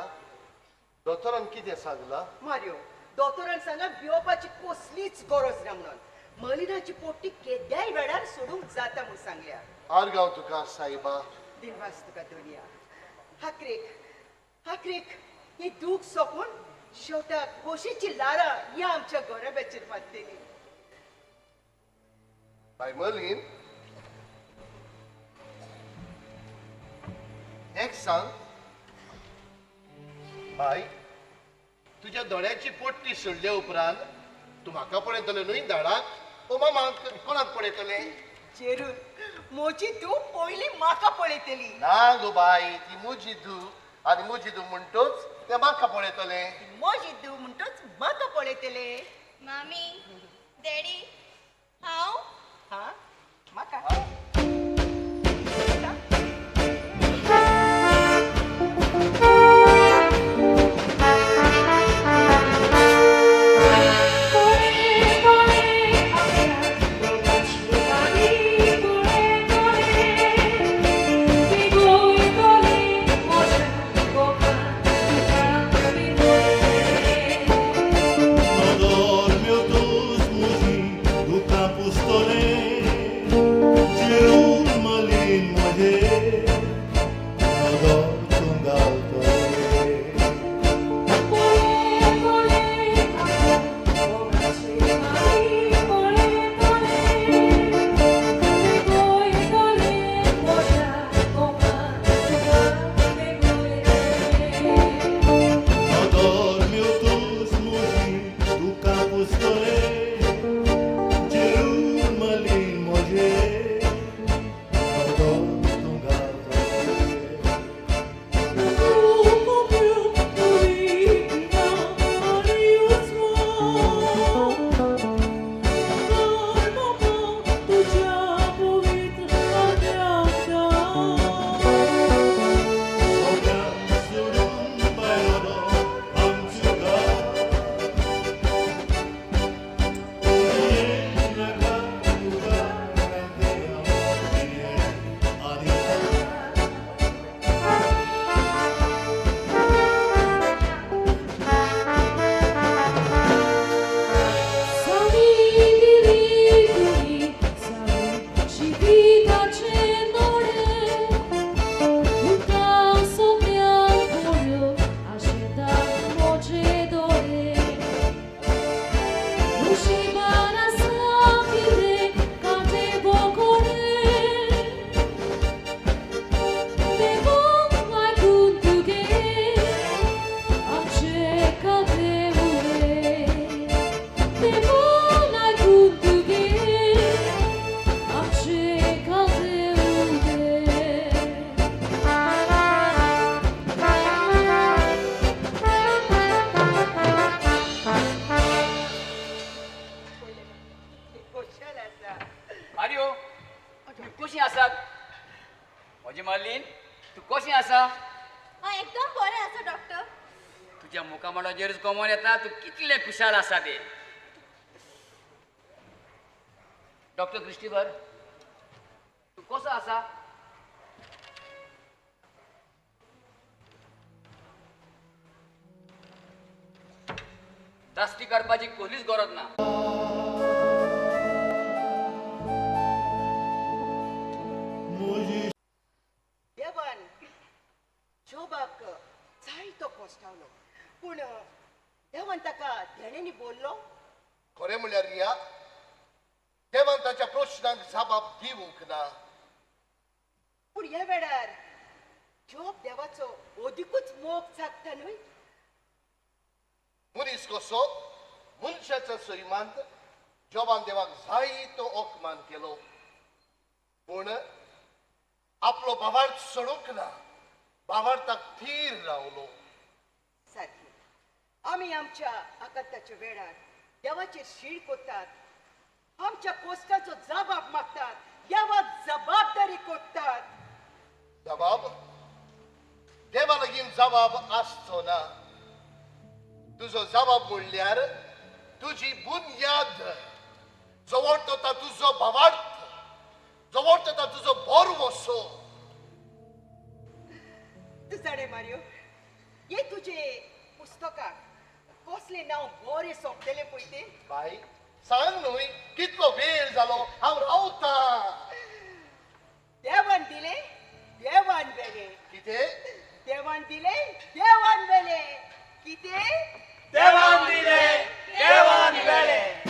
दोतोरान कितें सांगलां? मारयो, दोतोरान सांगलां भिवपाची कसलीच गरज ना म्हणून. मलिनाची पोटी केद्याय वेळार सोडूंक जाता म्हूण सांगल्या. आरगांव तुका सायबा. दिनवास तुका दोनिया. हाकरेक हाकरेक ही दूख सोंपून शेवटाक खोशेची लारां ह्या आमच्या घराब्याचेर मारतली. बाय मलीन, एक सांग बाय, तुज्या दोळ्याची पोट्टी सोडल्या उपरांत तूं म्हाका पळयतलें न्हय दाडाक ओ मामाक कोणाक पळयतलें? जेरून, म्हजी धूव पयलीं म्हाका पळयतली. ना गो बाय, ती म्हजी धूव आनी म्हजी धूव म्हणटूच तें म्हाका पळयतलें. म्हजी धूव म्हणटूच म्हाका पळयतलें. मामी, डॅडी, हांव हा म्हाका. कमोन येता तूं कितले खुशाल आसा ते. डॉक्टर क्रिस्टीबर, तूं कसो आसा? दास्ती काडपाची कसलीच गरज ना. देवान जोबाक जायतो कोश्टावलो, पूण देवान ताका धेणेंनी बोल्लो. खरें म्हणल्यार रिया, देवान ताच्या प्रश्नांक जबाब दिवंक ना. पूण ह्या वेळार जोब देवाचो अदिकूच मोग जागता न्हय? मनीस कसो मनशाच्या सैमांत जोबान देवाक जायतो अपमान केलो, पूण आपलो भावार्थ सोडूंक ना, भावार्थाक थीर रावलो. सारकें, आमी आमच्या आकांताच्या वेळार देवाचेर शीण कोतात, आमच्या कोश्टाचो जबाब मागतात, देवाक जबाबदारी कोत्तात. जबाब? देवा लागीं जबाब आसचो ना. तुजो जबाब म्हणल्यार तुजी बुन्याद, जवळ तो तुजो भावार्थ, जवळ तो तुजो भरवसो. तूं जाणें मारयो, हे तुजे पुस्तकाक कसलें नांव बरें सोंपतलें पळय तें. बाय सांग न्हय, कितलो वेळ जालो हांव रावतां. देवान दिलें देवान वेलें. कितें? देवान दिलें देवान वेलें. कितें? देवान दिलें देवान वेलें.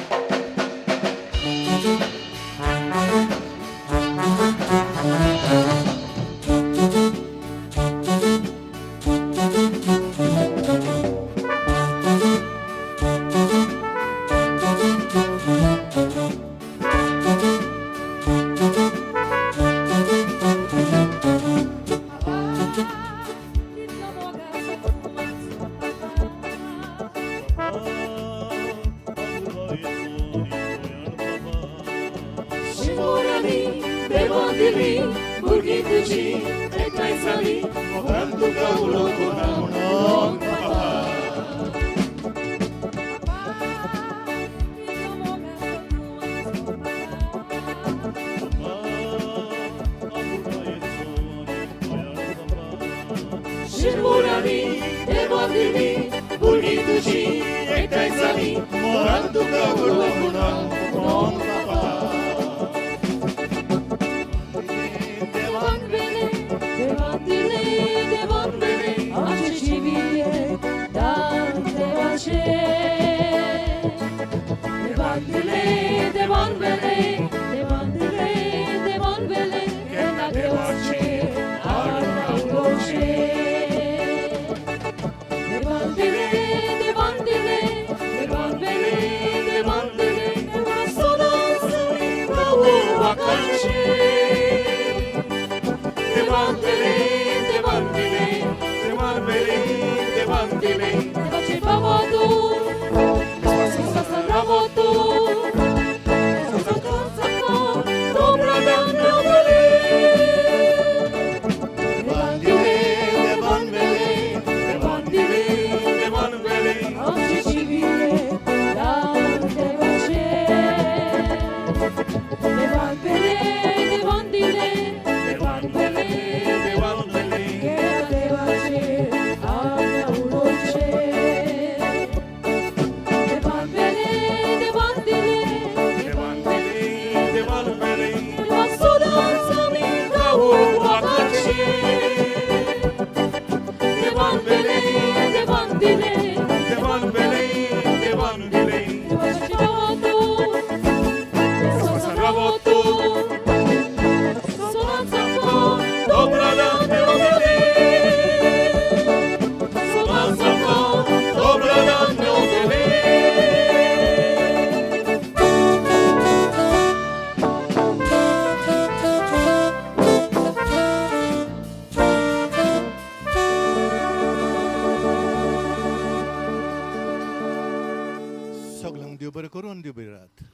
सगळ्यांक देव बरें करून, देव बरी रात.